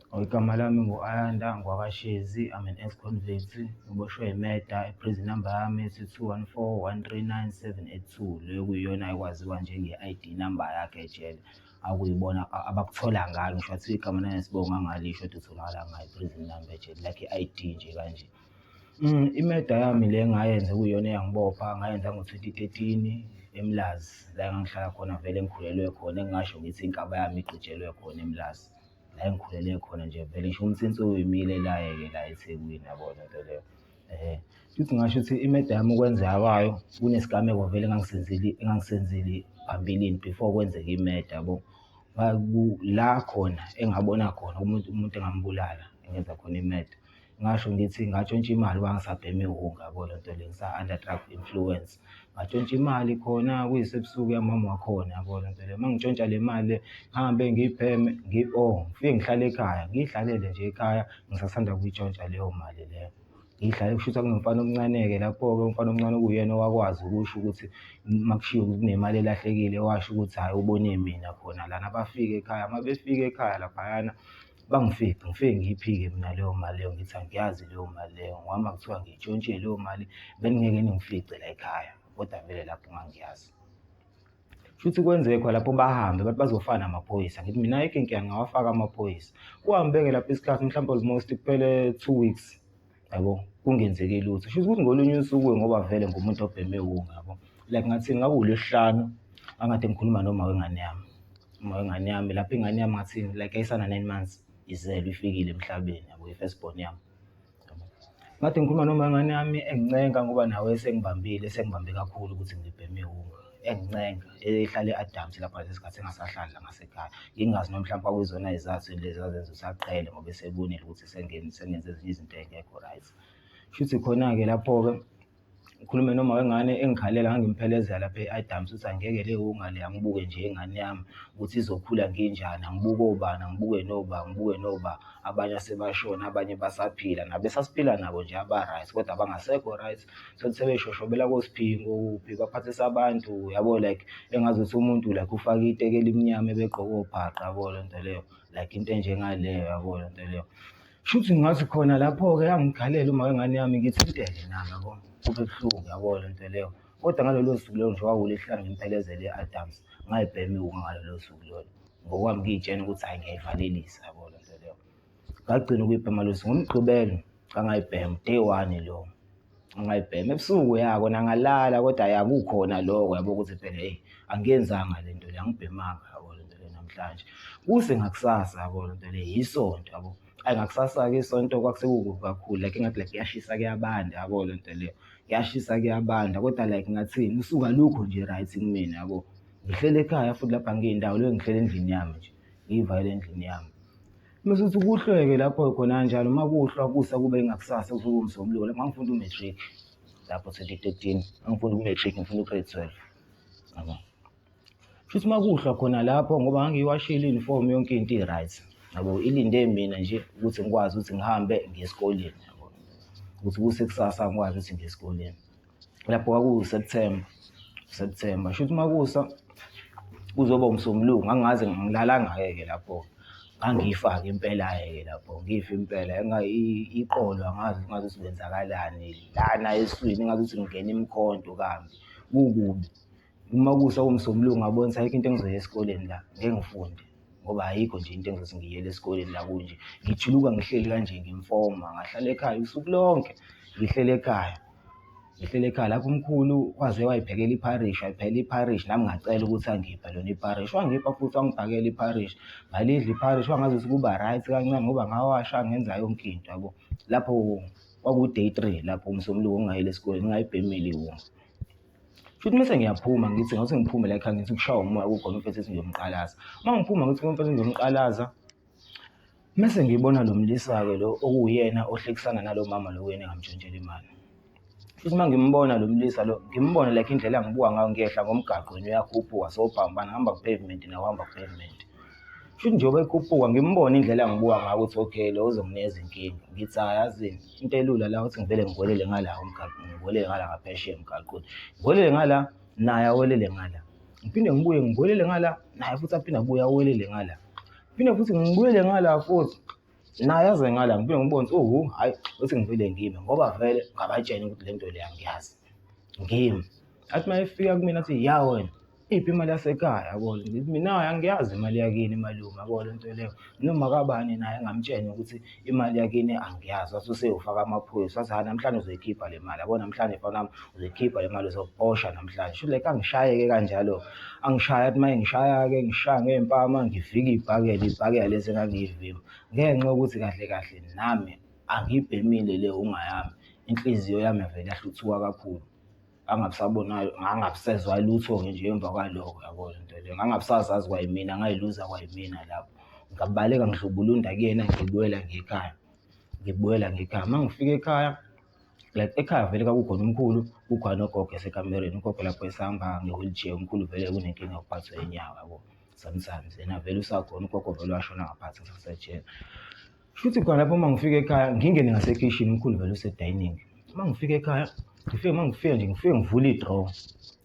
Igama lami ngu-Ayanda ngwakaShezi, I'm an ex-convict, ngiboshwe i-murder, i-prison number yami ithi 214139782. Leyo kuyiyona ekwaziwa njenge-I_D number yakhe ejele, akuyibona abakuthola ngayo, ngisho ngathiwa igama nangesibongo angalisho kodwa utholakala ngayo i-prison number ejele, like i-I_D nje kanje. I-murder yami le engayenza okuyiyona eyangibopha ngayenza ngo-2013 eMlazi, la engangihlala khona vele engikhulelwe khona, engingasho ngithi inkaba yami igqitshelwe khona eMlazi. La engikhulele khona nje vele ngisho umthinti uyimile la-ke la eThekwini, yabo le nto leyo. Shuthi ngingasho ukuthi i-murder yami ukwenzeka kwayo kunesigameko vele engangisenzile engangisenzile phambilini before kwenzeke i-murder yabo. La khona engabona khona umuntu umuntu engambulala engenza khona i-murder. Ngingasho ngithi ngatshontsha imali ngoba ngisabhema iwunga yabo le nto le, ngisa-under drug influence. Ngatshontsha imali khona kuyisebusuku yamama wakhona yabo le nto le. Uma ngitshontsha le mali le ngihambe ngiyibheme oh ngifike ngihlale ekhaya, ngiyihlalele nje ekhaya ngisasanda kuyitshontsha leyo mali leyo. Ngiyihlale kushuthi kunomfana omncane-ke lapho-ke umfana omncane okuyena owakwazi ukusho ukuthi uma kushiwo kunemali elahlekile washo ukuthi hhayi ubone mina khona lana. Bafike ekhaya, uma befika ekhaya laphayana bangifice, ngifike ngiyiphike mina leyo mali leyo ngithi angiyazi leyo mali leyo ngoba uma kuthiwa ngiyitshontshile leyo mali beningeke ningifice la ekhaya kodwa vele lapho ngangiyazi. Shuthi kwenzeke khona lapho bahambe bathi bazofana namaphoyisa, ngithi mina ayikho inkinga ngingawafaka amaphoyisa. Kuhambe-ke lapho isikhathi mhlawumbe almost kuphele 2 weeks yabo, kungenzeki lutho. Shuthi ukuthi ngolunye usuku-ke ngoba vele ngumuntu obhema iwunga yabo, like ngathini ngabe uLwesihlanu ngangikade ngikhuluma noma wengane yami, uma wengane yami lapho ingane yami ngathini like yayisana 9 months izelwe ifikile emhlabeni yabo, i-first born yami. Ngathi ngikhuluma noma wengane yami engincenga ngoba nawe esengibambile esengibambe kakhulu ukuthi ngibheme iwunga, engincenga ehlala e-Adams lapha ngalesi sikhathi engasahlali la ngasekhaya. Ngingazi noma mhlawumbe kwakuyizona y'zathu lezi ezazenza ukuthi aqhele ngoba esebonile ukuthi sengenze ezinye izinto ey'ngekho right. Shuthi khona-ke lapho-ke ngikhulume noma wengane engikhalela ngangimphelezela lapha e-Adams ukuthi angeke le wunga le angibuke nje ingane yami ukuthi izokhula nginjani, angibuke obani, angibuke noba, angibuke noba, abanye asebashona abanye basaphila nabo esasiphila nabo nje aba-right kodwa abangasekho right. Uthole sebeshoshobela koSiphingo kuphi baphathisa abantu yabo like engazuthi umuntu like ufake iteki elimnyama ebegqoke obhaqa yabo le nto leyo, like into enjengaleyo yabo le nto leyo. Shuthi ngathi khona lapho-ke yangikhalela uma wengane yami ngithinteke nami yabo, kube buhlungu yabo le nto leyo. Kodwa ngalolo suku lolo nje kwakuwuLwesihlanu ngimphelezele e-Adams, ngayibhema iwunga ngalolo suku lolo. Ngokwami ngiy'tshela ukuthi hhayi ngiyayivalelisa yabo le nto leyo. Ngagcina ukuyibhema lolo suku, ngoMgqibelo ngangayibhema, day one lowo. Ngangayibhema ebusuku ya kona ngalala kodwa ya kukhona lokho yabo ukuthi phela eyi angiyenzanga le nto le, angibhemanga yabo le nto le namhlanje. Kuse ngakusasa yabo le nto le, yisonto yabo. Hhayi ngakusasa-ke isonto kwakusekukubi kakhulu like engathi like kuyashisa kuyabanda yabo le nto leyo. Kuyashisa kuyabanda kodwa like ngathini usuku alukho nje right kumina yabo. Ngihleli ekhaya futhi lapha angiyindawo lokhu ngihleli endlini yami nje, ngiy'valele endlini yami. Mese kuthi kuhlwe-ke lapho khona kanjalo uma kuhlwa kusa kube ingakusasa kusuke kuwumsombuluko lapho ngangifunda u-matric lapho 2013 ngangifunda u-matric ngifunda u-grade 12 yabo. Shuthi uma kuhlwa khona lapho ngoba ngangiyiwashile i-uniform yonke into i-right yabo, ilinde mina nje ukuthi ngikwazi ukuthi ngihambe ngiye esikoleni yabo, ukuthi kuse kusasa ngikwazi ukuthi ngiye esikoleni. Lapho kwakuwu-September, September shuthi uma kusa kuzoba umsombuluko ngangingaze ngilalanga-ke lapho ngangifa-ke impela-ke lapho ngifa impela iqolo angazi ngazuthi kwenzakalani lana eswini engazuthi ngingena imikhonto kambi kukubi. Uma kusa kuwumsombuluko ngabona ukuthi ayikho into engizoya esikoleni la, ngeke ngifunde ngoba ayikho nje into engizothi ngiyele esikoleni la kunje. Ngijuluka ngihleli kanje ngimfoma, ngahlala ekhaya usuku lonke ngihleli ekhaya. Ngihleli ekhaya lapho umkhulu waze wayiphekela ipharishi, wayiphekela ipharishi nami ngacela ukuthi angiphe lona ipharishi. Wangipha futhi wangiphakela ipharishi, ngalidla ipharishi kwangazuthi kuba right kancane ngoba ngawasha ngenza yonke into yabo. Lapho kwaku-day three lapho uMsombuluko ngingayile esikoleni ngingayibhemile iwunga. Shuthi mese ngiyaphuma ngithi ngase ngiphume la ekhaya ngithi kushawa umoya kukhona umfethu ethi ngiyomqalaza. Uma ngiphuma ngithi kumfethu ngiyomqalaza, mese ngibona lo mlisa-ke lo okuwuyena ohlekisana nalo mama lo kuyena engamtshontshela imali. Futhi uma ngimbona lo mlisa lo, ngimbone like indlela angibuka ngayo ngiyehla ngomgaqo yena uyakhuphuka sobhambana ngihamba ku-pavement naye uhamba ku-pavement. Shuthi njengoba ekhuphuka ngimbone indlela angibuka ngayo ukuthi okay lo uzonginikeza inkinga. Ngithi hhayi yazini into elula la ukuthi ngivele ngiwelele ngala umgaqo, ngiwelele ngala ngaphesheya emgaqweni. Ngiwelele ngala naye awelele ngala. Ngiphinde ngibuye ngiwelele ngala naye futhi aphinde abuye awelele ngala. Ngiphinde futhi ngibuyele ngala futhi. Naye aze ngala ngibuye ngibone ukuthi uhu hhayi uthi ngivele ngime ngoba vele ngabatshena ukuthi le nto le angiyazi. Ngimi. Athi uma efika kumina athi ya wena iphi imali yasekhaya yabo ngithi mina angiyazi imali yakini malume yabo le nto leyo noma kabani naye ngamtshena ukuthi imali yakini angiyazi wathi useyofaka amaphoyisa wathi hhayi namhlanje uzoyikhipha le mali yabo namhlanje mfana wami uzoyikhipha le mali uzobosha namhlanje shuthi like angishayeke kanjalo angishaya athi uma ngishaya-ke ngishaya ngey'mpama ngivike ibhakela ibhakela lezi engangiyivimba ngenxa yokuthi kahle kahle nami angiyibhemile le ungayami inhliziyo yami yavele yahluthuka kakhulu angabusabona ngangabusezwa lutho-ke nje emva kwalokho yabo le nto leyo ngangabusazazi kwayimina ngayiluza kwayimina lapho ngabaleka ngidlubulunda kuyena ngibuyela ngekhaya ngibuyela ngekhaya uma ngifika ekhaya like ekhaya vele kwakukhona umkhulu kukhona nogogo esekamereni ugogo lapho esahamba nge-wheelchair umkhulu vele kunenkinga yokuphathwa inyawo yabo sometimes yena vele usakhona ugogo vele washona ngaphansi ngisasejele. Shuthi khona lapho uma ngifika ekhaya ngingene ngasekhishini umkhulu vele use-dining. Uma ngifika ekhaya ngifike uma ngifika nje ngifike ngivule i-drawer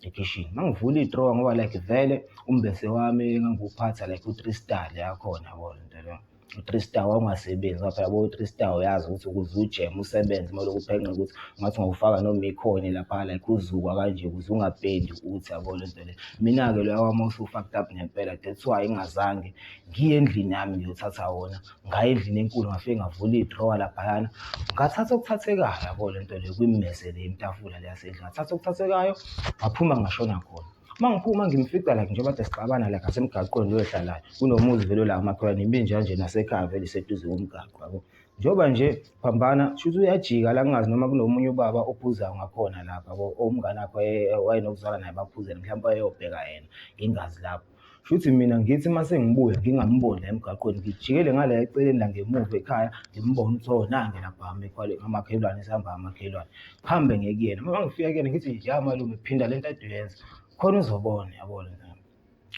ekhishini. Uma ngivula i-drawer ngoba like vele umbese wami engangiwuphatha like u-three star le yakhona yabo le nto leyo. U-three star wawungasebenzi ngoba phela bo-three star uyazi ukuthi ukuze ujeme usebenze kumele uphenqe ukuthi ungathi ungawufaka noma ikhoni lapha like uzukwa kanje ukuze ungabhendi ukuthi yabo le nto le. Mina-ke loya wami wawusu-fucked up ngempela that's why ngingazange ngiye endlini yami ngiyothatha wona ngaya endlini enkulu ngafike ngavula idrowa laphayana ngathatha okuthathekayo yabo le nto le kwimese le imtafula le yasendlini ngathatha okuthathekayo ngaphuma ngashona khona uma ngiphuma ngimfica like njengoba kade sixabana like ngasemgaqweni lo ehlalayo kunomuzi vele la umakhelwane imbinja nje nasekhaya vele iseduze komgaqo yabo njengoba nje phambana shuthi uyajika la ngingazi noma kunomunye ubaba ophuzayo ngakhona lapha yabo umngane wakhe wayenokuzala naye baphuzele mhlawumbe wayeyobheka yena ngingazi lapho. Shuthi mina ngithi uma sengibuya ngingamboni la emgaqweni ngijikele ngala eceleni la ngemuva ekhaya ngimbone ukuthi oh nange lapha amakhelwane sihamba amakhelwane kuhambe ngekuyena uma ngifika kuyena ngithi ya malume phinda le nto ade uyenza khona uzobona yabo le nto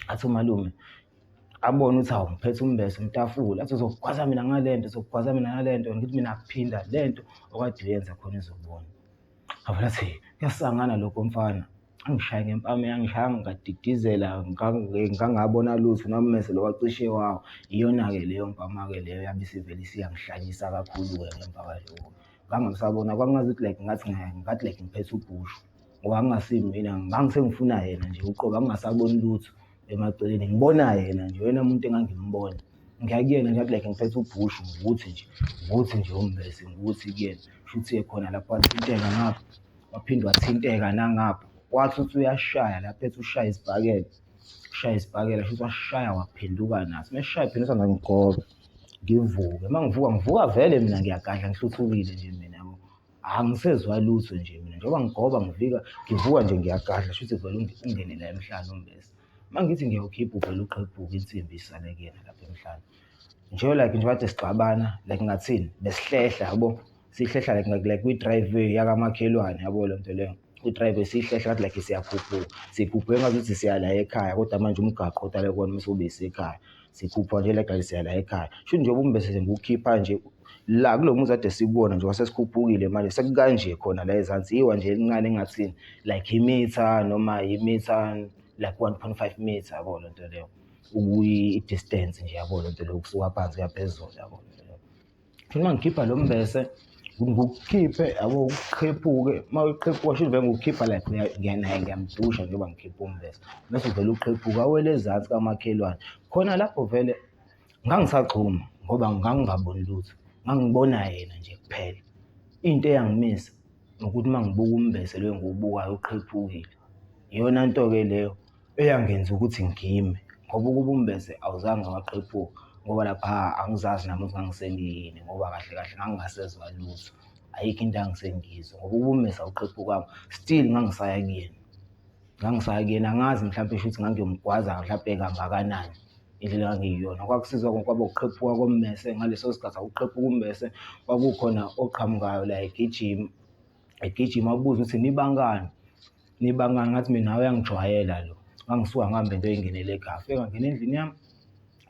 athi umalume abone ukuthi hawu ngiphethe umbese umtafula athi uzokugwaza mina ngale nto uzokugwaza mina ngale nto ngithi mina phinda le nto okade uyenza khona uzobona. Ngavele athi kuyasangana lokho mfana. Angishaye ngempama yangishaya ngadidizela ngangabona lutho nommese lo wacishe wawa. Iyona-ke leyo mpama-ke leyo yabe isivele isiyangihlanyisa kakhulu-ke ngemva kwaloko. Ngangingasabona kwakungazuthi like ngathi ngathi like ngiphethe ubhushu ngoba ngingasimi mina ngangisengifuna yena nje uqobo ngangingasaboni lutho emaceleni ngibona yena nje uyena muntu engangimbona. Ngiya kuyena nje ngathi like ngiphethe ubhushu ngukuthi nje ngukuthi nje umbese ngukuthi kuyena. Shuthi khona lapho wathinteka ngapha waphinde wathinteka nangapha wathi uthi uyashaya lapho ethi ushaya isibhakela ushaya isibhakela shuthi washaya waphenduka naso uma eshaya phenduka ngangigobe ngivuke uma ngivuka ngivuka vele mina ngiyagadla ngihluthukile nje mina yabo angisezwa lutho nje mina njengoba ngigoba ngivika ngivuka nje ngiyagadla shuthi vele ungene la emhlane umbese uma ngithi ngiyawukhipha uvele uqhephuke insimbi isale kuyena lapha emhlane nje like nje kade sixabana like ngathini besihlehla yabo sihlehla like like kwi-driveway yakamakhelwane yabo le nto leyo kwi-driveway sihlehla ngathi like siyakhuphuka sikhuphuke ngazuthi siya la ekhaya kodwa manje umgaqo odale kona mase ube isekhaya sikhuphuka nje like siya la ekhaya shuthi njengoba umbese ngiwukhipha nje la kulo muzi ade sikuwona nje wasesikhuphukile manje sekukanje khona la ezansi iwa nje elincane engathini like imitha noma imitha like 1.5 meter yabo le nto leyo ukuyi-distance nje yabo le nto leyo kusuka phansi kuya phezulu yabo Futhi uma ngikhipha lo mbese ngikukhiphe yabo uqhephuke uma uqhephuka shuthi vele ngikukhipha like naye ngiyamdusha njengoba ngikhipha umbese bese uvele uqhephuka awele ezansi kamakhelwane khona lapho vele ngangisagxuma ngoba ngangingaboni lutho ngangibona yena nje kuphela into eyangimisa ukuthi uma ngibuka umbese lo engiwubukayo uqhephukile iyona nto-ke leyo eyangenza ukuthi ngime ngoba ukuba umbese awuzange waqhephuka ngoba lapha angizazi nami ukuthi ngangisengiyini ngoba kahle kahle ngangingasezwa lutho ayikho into angisengiyizwa ngoba ukuba umbese awuqhephukanga still ngangisaya kuyena ngangisaya kuyena angazi mhlawumpe shuthi ngangiyomgwaza mhlawumpe kangakanani indlela engangiyiyona kwakusizwa kwaba ukuqhephuka kommese ngaleso sikhathi akuqhephuka ummese kwakukhona oqhamukayo la egijima egijima abuze ukuthi nibangani nibangani ngathi mina nawe uyangijwayela lo ngangisuka ngihambe nje ngingenele ekhaya fike ngangena endlini yami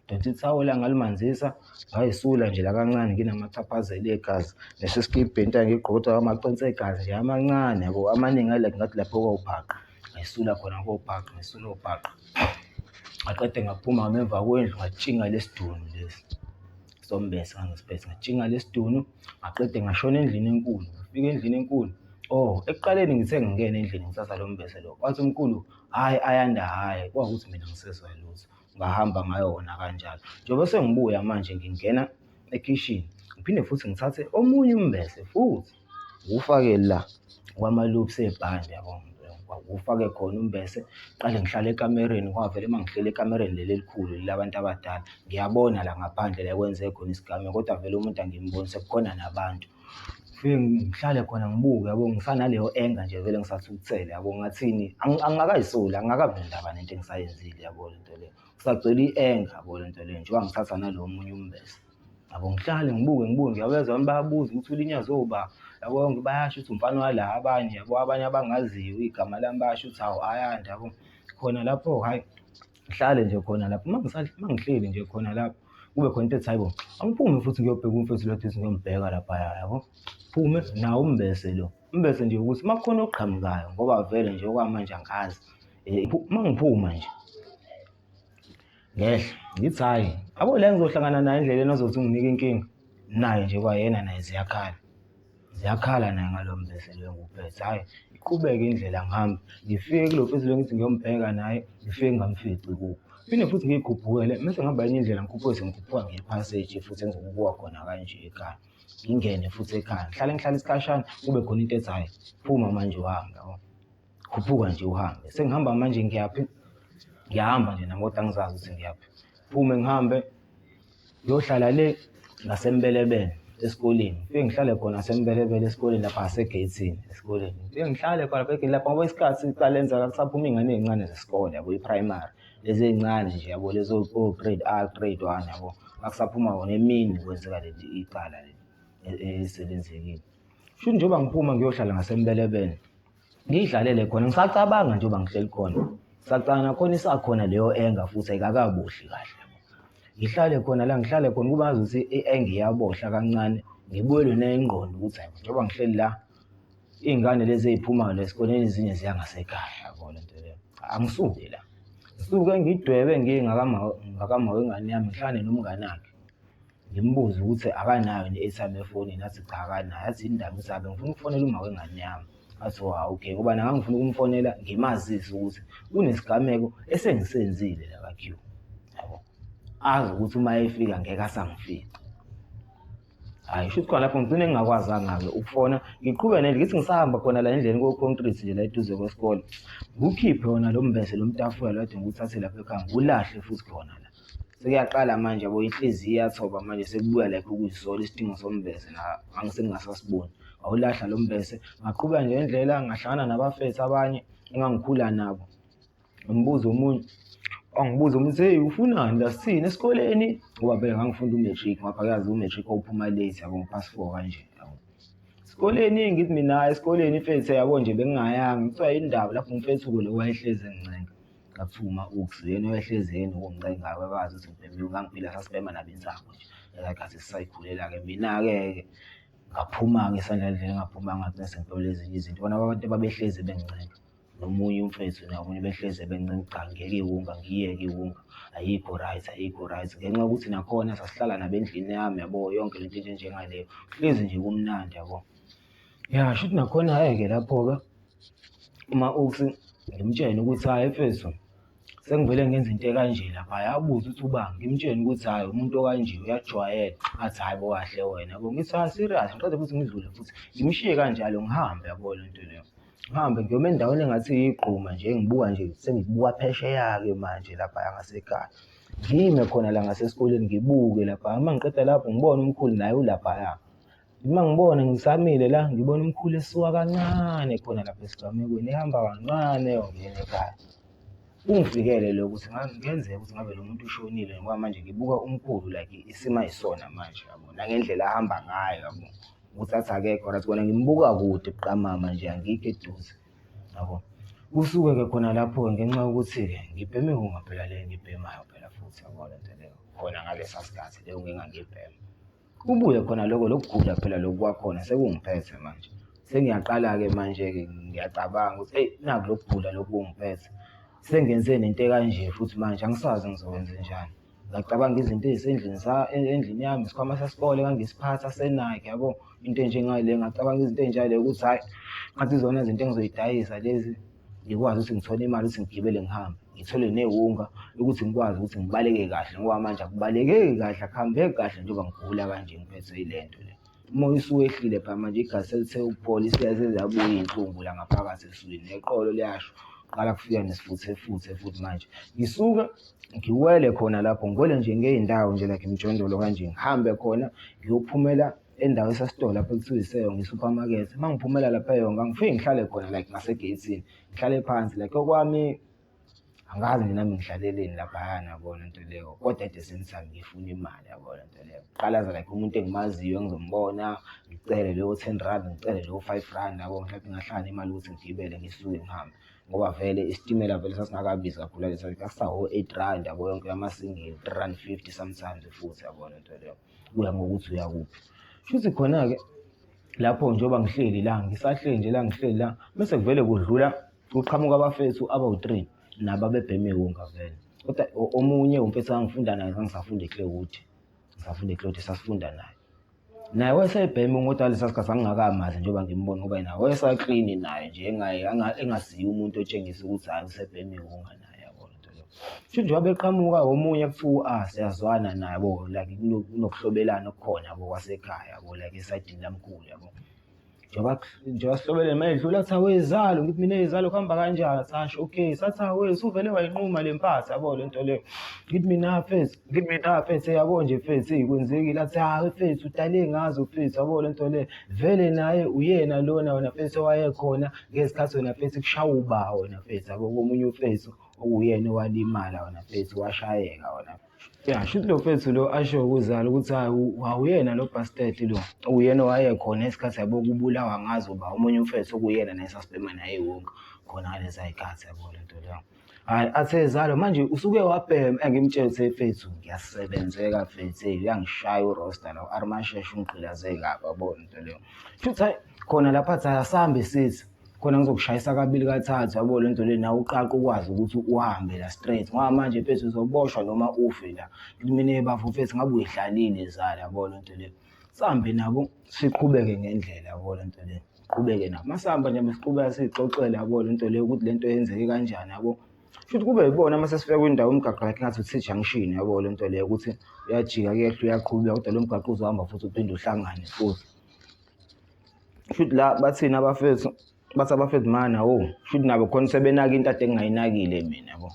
donsa ithawula ngalimanzisa ngayisula nje la kancane nginamachaphazelo egazi nesisikibha into engigqoke kodwa amaconsi egazi nje amancane yabo amaningi alike ngathi lapho kwawubhaqa ngayisula khona kobhaqa ngisula obhaqa ngaqede ngaphuma ngemva kwendlu ngatshinga lesidunu lesi. Sombese ngangisiphethe, ngajinga lesidunu, ngaqede ngashona endlini enkulu. Ngifika endlini enkulu, oh, ekuqaleni ngithe ngingena endlini ngithatha lo mbese lo, wathi umkhulu, hhayi Ayanda hhayi, kwawukuthi mina angisezwa lutho. Ngahamba ngayo wona kanjalo. Njengoba sengibuya manje ngingena ekhishini, ngiphinde futhi ngithathe omunye umbese futhi ngiwufake la kwama-loops ebhande yabo. Ngiwufake khona umbese, ngiqale ngihlale ekamereni ngoba vele uma ngihleli ekamereni leli elikhulu leli labantu abadala, ngiyabona la ngaphandle la ekwenzeke khona isigameko kodwa vele umuntu angimboni sekukhona nabantu. Ngifike ngihlale khona ngibuke yabo, ngisanaleyo anger nje vele ngisathukuthele yabo, ngathini angikakayisoli, angikakabi nendaba nento engisayenzile yabo le nto leyo. Kusagcwele i-anger yabo le nto leyo njengoba ngithatha nalo omunye umbese. Yabo ngihlale ngibuke ngibuke ngiyabezwa abantu bayabuza ukuthi ulinyazwe uba yabo bayasho ukuthi umfana wala abanye yabo abanye abangaziyo igama lami bayasho ukuthi hawu Ayanda yabo. Khona lapho hhayi ngihlale nje khona lapho uma uma ngihleli nje khona lapho kube khona into ethi hayi bo angiphume futhi ngiyobheka umfethu lo ethi ngiyombheka laphaya yabo. Phume nawo umbese lo, umbese nje ukuthi uma kukhona oqhamukayo ngoba vele nje okwamanje angazi uma ngiphuma nje ngehla ngithi hhayi yabo le ngizohlangana naye endleleni ozothi unginika inkinga naye nje kwayena naye ziyakhala ziyakhala naye ngalo mbese lo engiwuphethe hhayi iqhubeke indlela ngihambe ngifike kulo mfethu lo ngithi ngiyombheka naye ngifike ngingamfici kubo phinde futhi ngiyikhuphukele mese ngihamba enye indlela ngikhuphuke sengikhuphuka ngephaseji futhi engizokubuka khona kanje ekhaya ngingene futhi ekhaya ngihlale ngihlale isikhashana kube khona into ethi hhayi phuma manje uhambe yabo. Khuphuka nje uhambe. Sengihamba manje ngiyaphi? Ngiyahamba nje nami kodwa angizazi ukuthi ngiyaphi. Phume ngihambe ngiyohlala le ngaseMbelebele esikoleni. Ngifike ngihlale khona ngaseMbelebele esikoleni lapha ngasegeyithini esikoleni. Ngifike ngihlale khona lapha egeyithini lapha ngoba isikhathi siqale enzeka kusaphuma iy'ngane ey'ncane zesikole yabo i-primary. Lezi ey'ncane nje yabo lezi o-grade R, grade one yabo. Kwakusaphuma wona emini kwenzeka leli icala leli eselenzekile. Shuthi njengoba ngiphuma ngiyohlala ngaseMbelebele ngiyidlalele khona ngisacabanga njengoba ngihleli khona sacabanga nakhona isakhona leyo enga futhi ayikakabohli kahle ngihlale khona la ngihlale khona kuba ngazuthi i-enga iyabohla kancane ngibuyelwe nengqondo ukuthi hayi njengoba ngihleli la iy'ngane lezi ey'phumayo la esikoleni ezinye ziya ngasekhaya yabo le nto leyo angisuke la ngisuke ngidwebe ngiye ngakama wengane yami ngihlangane nomngane wakhe Ngimbuze ukuthi akanayo yini i-airtime efonini, athi cha akanayo. Athi yini ndaba ngithi hhayi bengifuna ukufonela uma wengane yami. Athi wa okay, ngoba naye ngangifuna ukumfonela ngimazise ukuthi kunesigameko esengisenzile la ka-Q. Yabo, azi ukuthi uma efika ngeke asangifica. Hhayi shuthi khona lapho ngigcine ngingakwazanga-ke ukufona ngiqhube nendlela ngithi ngisahamba khona la endleleni ko-concrete nje la eduze kwesikole ngiwukhiphe wona lo mbese lo mtafula lo kade ngiwuthathe lapha ekhaya ngiwulahle futhi khona la. Sekuyaqala manje yabo inhliziyo iyathoba manje sekubuya like ukuzisola isidingo sombese angisengingasasiboni. Ngawulahla lo mbese ngaqhubeka nje indlela ngahlangana nabafethu abanye engangikhula nabo. Ngibuza omunye wangibuza omunye hey ufunani la sithini esikoleni ngoba phela ngangifunda u-matric ngapha kuyazi u-matric wawuphuma late yabo ngo-past four kanje yabo. Esikoleni ngithi mina hhayi esikoleni mfethu yabo nje bengingayanga kuthiwa yini ndaba lapho umfethu-ke lo wayehlezi engincenga. Ngaphuma ukuseni wayehlezi enokungicenga akakazi ukuthi ngibheme ngangiphila sasibhema nabo insangu nje ngekhathi sisayikhulela-ke mina-ke ke ngaphuma-ke isandla endleleni ngaphuma ngagcina sengibhemela ezinye izinto bona abantu ababehlezi bengincenga nomunye umfethu naye omunye behlezi bencenga cha ngiyeke iwunga ngiyeke iwunga ayikho right ayikho right ngenxa yokuthi nakhona sasihlala nabo endlini yami yabo yonke lento into enjengaleyo hlezi nje kumnandi yabo. Ya shuthi nakhona-ke lapho-ke uma uthi ngimtshene ukuthi hhayi mfethu sengivele ngenza into ekanje laphaya, abuze ukuthi ubani, ngimtshene ukuthi hhayi umuntu okanje uyakujwayela, athi hhayi bo kahle wena yabo. Ngithi hhayi serious, ngiqede futhi ngidlule futhi ngimshiye kanjalo ngihambe yabo le nto leyo. Ngihambe ngiyoma endaweni engathi iyigquma nje ngibuka nje sengibuka phesheya-ke manje laphaya ngasekhaya. Ngime khona la ngasesikoleni ngibuke laphaya, uma ngiqeda lapho ngibone umkhulu naye ulaphaya. Uma ngibona ngisamile la ngibona umkhulu esuka kancane khona lapha esigamekweni ehamba kancane eyongena ekhaya. Kungifikele lokho ukuthi kungenzeka ukuthi ngabe lo muntu ushonile ngoba manje ngibuka umkhulu like isimo ayisona manje yabo, nangendlela ahamba ngayo yabo ukuthi athi akekho right kona ngimbuka kude buqamama nje angikho eduze yabo. Kusuke-ke khona lapho-ke ngenxa yokuthi-ke ngibheme wunga phela le engiyibhemayo phela futhi yabo le nto leyo khona ngalesa sikhathi leyo ngengangiyibhema. Kubuye khona lokho lokugula phela lokhu kwakhona sekungiphethe manje. Sengiyaqala-ke manje-ke ngiyacabanga ukuthi eyi naku lokugula lokhu kungiphethe. Sengenze nento ekanje futhi manje angisazi ngizokwenzenjani. Ngacabanga izinto ey'sendlini endlini yami, isikhwama sesikole engangisiphatha se-Nike yabo, into enjengale. Ngacabanga izinto ey'njalo ukuthi hhayi, ngathi izona zinto engizoyidayisa lezi ngikwazi ukuthi ngithole imali ukuthi ngigibele ngihambe. Ngithole newunga ukuthi ngikwazi ukuthi ngibaleke kahle ngoba manje akubalekeki kahle, akuhambeki kahle njengoba ngigula kanje ngiphethwe yile nto le. Umoya usuwehlile phela manje igazi selithe ukuphola seziyabuya iy'nhlungu la ngaphakathi esiswini neqolo liyasho. Qala kufika nesifuthefuthe futhi manje. Ngisuke ngiwele khona lapho ngiwele nje ngey'ndawo nje like imijondolo kanje ngihambe khona ngiyophumela endawo esasitolo lapho ekuthiwa iseYonga i-supermarket. Uma ngiphumela lapha eYonga ngifike ngihlale khona like ngasegeyithini ngihlale phansi like okwami angazi nje nami ngihlaleleni laphayana yabo le nto leyo kodwa at the same time ngifuna imali yabo le nto leyo. Qalaza like umuntu engimaziyo engizombona ngicele leyo 10 rand ngicele leyo 5 rand yabo mhlawumbe ingahlangana imali ukuthi ngigibele ngisuke ngihambe ngoba vele isitimela vele sasingakabizi kakhulu ngaleso sikhathi sasisawo-8 rand yabo yonke ama-single, 3 rand 50 sometimes futhi yabo le nto leyo kuya ngokuthi uya kuphi. Shuthi khona-ke lapho njengoba ngihleli la ngisahleli nje la ngihleli la bese kuvele kudlula kuqhamuka abafethu abawu-3 nabo abebhema iwunga vele kodwa omunye umfethu engangifunda naye ngangisafunda eClewood ngisafunda eClewood sasifunda naye naye wayesebhema kodwa ngalesa sikhathi angingakamazi njengoba ngimbona ngoba yena wayesaklini naye nje engasiye umuntu otshengisa ukuthi hhayi usebhema iwunga naye yabo lento leyo. Shuthi njengoba beqhamuka omunye kuthiwa ah siyazwana naye yabo like kunokuhlobelana okukhona yabo kwasekhaya yabo like esayidini lamkhulu yabo. Njengoba njengoba sihlobelene uma edlula athi awezalo ngithi mina ezalo kuhamba kanjani athi asho okay sathi awe usuvele wayinquma le mpatha yabo le nto leyo ngithi mina mfethu ngithi mina mfethu yabo nje mfethu eyi kwenzekile athi hayi mfethu udale ngazo mfethu yabo le nto leyo vele naye uyena lona wena mfethu owayekhona ngezikhathi wena mfethu kushawa uba wena mfethu yabo komunye umfethu okuyena owalimala wena mfethu washayeka wena. Ya shuthi lo mfethu lo asho ukuzala ukuthi hayi awuyena lo bastard lo uyena owayekhona isikhathi yabo kubulawa ngazo ba omunye umfethu okuyena naye sasibhema naye iwunga khona ngaleza y'khathi yabo le nto leyo. Hhayi athe zalo manje usuke wabhema engimtshela ukuthi mfethu ngiyasebenzeka mfethu eyi uyangishaya urosta lo armasheshe ungigqilaze kabi yabo le nto leyo. Shuthi hhayi khona lapha athi asambe sithi khona ngizokushayisa kabili kathathu yabo le nto le nawe uqaqe ukwazi ukuthi uhambe la straight ngoba manje mfethu uzoboshwa noma ufe la. Ngithi mina bafo mfethu ngabe uyidlalile zala yabo le nto le. Sihambe nabo siqhubeke ngendlela yabo le nto le, siqhubeke nabo. Masihamba nje siqhubeka siy'xoxela yabo le nto le ukuthi le nto yenzeke kanjani yabo. Shuthi kube yibona uma sesifika kwindawo umgaqo like ngathi uthe-junction yabo le nto le ukuthi uyajika kuyehla uyaqhubeka kodwa lo mgaqo uzohamba futhi uphinde uhlangane futhi. Shuthi la bathini abafethu bathi abafethu mana wo shuthi nabo khona sebenaka into ade ngingayinakile mina yabo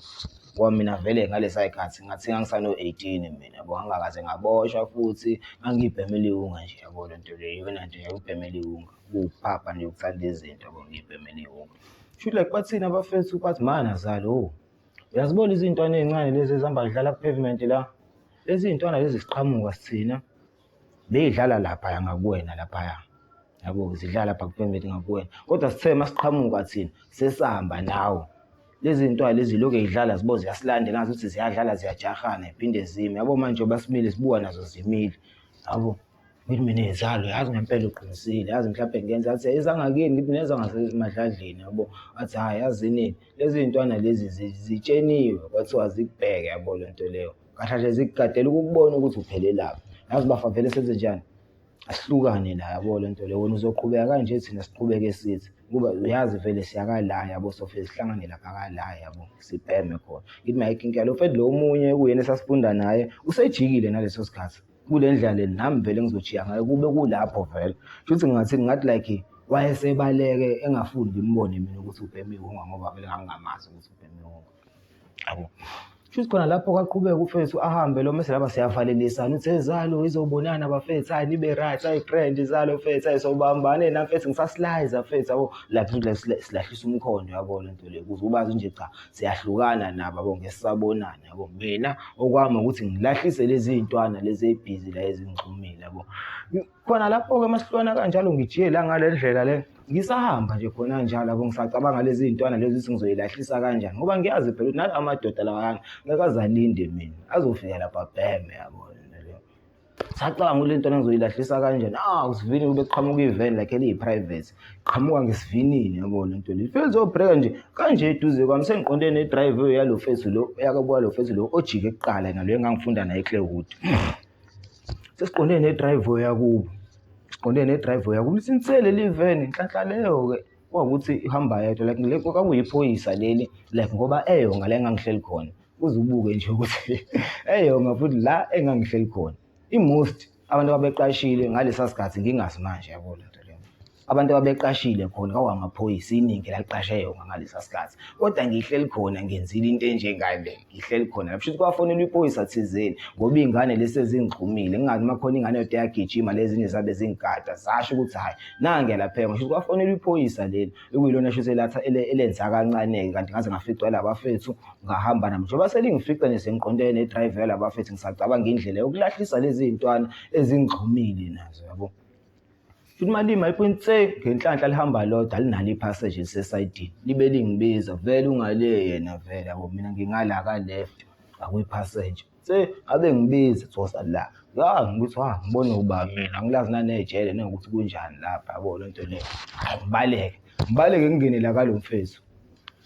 ngoba mina vele ngalesa sikhathi ngathi ngangisano-18 mina yabo ngangakaze ngaboshwa futhi ngangiyibhemela iwunga nje yabo le nto leyo iyona nto yokubhemela iwunga kuwuphapha nje ukuthanda izinto yabo ngiyibhemela iwunga. Shuthi like bathini abafethu bathi mana zalo wo uyazibona izintwana ey'ncane lezi ezihamba zidlala ku-pavement la lezi iy'ntwana lezi ziqhamuka sithina beyidlala laphaya ngakuwena laphaya yabo zidlala lapha ku-pavement ngakuwena kodwa sithe masiqhamuka thina sesihamba nawe lezi ntwana lezi lokhu ey'dlala zibo ziyasilandela ngathi ukuthi ziyadlala ziyajahana ziphinde zime yabo manje basimile sibuka nazo zimile yabo. Ngithi mina izalo yazi ngempela uqinisile yazi mhlawumbe ngenza athi ezangakini ngithi mina ezangasemadladleni yabo athi hhayi yazini lezi ntwana lezi zitsheniwe kwathiwa zikubheke yabo le nto leyo kahle kahle zikugadela ukukubona ukuthi uphelelaphi yazi bafa vele senze njani asihlukane la yabo le nto leyo wena uzoqhubeka kanje thina siqhubeke sithi kuba uyazi vele siyakala yabo sofike sihlangane lapha kala yabo sibheme khona ngithi mayikho inkinga lo mfethu lo omunye kuyena esasifunda naye usejikile naleso sikhathi kule ndlela le nami vele ngizojiya ngayo kube kulapho vele shuthi ngingathi ngathi like wayesebaleke engafuni ngimbone mina ukuthi ubhema iwunga ngoba vele ngangingamazi ukuthi ubhema iwunga yabo. Shuthi khona lapho kwaqhubeka ufethu ahambe lo mese laba siyavalelisana uthe zalo izobonana bafethu hayi nibe right hayi grand zalo mfethu hayi sobambane na mfethu ngisasilayiza mfethu yabo like silahlisa umkhondo yabo le nto le ukuze ubazi nje cha siyahlukana nabo yabo ngesisabonana yabo mina okwami ukuthi ngilahlise lezi iy'ntwana lezi ey'bhizi la ezingixhumile yabo. Khona lapho-ke masihlukana kanjalo ngijiye la ngale ndlela le ngisahamba nje khona njalo yabo ngisacabanga lezi iy'ntwana lezi ukuthi ngizoyilahlisa kanjani ngoba ngiyazi phela ukuthi nala madoda lawayana ngeke aze alinde mina azofika lapha abheme yabo. Sacabanga ukuthi le ntwana ngizoyilahlisa kanjani. Ah, usivinini kube kuqhamuka iveni like eliyi-private. Qhamuka ngesivinini yabo le nto le. Ifike izobhreka nje kanje eduze kwami sengiqonde ne-drive yalo fethu lo yakabuka lo fethu lo ojike kuqala nalo engangifunda naye eClaywood. Sesiqonde ne-drive yakubo. Siqonde ne-drive yakubo. Lisintsele liveni nhlanhla leyo-ke kwawukuthi ihamba yedwa like le kwakuyiphoyisa leli like ngoba eyonga la engangihleli khona. Uze ubuke nje ukuthi eyonga futhi la engangihleli khona. I-most abantu ababeqashile ngalesa sikhathi ngingazi manje yabo le nto leyo. Abantu ababeqashile khona kwawamaphoyisa iningi laliqashe yonga ngalesa sikhathi. Kodwa ngihleli khona ngenzile into enjengale ngihleli khona. Kusho ukuthi kwafonelwa iphoyisa thizeni ngoba iy'ngane lezi sezingixhumile. Ngingazi uma khona ingane yodwa eyagijima lezi ezinye zabe zingigada zasho ukuthi hhayi nange lapheka. Kusho ukuthi kwafonelwa iphoyisa leli ekuyilona shuthi elatha elenza kancane-ke kanti ngaze ngaficwa labafethu ngahamba nami njengoba selingifica nje sengiqonde ne-drive yalabafethu ngisacabanga indlela yokulahlisa lezi iy'ntwana ezingixhumile nazo yabo. Futhi uma lima ipoint se ngenhlanhla lihamba lodwa alinalo iphasage elisesayidini libe lingibiza vele ungale yena vele yabo mina ngingala ka-left ngakwiphasage se abe ngibiza thosa la ya ngithi ha ngibone uba mina angilazi nanejele nokuthi kunjani lapha yabo le nto leyo. Hhayi ngibaleke ngibaleke ngingene la kalo mfethu.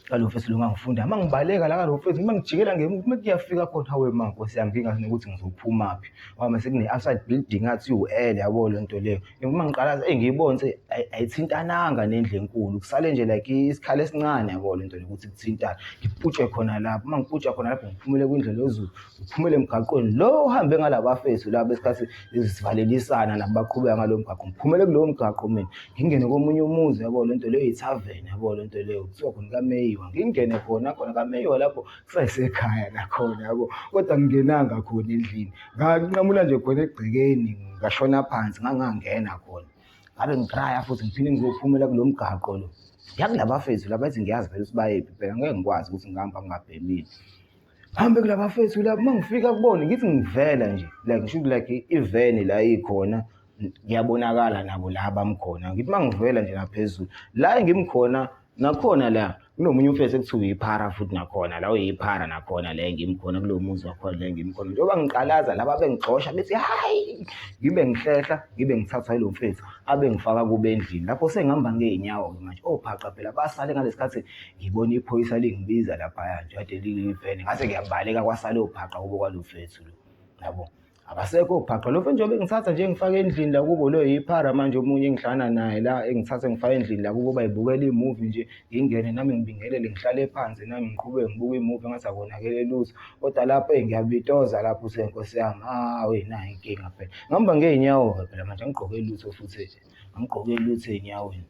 Kalo mfethu lo ngangifunda uma ngibaleka la kalo mfethu uma ngijikela ngemuva uma kuyafika khona hawe ma nkosi yami ngingazi nokuthi ngizophumaphi ngoba mase kune-outside building ngathi iwu-L yabo le nto leyo. Uma ngiqalaza eyi ngiyibone ukuthi ayithintananga nendlu enkulu kusale nje like isikhala esincane yabo le nto le ukuthi kuthintane. Ngiputshe khona lapho uma ngiputsha khona lapho ngiphumele kwindlela yozulu ngiphumele emgaqweni lo ohambe ngalabafethu laba esikhathi sivalelisana nabo baqhubeka ngalo mgaqo ngiphumele kulowo mgaqo mina ngingene komunye umuzi yabo le nto leyo ithaveni yabo le nto leyo kuthiwa khona kaMeyiwa ngingene khona khona kaMeyiwa lapho kusayisekhaya nakhona yabo kodwa ngingenanga khona endlini nganqamula nje khona egcekeni ngashona phansi ngangangena khona ngabe ngitraya futhi ngiphinde ngizophumela kulo mgaqo lo ngiyakulabafethu laba ethi ngiyazi phela ukuthi bayephi phela ngeke ngikwazi ukuthi ngihamba ngingabhemile. Hambe kulabafethu la uma ngifika kubona ngithi ngivela nje like ngisho like iveni la ikhona ngiyabonakala nabo la bamkhona ngithi uma ngivela nje ngaphezulu la engimkhona nakhona la kunomunye umfethu ekuthiwa uyiphara futhi nakhona la uyiphara nakhona la engimkhona kulowo muzi wakhona la engimkhona njengoba ngiqalaza laba bengigxosha bethi hayi ngibe ngihlehla ngibe ngithathwa yilo mfethu abe ngifaka kube endlini lapho sengihamba ngey'nyawo-ke manje ophaqa phela basale ngalesi khathi ngibona iphoyisa lingibiza laphaya nje kade liyivene ngase ngiyabaleka kwasale ophaqa kubo kwalo mfethu lo yabo. Abasekho ophaqa lo mfethu njengoba engithatha nje engifaka endlini la kubo lo yiphara manje omunye engihlala naye la engithathe ngifake endlini la kubo bayibukela imuvi nje ngingene nami ngibingelele ngihlale phansi nami ngiqhubeke ngibuke imuvi engathi akonakele lutho kodwa lapho eyi ngiyabitoza lapho usenkosi yami hawu nayi inkinga phela ngihamba ngey'nyawo-ke phela manje angigqoke lutho futhi angigqoke lutho ey'nyaweni.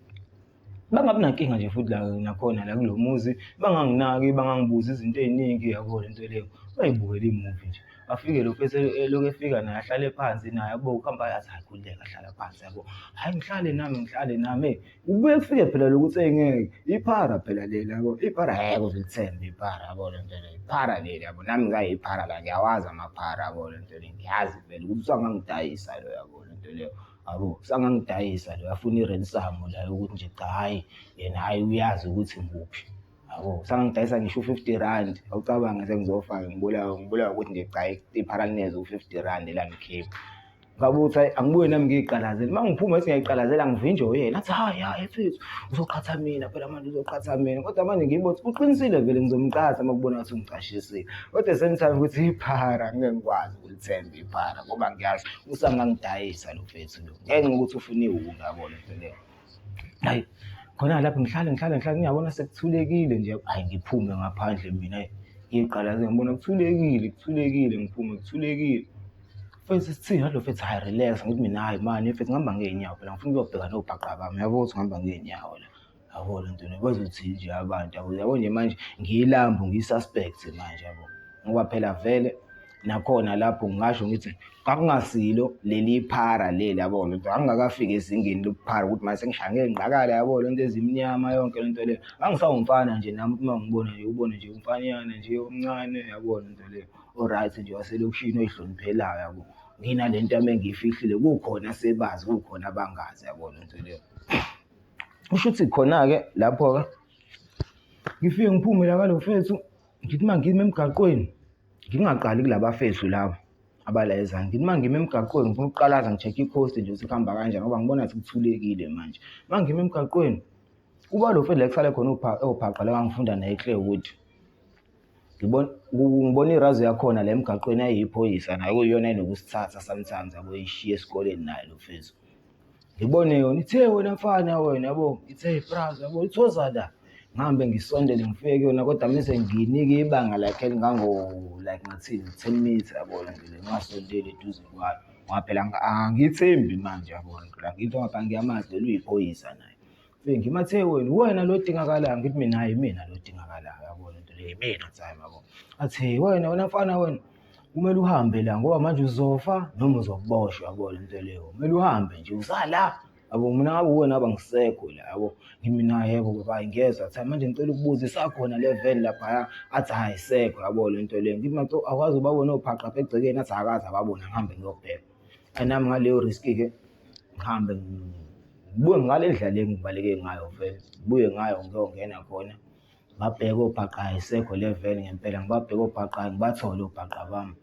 Bangabi nankinga nje futhi la nakhona la kulo muzi banganginaki bangangibuzi izinto ey'ningi yabo le nto leyo bayibukele imuvi nje. Afike lo mfethu elokhu efika naye ahlale phansi naye yabo ukuhamba athi hhayi khululeka hlala phansi yabo. Hhayi ngihlale nami ngihlale nami eyi kubuye kufike phela lokuthi eyi ngeke iphara phela leli yabo iphara ngeke uze ulithembe iphara yabo le nto leyo iphara leli yabo nami ngayiphara la ngiyawazi amaphara yabo le nto leyo ngiyazi vele ukuthi usangangidayisa lo yabo le nto leyo. Yabo usangangidayisa lo afuna i-ransom la yokuthi nje cha hhayi yena hhayi uyazi ukuthi ngikuphi. Yabo usangangidayisa ngisho u-fifty rand awucabange sengizofaka ngibulawa ngibulawa ukuthi nje cha iphara lineze u-fifty rand elangikhipha. Ngabe uthi hhayi angibuye nami ngiyiqalazele uma ngiphuma ethi ngiyayiqalazela ngivinjwe uyena athi hhayi hhayi mfethu uzoqhatha mina phela manje uzoqhatha mina kodwa manje ngiyibona ukuthi uqinisile vele ngizomqhatha uma kubona ngathi ungicashisile kodwa same time ukuthi iphara ngeke ngikwazi ukulithemba iphara ngoba ngiyazi usangangidayisa lo mfethu lo ngenxa yokuthi ufuna iwunga yabo le nto leyo. Hayi khona lapho ngihlale ngihlale ngihlale ngiyabona sekuthulekile nje hhayi ngiphume ngaphandle mina hhayi ngiyiqalaze ngibona kuthulekile kuthulekile ngiphume kuthulekile. Mfethu sithini nalo mfethu hhayi relax ngithi mina hhayi mani mfethu ngihamba ngey'nyawo phela ngifuna ukuyobheka nobhaqa bami uyabo ukuthi ngihamba ngey'nyawo la. Yabo le nto le bazothini nje abantu yabo yabo nje manje ngiyilambu ngiyi-suspect manje yabo ngoba phela vele nakhona lapho ngingasho ngithi kwakungasilo leli phara leli yabo le nto angingakafiki ezingeni lokuphara ukuthi manje sengishaya ngey'ngqakala yabo le nto ezimnyama yonke le nto leyo ngangisawumfana nje nami uma ngibona nje ubone nje umfanyana nje omncane yabo le nto leyo o-right nje waselokishini oyihloniphelayo yabo nginale nto yami engiyifihlile kukhona sebazi kukhona abangazi yabo le nto leyo. Kusho ukuthi khona-ke lapho-ke ngifike ngiphume la kalo mfethu ngithi uma ngimi emgaqweni ngingaqali kulaba fethu laba. Abala ezansi. Ngithi uma ngima emgaqweni ngifuna ukuqalaza ngi-check-e i-coast nje ukuthi kuhamba kanjani ngoba ngibona ngathi kuthulekile manje. Uma ngima emgaqweni kuba lo mfethu la kusale khona ophaqa la engangifunda naye eClairwood. Ngibona ngibona irazo yakhona la emgaqweni ayiyiphoyisa nayo kuyiyona enokusithatha sometimes yabo ishiye esikoleni nayo lo mfethu. Ngibone yona ithe wena mfana wena yabo ithe brazo yabo ithoza la. Ngihambe ngisondele ngifike kuyona kodwa mese nginike ibanga like elingango like ngathini 10 minutes yabo nje ngingasondeli eduze kwayo. Ngoba phela angithembi manje yabo phela ngithi ngoba ngiyamazi leli uyiphoyisa naye. Fike ngimathe wena uwena lo odingakalayo ngithi mina hhayi imina lo odingakalayo yabo lento le imina time yabo. Athi wena wena mfana wena kumele uhambe la ngoba manje uzofa noma uzoboshwa yabo lento leyo. Kumele uhambe nje usala yabo mina ngabe uwena aba ngisekho la yabo. Ngithi mina yebo baba ngiyezwa athi manje ngicela ukubuza isakhona le veni laphaya athi hhayi ayisekho yabo lento leyo. Ngithi maco awukaze ubabone ophaqa apha egcekeni athi akaze ababona ngihambe ngiyobheka. Nami ngaleyo risk-ke ngihambe ngibuye ngale ndlela le engibaleke ngayo vele, ngibuye ngayo ngiyongena khona. Ngibabheke obhaqa ayisekho le veni ngempela, ngibabheke obhaqa ngibathole obhaqa bami.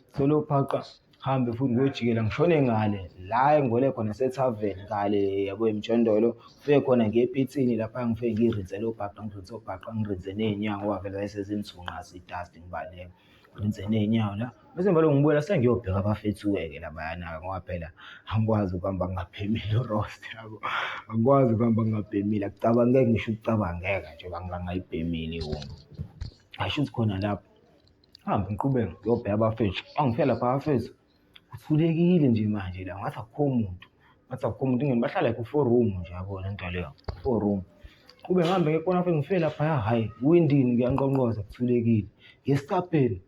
Ngithole obhaqa ngihambe futhi ngiyojikela ngishone ngale la engigcwele khona sethaveni ngale yabo emjondolo. Ngifike khona ngiye epitsini lapha ngifike ngiyirinsele obhaqa, ngirinse obhaqa, ngirinse ney'nyawo ngoba vele zayisezingithunqasa i-dust ngibaleka. Ngirinse ney'nyawo la. Bese ngivele ngibuyela sengiyobheka abafethu-ke ke labayana-ke ngoba phela angikwazi ukuhamba ngingabhemile urosta yabo. Angikwazi ukuhamba ngingabhemile, akucabangeki ngisho ukucabangeka nje uba ngingayibhemile iwunga. Ngasho ukuthi khona lapho, ngihambe ngiqhubeke ngiyobheka abafethu. Uma ngifika lapha abafethu, kuthulekile nje manje la ngathi akukho muntu, ngathi akukho muntu ingani bahlala ku-four room nje yabo le nto leyo, four room. Qhube ngihambe ngiye kubona afike ngifike laphaya, hhayi windini kuyanqonqoza kuthulekile. Ngesicabheni,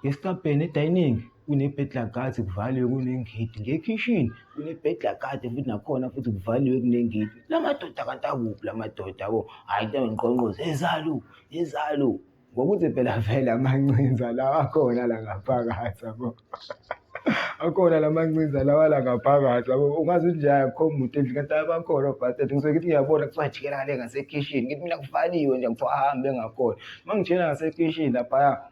ngesicabheni e-dining kune-burglar guard kuvaliwe kunengidi, ngekhishini kune-burglar guard futhi nakhona futhi kuvaliwe kunengidi. La madoda kanti akuphi la madoda yabo? Hhayi into engiqonqoze, yezalu, yezalu. Ngokuthi phela vele amancinza lawa akhona la ngaphakathi yabo. Akhona la mancinza lawa la ngaphakathi yabo. Ungaze uthi nje akukho muntu endlini kanti abakhona obhastard. Ngisuke ngithi ngiyabona kuthiwa jikela ngale ngasekhishini. Ngithi mina kuvaliwe nje kuthiwa ahambe ngakhona. Uma ngijikela ngasekhishini laphaya,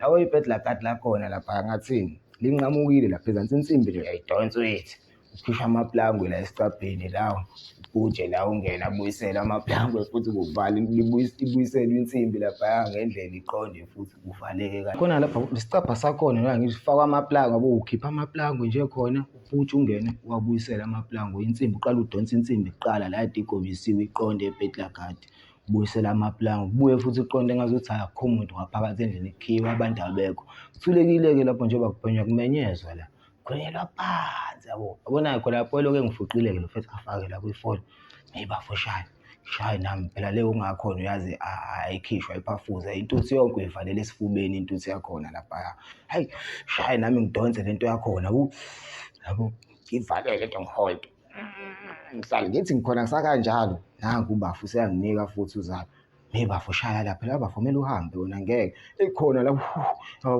yabo i-burglar guard lakhona laphaya ngathini, linqamukile lapha ezansi insimbi nje uyayidonsa uyithi. Ukhishwa amaplangwe la esicabheni lawa, ubhuje la ungene abuyisele amaplangwe futhi kuvale ibuyiselwe insimbi laphaya ngendlela iqonde futhi kuvaleke kahle. Khona lapha isicabha sakhona la ngithi fakwa amaplangwe yabo, ukhipha amaplangwe nje khona ubhuje ungene uwabuyisele amaplangwe. Insimbi uqale udonse insimbi kuqala la kade igobisiwe iqonde e-burglar guard, ubuyisele amaplangwe. Kubuye futhi kuqonde engazuthi hhayi akukho muntu ngaphakathi endlini kukhiyiwe abantu abekho. Kuthulekile-ke lapho njengoba kubhenywa kumenyezwa la. Khulelwa phansi yabo. Yabona-ke khona lapho elokhu engifuqile-ke lo mfethu afake la kwifoni. Eyi bafo shaya, shaye nami phela le ungakhona uyazi ayikhishwa iphafuze intuthu yonke uyivalela esifubeni intuthu yakhona laphaya. Hayi, shaye nami ngidonse le nto yakhona yabo, ngiyivalele le nto ngiholde. Ngihlale ngithi ngikhona kusakanjalo, nangu ubafo useyanginika futhi uzalo. Hey bafo shaya lapha la bafo kumele uhambe wena ngeke. Ekhona la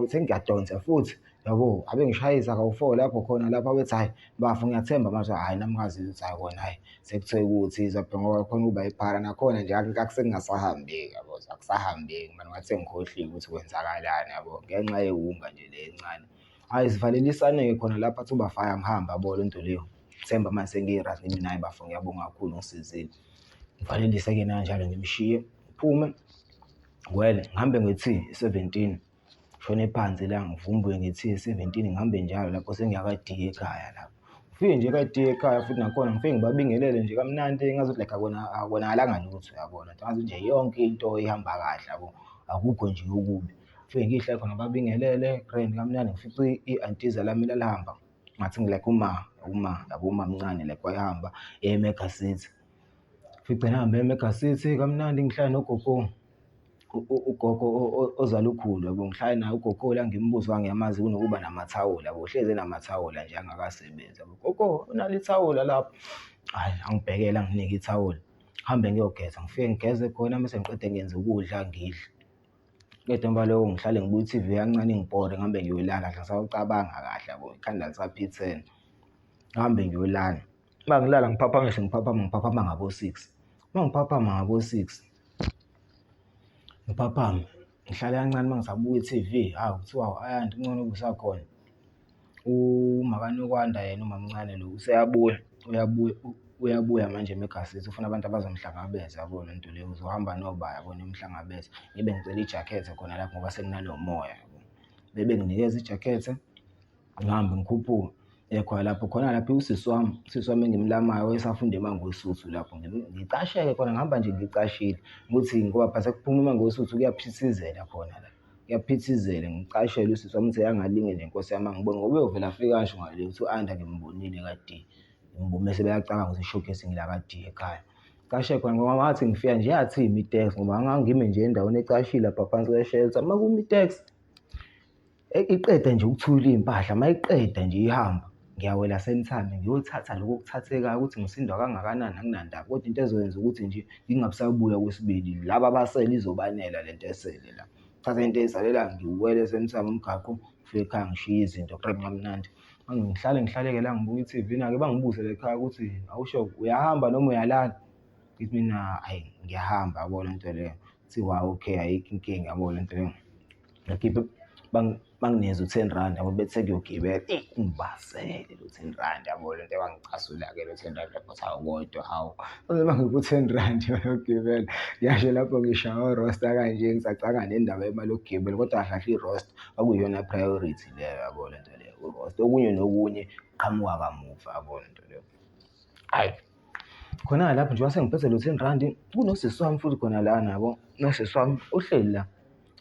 sengiyadonsa futhi yabo abe ngishayisa kawu-four lapho khona lapho abethi hhayi bafo ngiyathemba manje hhayi nami ngazizwa ukuthi hhayi kona hhayi sekuthe ukuthi izwa ngoba khona ukuba iphara nakhona nje akusengasahambeki yabo akusahambeki mani ngathi sengikhohliwe ukuthi kwenzakalani yabo ngenxa yewunga nje le encane. Hhayi sivalelisane-ke khona lapho athi ubafo hhayi angihambe yabo le nto leyo. Themba manje sengiyi-right ngithi mina hhayi bafo ngiyabonga kakhulu ungisizile. Ngivalelise-ke nakanjalo ngimshiye ngiphume ngwele ngihambe nge-T 17 ngishone phansi la ngivumbuke nge-T 17 ngihambe njalo lapho sengiya ka-D ekhaya lapho. Ngifike nje ka-D ekhaya futhi nakhona ngifike ngibabingelele nje kamnandi engazuthi like akonakalanga lutho uyabona, ngazuthi nje yonke into ihamba kahle yabo, akukho nje okubi. Ngifike ngihlale khona ngibabingelele grand kamnandi ngifice i-antiza lami lalihamba ngathi like uma uma yabo umamncane like wayehamba eya e-Mega City. Ngifice ngihambe e-Mega City kamnandi ngihlale nogogo ugogo ozala ukhulu yabo, ngihlale naye ugogo la ngimbuze ngoba ngiyamazi kunokuba namathawula yabo, uhlezi enamathawula nje angakasebenzi yabo. Gogo unalo ithawula lapho? Hhayi angibhekele anginike ithawula, ngihambe ngiyogeza ngifike ngigeze khona mese ngiqede ngenze ukudla ngidle. Qeda emva kwaloko ngihlale ngibuke i-T_V kancane ingibhore ngihambe ngiyolala ngisawucabanga kahle yabo, ikhanda lisaphithene. Ngihambe ngiyolala, uma ngilala ngiphaphamise ngiphaphama ngiphaphama ngabo-six. Uma ngiphaphama ngabo-six, ngiphaphame ngihlale kancane uma ngisabuka i-T_V, hawu kuthiwa Ayanda kungcono ube usakhona. UMakaNokwanda yena umamncane lo useyabuya, uyabuya, uyabuya manje eMega City ufuna abantu abazomhlangabeza yabo le nto leyo, uzohamba noba yabo nimhlangabeze. Ngibe ngicela ijakethe khona lapho ngoba sekunalo moya yabo. Bebe nginikeza ijakethe ngihambe ngikhuphuke khona lapho khona lapho usisi wami, usisi wami engimlamayo wayesafunda eMangosuthu lapho ngicashe-ke khona ngihamba nje ngicashile ukuthi ngoba phela sekuphuma eMangosuthu kuyaphithizela khona la. Kuyaphithizela ngicashele usisi wami ukuthi angalinge nje nkosi yami angibone ngoba uyovele afike asho ngale ukuthi u-Anda ngimbonile ka-D. Mese beyacabanga ukuthi showcase ngila ka-D ekhaya. Cashe khona ngoba ngathi ngifika nje yathi imi iteksi ngoba ngangime nje endaweni ecashile lapha phansi kwe-shelter. Uma kumi iteksi iqeda nje ukuthula iy'mpahla, uma iqeda nje ihamba ngiyawela senithande ngiyothatha lokhu okuthathekayo ukuthi ngisindwa kangakanani anginandaba, kodwa into ezoyenza ukuthi nje ngingabi sabuya okwesibili laba abasele izobanela le nto esele la. Thatha into eyisalela ngiwele semsamo umgaqo ngifike ekhaya ngishiye izinto kamnandi. Ngihlale ngihlale-ke la ngibuka i-T_V nake bangibuze la ekhaya ukuthi awusho uyahamba noma uyalala? Ngithi mina hhayi ngiyahamba yabo le nto leyo. Kuthiwa okay ayikho inkinga yabo le nto leyo. Ngakhipha banginikeza u-ten rand yabo bethi sekuyogibela eyi ungibasele lo ten rand yabo le nto wangicasula-ke lo ten rand lapho hawu kodwa hawu baze bangipha u-ten rand bayogibela. Ngiyasho lapho ngishaya o-roster kanje ngisacabanga nendaba yemali yokugibela kodwa kahle kahle i-roster kwakuyiyona priority leyo yabo le nto leyo u-roster. Okunye nokunye kuqhamuka kamuva yabo le nto leyo. Hhayi khona lapho nje wase ngiphethe lo ten rand kunosisi wami futhi khona lana yabo, nosisi wami uhleli la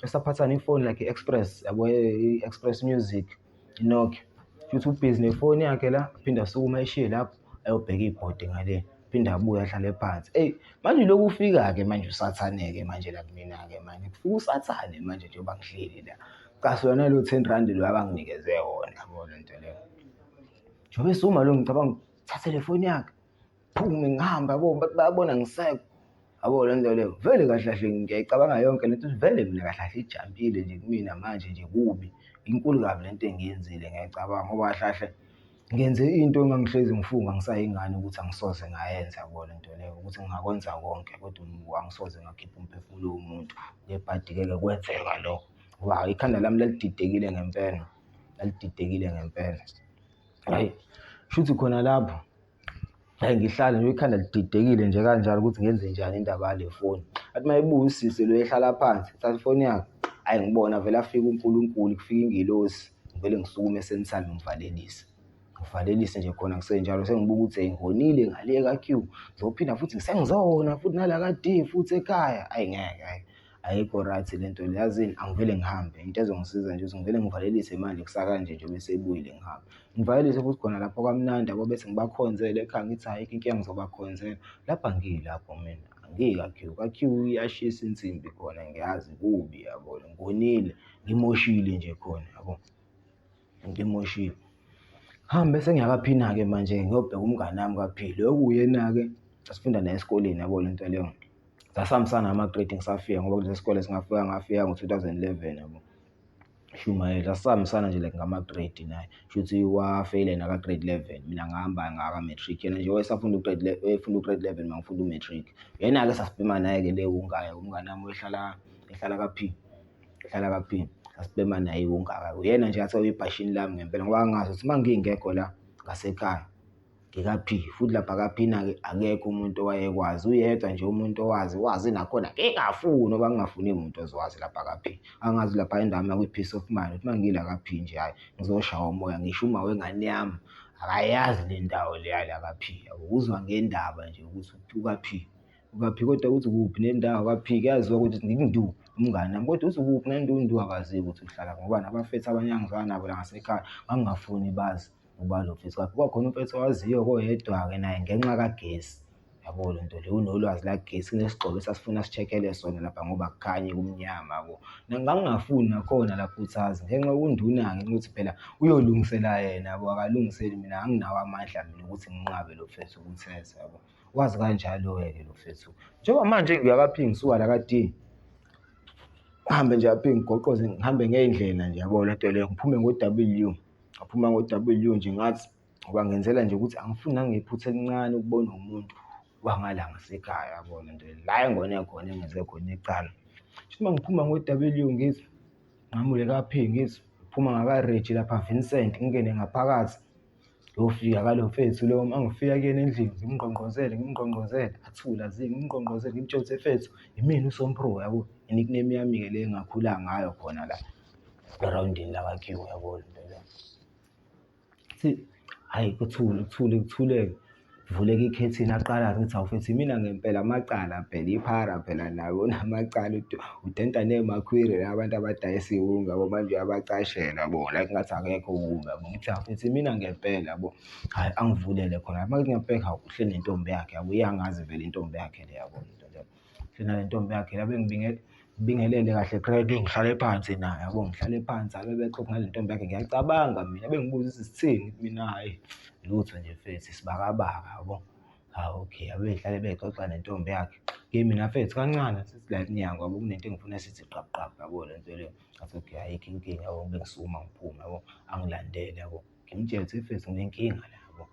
esaphatha nefoni like i-Express yabo i-Express Music i-Nokia. Shuthi ubhizi nefoni yakhe la aphinde asukume ayishiye lapho ayobheka ibhodi ngale, aphinde abuye ahlale phansi. Eyi manje lokhu ufika-ke manje usathane-ke manje la kumina-ke manje, kufika usathane manje njengoba ngihleli la. Casulwa nalo ten rand lo abanginikeze wona yabo le nto leyo. Njengoba esukuma lo ngicabanga thathe le foni yakhe phume ngihambe yabo bayabona ngisekho yabo le nto leyo. Vele kahle kahle ngiyayicabanga yonke le nto vele mina kahle kahle ijampile nje kumina manje nje kubi, inkulu kabi le nto engiyenzile ngiyayicabanga ngoba kahle kahle ngenze into engangihlezi ngifunga ngisayingane ukuthi angisoze ngayenza yabo le nto leyo, ukuthi ngingakwenza konke kodwa angisoze ngakhipha umphefumulo womuntu. Ngebhadi-ke ke kwenzeka lokho ngoba ikhanda lami lalididekile ngempela, lalididekile ngempela. Hhayi, shuthi khona lapho hhayi ngihlale nje ikhanda lididekile nje kanjalo ukuthi ngenze njani indaba yale foni. Athi uma ebuya usisi lo ehlala phansi, ethatha ifoni yakhe, hhayi ngibona vele afike uNkulunkulu, kufika ingelosi, ngivele ngisukume esensami ngivalelise. Ngivalelise nje khona kusenjalo sengibuka ukuthi hheyi ngonile ngale ka-Q, ngizophinda futhi sengizona futhi nala ka-D futhi ekhaya, hhayi ngeke hhayi. Ayikho right le nto le, yazini angivele ngihambe into ezongisiza nje ukuthi ngivele ngivalelise manje kusakanje nje bese ebuyile ngihambe. Ngivalelise futhi khona lapho kamnandi yabo bese ngibakhonzele ekhaya ngithi ayikho inkinga ngizobakhonzela. Lapha angiyi lapho mina, angiyi ka-Q, ka-Q iyashisa insimbi khona ngiyazi kubi yabo, ngonile ngimoshile nje khona yabo, ngimoshile. Ngihambe sengiya kaPhina-ke manje ngiyobheka umngani wami kaPhi, lo okuwuyena-ke esifunda naye esikoleni yabo le nto leyo. Sasihambisana ama-grade ngisafika ngoba kulesi sikole singafika ngafika ngo-2011 yabo. Shumayela sasihambisana nje like ngama-grade naye, shuthi wafeyila yena ka-grade 11 mina ngahamba ngaka-matric. Yena nje wayesafunda u-grade wayefunda u-grade 11 mina ngifunda u-matric. Yena-ke sasibhema naye-ke le wunga umngani wami wayehlala ehlala ka-P, ehlala ka-P. Sasibhema naye iwunga-ke. Uyena nje athi uyibhashini lami ngempela ngoba ngangazi ukuthi uma ngingekho la ngasekhaya ngika-P futhi lapha ka-P-na-ke akekho umuntu owayekwazi, uyedwa nje umuntu owazi, wazi nakhona ngingafuni ngoba ngingafuni muntu ozowazi lapha ka-P. Angazi lapha endaweni yakwi-peace of mind ukuthi uma ngila ka-P nje hhayi ngizoshawa umoya, ngisho uma wengane yami akayazi le ndawo le yala ka-P yabo. Uzwa ngendaba nje ukuthi uka-P, uka-P kodwa ukuthi kuphi nendawo ka-P kuyaziwa ukuthi ngindu umngani wami kodwa uthi ukuphi nendundu akaziwa ukuthi uhlala ngoba nabafethu abanye engizwana nabo la ngasekhaya ngangingafuni bazi. Ngoba lo mfethu wakhe kwakhona umfethu owaziyo koyedwa-ke naye ngenxa kagesi yabo le nto le unolwazi lagesi kunesigxobo esasifuna si-check-ele sona lapha ngoba kukhanyi kumnyama yabo. Ngangingafuni nakhona lapho ukuthi azi ngenxa yokunduna-ke ukuthi phela uyolungisela yena yabo akalungiseli mina anginawo amandla mina ukuthi nginqabe lo mfethu ukuthi eze yabo. Wazi kanjalo-ke lo mfethu. Njengoba manje ngiya ka-P ngisuka la ka-D, ngihambe nje ka-P ngigoqoze ngihambe ngey'ndlela nje yabo le nto leyo ngiphume ngo-W. Ngaphuma ngo-W nje ngathi ngoba ngenzela nje ukuthi angifuni nangephutha elincane ukubona umuntu wangala ngasekhaya yabo le nto le. La engone khona engenze khona icala. Shuthi uma ngiphuma ngo-W ngithi nqamule ka-P ngithi ngiphuma. Ngiphuma ngakaReggie lapha Vincent ngingene ngaphakathi. Ngiyofika kalo mfethu lo uma ngifika kuyena endlini ngimngqongqozele ngimngqongqozele athule azike ngimngqongqozele ngimtshele ukuthi mfethu imina uSompro yabo, i-nickname yami-ke le engakhula ngayo khona la erawundini laka-Q yabo le nto leyo. Hhayi kuthule kuthule kuthuleke, kuvuleke ikhethini aqala-ke ukuthi hawu mfethu imina ngempela amacala phela iphara phela nawe unamacala udenta ney'makhwiri la abantu abadayisa iwunga yabo manje uyabacashela yabo like ngathi akekho kubi yabo. Ngithi hawu mfethu imina ngempela yabo, hhayi angivulele khona uma ngiyabheka hawu uhleli nentombi yakhe yabo, iyangazi vele intombi yakhe le yabo le nto leyo. Uhleli nale ntombi yakhe la ngibingelele kahle grade ngihlale phansi naye yabo, ngihlale phansi abe bexoxa nale ntombi yakhe. Ngiyacabanga mina bengibuza ukuthi sithini, ngithi mina hhayi lutho nje mfethu isibakabaka yabo. Hawu okay, abehlale bexoxa nentombi yakhe. Ke mina mfethu kancane sithi la emnyango yabo kunento engifuna sithi gqabu gqabu yabo le nto leyo. Ngathi okay ayikho inkinga yabo, bengisukuma ngiphume yabo, angilandele yabo. Ngimtshele ukuthi mfethu nginenkinga la yabo.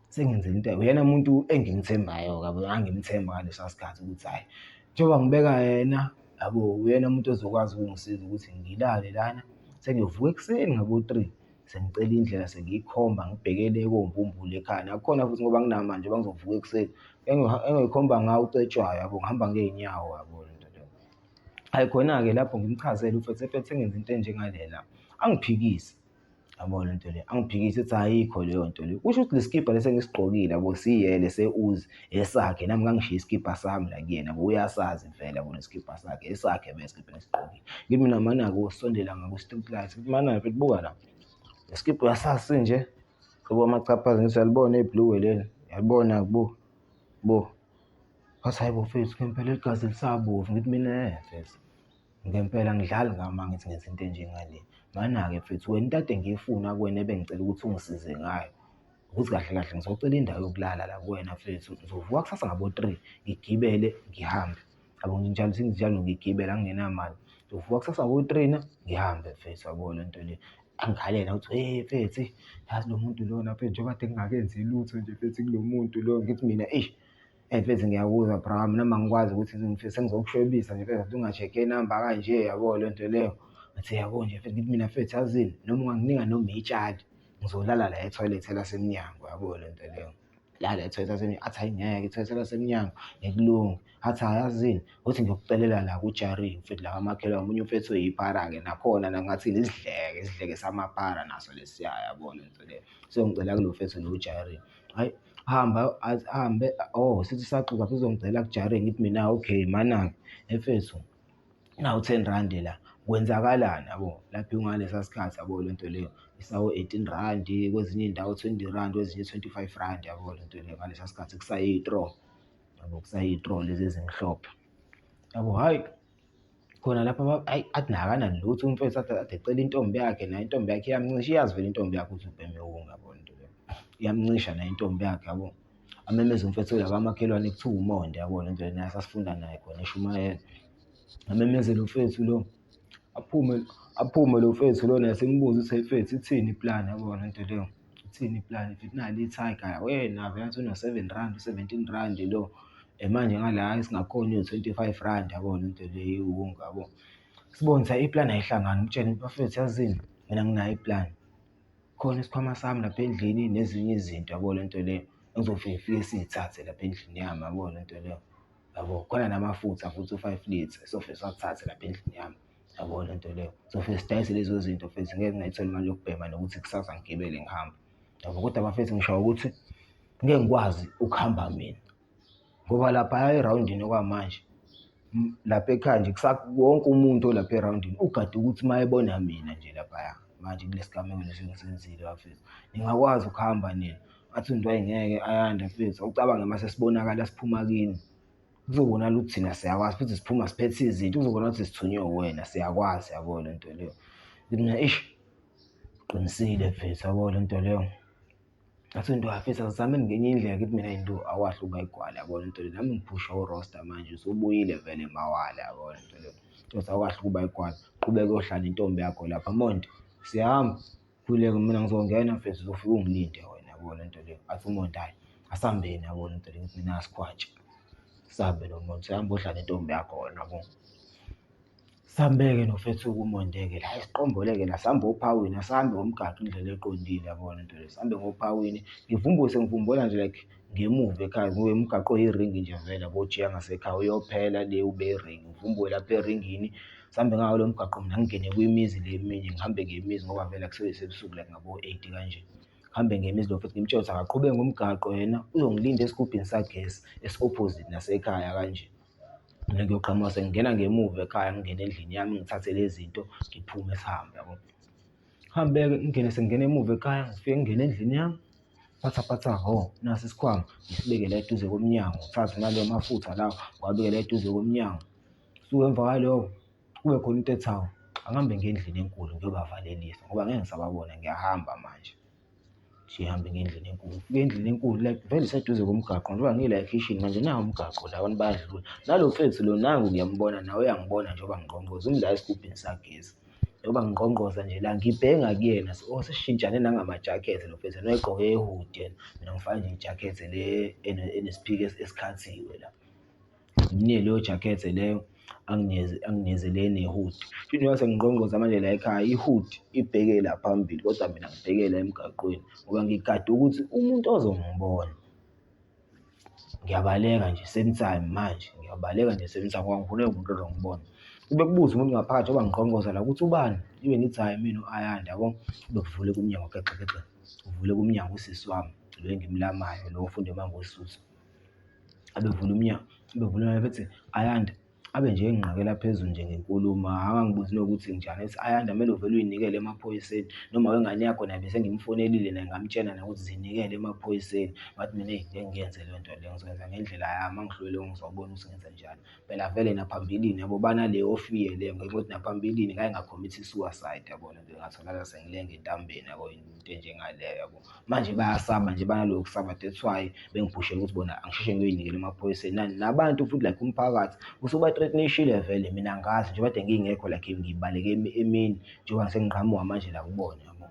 Sengenzile into uyena muntu engimthembayo-ke yabo, ngangimthemba ngalesiya sikhathi ukuthi hhayi njengoba ngibeka yena yabo, uyena umuntu ozokwazi ukungisiza ukuthi ngilale lana. Sengiyovuka ekuseni ngabo-three sengicela indlela sengiyikhomba ngibheke le koMbumbulu ekhaya. Nakhona futhi ngoba anginamali njengoba ngizovuka ekuseni engiyikhomba ngawo uCetshwayo yabo, ngihamba ngey'nyawo yabo le nto leyo. Hhayi khona-ke lapho ngimchazele mfethu, mfethu sengenza into enjengale la, angiphikise. Yabo le nto le, angiphikise ethi ayikho leyo nto leyo. Kusho ukuthi le sikibha lesi engisigqokile yabo siyele se-Uzi esakhe, nami ngangishiye isikibha sami la kuyena yabo, uyasazi vele yabo nesikibha sakhe, esakhe vele isikibha engisigqokile. Ngithi mina mana-ke usondela ngaku-street light, ngithi mana-ke mfethu buka la, le sikibha uyasazi sinje, hlobo amachaphaza ngithi uyalibona ibhulukwe leli, uyalibona buka, buka. Wathi hhayi bo mfethu ngempela igazi lisabovu, ngithi mina hhe mfethu. Ngempela angidlali ngawe uma ngithi ngenza into enjengale. Mana-ke mfethu wena into ade ngiyifuna kuwena ebengicela ukuthi ungisize ngayo, ukuthi kahle kahle ngizocela indawo yokulala la kuwena mfethu. Ngizovuka kusasa ngabo-three ngigibele ngihambe. Yabo njalo senginjalo ngigibele angingenamali. Ngizovuka kusasa ngabo-three na ngihambe mfethu yabo le nto le. Angikhalele ukuthi he mfethu yazi lo muntu lona mfethu njengoba kade ngingakenzi lutho nje mfethu kulo muntu lo, ngithi mina eish. Eyi mfethu ngiyakuzwa bra wami nami angikwazi ukuthi sengizokushwebisa nje mfethu unga-check-i inamba kanje yabo le nto leyo. Ngathi yabo nje mfethu ngithi mina mfethu yazini noma unganginika noma itshali ngizolala la ethoyilethi elasemnyango yabo le nto leyo. Lala ethoyilethi lasemnyango, athi hhayi ngeke ithoyilethi lasemnyango ngeke kulunge. Athi hhayi yazini uthi ngiyokucelela la kuJari mfethu la kamakhelwane omunye umfethu oyiphara-ke nakhona ngathini isidleke, isidleke samaphara naso lesiya yabo le nto leyo. So ngicela kulo mfethu lo uJari. Hhayi hamba ahambe oh sithi saxoxa uzongicela kuJari ngithi mina okay mana-ke mfethu nawu ten randi la kwenzakalani yabo lapho ngalesa sikhathi yabo le nto leyo isawo-eighteen randi kwezinye iy'ndawo twenty rand kwezinye twenty-five rand yabo le nto leyo ngalesa sikhathi kusayi-straw yabo kusayi-straw lezi ezimhlophe yabo hhayi. Khona lapha hhayi athi naye akanalutho umfethu athi ade ecela intombi yakhe naye intombi yakhe iyamncisha, iyazi vele intombi yakhe ukuthi ubhema iwunga yabo lento leyo. Iyamncisha naye intombi yakhe yabo. Amemeze umfethu la kamakhelwane kuthiwa uMonde yabo lento le naye sasifunda naye khona eshumayela. Amemeze lo mfethu lo, aphume aphume lo mfethu lo naye simbuze ukuthi hheyi mfethu ithini iplani yabo lento leyo. Ithini iplani mfethu nali i-tiger wena vele ngathi uno-seven rand, u-seventeen rand lo. Manje ngala esingakhona iyo-twenty-five rand yabo le nto le iwunga yabo. Sibone ukuthi hhayi iplani ayihlangani ngimtshele ngithi bafethu yazini mina nginayo iplani. Khona isikhwama sami lapha endlini nezinye izinto yabo le nto le engizofike ngifike siy'thathe lapha endlini yami yabo le nto leyo. Yabo khona namafutha futhi u-five litre esofike siwathathe lapha endlini yami yabo le nto leyo. Sofike sidayise lezo zinto mfethu ngeke ngingayitholi imali yokubhema nokuthi kusasa ngigibele ngihambe yabo. Kodwa bafethu ngisho ukuthi ngeke ngikwazi ukuhamba mina ngoba laphaya erawundini okwamanje lapha ekhaya nje wonke umuntu olapha erawundini ugade ukuthi uma ebona mina nje laphaya manje kulesi gameko lesi engisenzile bafethu, ningakwazi ukuhamba nina. Ngathi into ayingeke Ayanda mfethu, awucabange uma sesibonakala siphuma kini kuzobonakala ukuthi thina siyakwazi futhi siphuma siphethe izinto, kuzobonakala ukuthi sithunywe uwena siyakwazi yabo le nto leyo. Ngithi mina eish, uqinisile mfethu yabo le nto leyo. Ngathi into mfethu asizameni ngenye indlela ngithi mina into awahle ungayigwala yabo le nto le, nami ngiphusha urosta manje usubuyile vele mawala yabo le nto leyo. Ngithi awukahle ukuba igwala, qhubeka uyohlala nentombi yakho lapha Monti, siyahamba khululeka mina ngizongena mfethu uzofike ungilinde wena yabo le nto leyo. Athi uMonti hhayi asambeni yabo le nto le, ngithi mina asikhwatshe, sihambe noMonti sihambe ohlala nentombi yakho wena yabo. Sambeke nofethu-ke uMonde-ke la, siqomboleke la, sihambe ophawini, asihambi ngomgaqo indlela eqondile yabona into le, sihambe ngophawini. Ngivumbuke sengivumbula nje like ngemuva ekhaya ngoba umgaqo oyiringi nje vele yabo, ujika ngasekhaya uyophela le ube iringi. Ngivumbuke lapha eringini, sihambe ngawo lo mgaqo mina ngingene kwimizi le eminye, ngihambe ngemizi ngoba vele kusuke kusebusuku like ngabo-eight kanje. Ngihambe ngemizi lo mfethu ngimtshele ukuthi akaqhubeke ngomgaqo yena uzongilinda esigubhini sagesi esi-opposite nasekhaya kanje. Mina ngiyoqhamuka sengingena ngemuva ekhaya, ngingene endlini yami ngithathe lezi zinto ngiphume sihambe yabo. Ngihambe-ke ngingene sengingena emuva ekhaya, ngifike ngingene endlini yami, phatha phatha, hho nasi isikhwama ngisibeke la eduze komnyango, ngithathe nalawo mafutha lawa ngiwabeke la eduze komnyango. Suke emva kwaloko kube khona into ethi hawu, angihambe ngiye endlini enkulu ngiyobavalelisa ngoba ngeke ngisababona ngiyahamba manje. Sihambe ngendlela enkulu. Ufike endlini enkulu like vele iseduze komgaqo njengoba ngila ekhishini manje nawu umgaqo la abantu bayadlula. Nalo mfethu lo nangu ngiyambona nawe uyangibona njengoba ngingqongqoza umi la esigubhini sagesi. Njengoba ngingqongqoza nje la ngibheke ngakuyena oh sesishintshane nangamajakhethi lo mfethu yena wayegqoke ihudi yena, mina ngifake nje ijakhethi le enesiphiko esikhathiwe la. Ngimnike leyo jakhethe leyo anginikeze anginikeze le ene-hood. Shuthi njengoba sengingqongqoza manje la ekhaya i-hood ibheke la phambili kodwa mina ngibheke la emgaqweni ngoba ngigade ukuthi umuntu ozongibona. Ngiyabaleka nje same time manje ngiyabaleka nje same time ngoba ngifuna umuntu ozongibona. Kube kubuza umuntu ngaphakathi ngoba ngingqongqoza la ukuthi ubani, ngibe ngithi hhayi mina u-Ayanda yabo. Kube kuvuleka umnyango gexe gexe, kuvuleka umnyango usisi wami lo engimlamayo lo ofunda eMangosuthu. Abevula umnyango, abevula umnyango bethi Ayanda, abe nje engingqakela phezulu nje ngenkulumo, akangibuzi nokuthi nginjani, ethi Ayanda kumele uvele uy'nikele emaphoyiseni noma wengane yakho naye bese ngimfonelile naye ngamtshela naye ukuthi zinikele emaphoyiseni. Ngathi mina eyi ngeke ngiyenze leyo nto leyo, ngizokwenza ngendlela yami, uma ngihlulwe ngizobona ukuthi ngenzenjani. Phela vele naphambilini yabo banaleyo fear leyo ngenxa yokuthi naphambilini ngake nga-commit-a i-suicide yabo, ngatholakala sengilenga entambeni yabo, into enjengaleyo yabo. Manje bayasaba nje banaloko kusaba that's why bengiphushela ukuthi bona angisheshe ngiyoyinikela emaphoyiseni. Nani nabantu futhi like umphakathi usuba-threaten-ishile vele mina angazi njengoba kade ngingekho like ngibaleke emini njengoba sengiqhamuka manje la kubona yabo.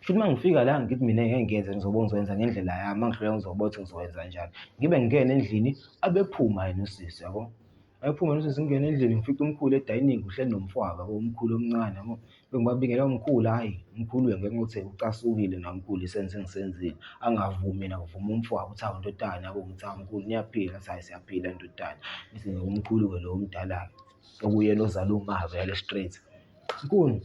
Shuthi uma ngifika la ngithi mina ngeke ngiyenze ngizobe ngizoyenza ngendlela yami, uma ngihluleka ngizobona ukuthi ngizowenza njani. Ngibe ngingena endlini abephuma yena usisi yabo. Ayephuma yena usisi ngingena endlini ngifice umkhulu e-dining uhleli nomfowabo yabo, umkhulu omncane yabo. Bengibabingelela umkhulu, hhayi umkhulu ngenxa yokuthi ucasukile naye umkhulu isenzo engisenzile. Angavumi yena kuvuma umfowabo ukuthi hawu ndodana yabo, ngithi hawu mkhulu niyaphila? Athi hhayi siyaphila ndodana. Ngithi umkhulu-ke lo omdala-ke okuyena ozala uma vele straight. Mkhulu,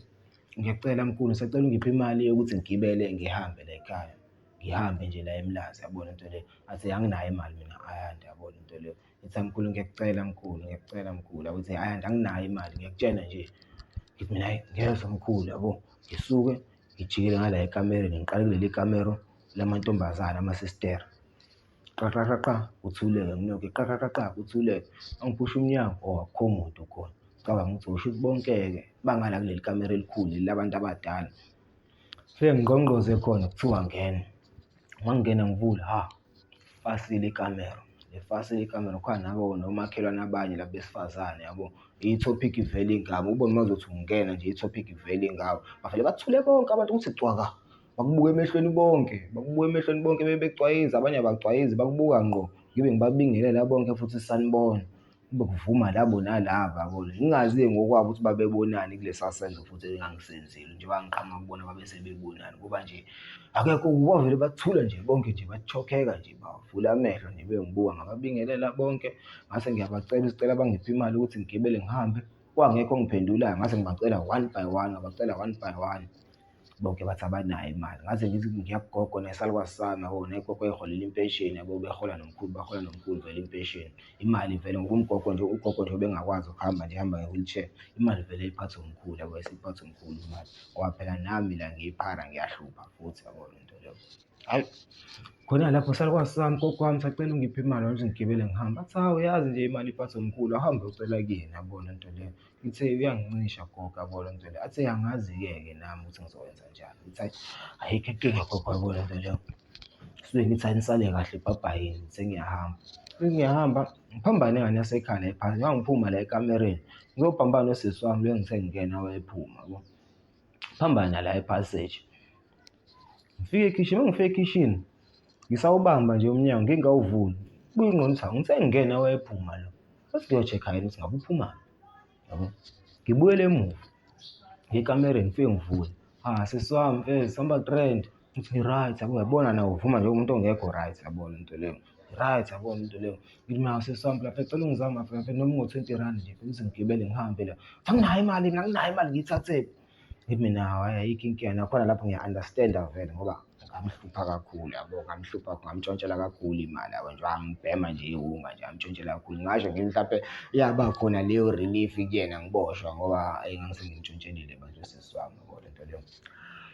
ngiyacela mkhulu ngisacela ungiphe imali yokuthi ngigibele ngihambe la ekhaya. Ngihambe nje la eMlazi yabo le nto le. Athi anginayo imali mina Ayanda yabo le nto le. Ngithi hhayi mkhulu ngiyakucela mkhulu, ngiyakucela mkhulu. Akuthi Ayanda anginayo imali ngiyakutshela nje. Ngithi mina hhayi ngiyezwa mkhulu yabo. Ngisuke ngijikele ngala ekamereni ngiqale kuleli kamero lamantombazane amasistera. Qa qa qa qa kuthuleke ngilokhu qa qa qa qa kuthuleke. Mangiphusha umnyango oh akukho muntu khona. Ngicabanga ukuthi osho ukuthi bonke-ke bangala kuleli kamero elikhulu leli labantu abadala. Ngifike ngingqongqoze khona kuthiwa ngena. Uma ngingena ngivula ha fasile ikamero, lifasile ikamero kukhona nabo nomakhelwane abanye laba besifazane yabo. I-topic ivele ingabo, ubone uma uzothi ungena nje i-topic ivele ingabo. Bavele bathule bonke abantu kuthi cwaka, bakubuka emehlweni bonke, bakubuka emehlweni bonke bebe becwayiza, abanye abacwayizi bakubuka ngqo. Ngibe ngibabingelela bonke futhi sanibona. Kube kuvuma labo nalaba yabo. Ngingazi-ke ngokwabo ukuthi babebonani kulesa senzo futhi engangisenzile njengoba ngiqhamuka kubona babe sebebonani ngoba nje akekho bavele bathula nje bonke nje bachokheka nje bavula amehlo nje bengibuka ngababingelela bonke ngase ngiyabacela isicela bangiphe imali ukuthi ngigibele ngihambe kwangekho ongiphendulayo ngase ngibacela one by one ngabacela one by one. Bonke bathi abanayo imali. Ngaze ngithi ngiya kugogo nesalukwazi sami yabo, negogo eyiholela impesheni yabo, behola nomkhulu, bahola nomkhulu vele impesheni. Imali vele ngoba umgogo nje, ugogo nje ubengakwazi ukuhamba nje ehamba nge-wheelchair. Imali vele iphathwa umkhulu yabo, isiphathwa umkhulu imali ngoba phela nami la ngiyiphara ngiyahlupha futhi yabo le nto leyo. Hhayi, khona lapho salukwazi sami, gogo wami sacela ungiphe imali ukuthi ngigibele ngihambe. Athi hawu uyazi nje imali iphathwa umkhulu, awuhambe uyocela kuyena yabo le nto leyo. Ngithe uyangincisha gogo yabo le nto le. Athe angazi-ke ke nami ukuthi ngizokwenza njani. Ngithi hhayi ayikho inkinga gogo yabo le nto leyo. Suke ngithi hhayi nisale kahle bhabhayini sengiyahamba. Sengiyahamba ngiphambane ngane yasekhaya la ephansi, ngangiphuma la ekamereni ngizophambana nosisi wami lo engithe ngingena wayephuma yabo. Phambana la e-passage. Ngifike ekhishini, uma ngifika ekhishini ngisawubamba nje umnyango ngingawuvuli, kubuye ingqondo ukuthi hawu ngithe ngingena wayephuma lo. Sethi ngiyo-check-a yena ukuthi ngabe uphumaphi yabo. Ngibuyele emuva ngiye ekamereni ngifike ngivule, ah sisi wami mfethu sihamba grand. Ngithi ngi-right yabo, uyabona nawe uvuma njengomuntu ongekho right yabo le nto leyo. Right yabo le nto leyo. Ngithi mina sisi wami lapha ngicela ungizame mfethu noma ngo-20 rand nje ukuze ngigibele ngihambe la. Anginayo imali mina, anginayo imali ngiyithathephi? Ngithi mina hhayi ayikho inkinga nakhona lapho ngiya-understand-a vele ngoba ngamhlupha kakhulu yabo, ngamhlupha ngamtshontshela kakhulu imali yabo nje ngangibhema nje iwunga nje ngamtshontshela kakhulu. Ngingasho ngithi mhlampe yaba khona leyo relief kuyena ngiboshwa ngoba eyi ngangisengimtshontshelile manje usisi wami yabo le nto leyo.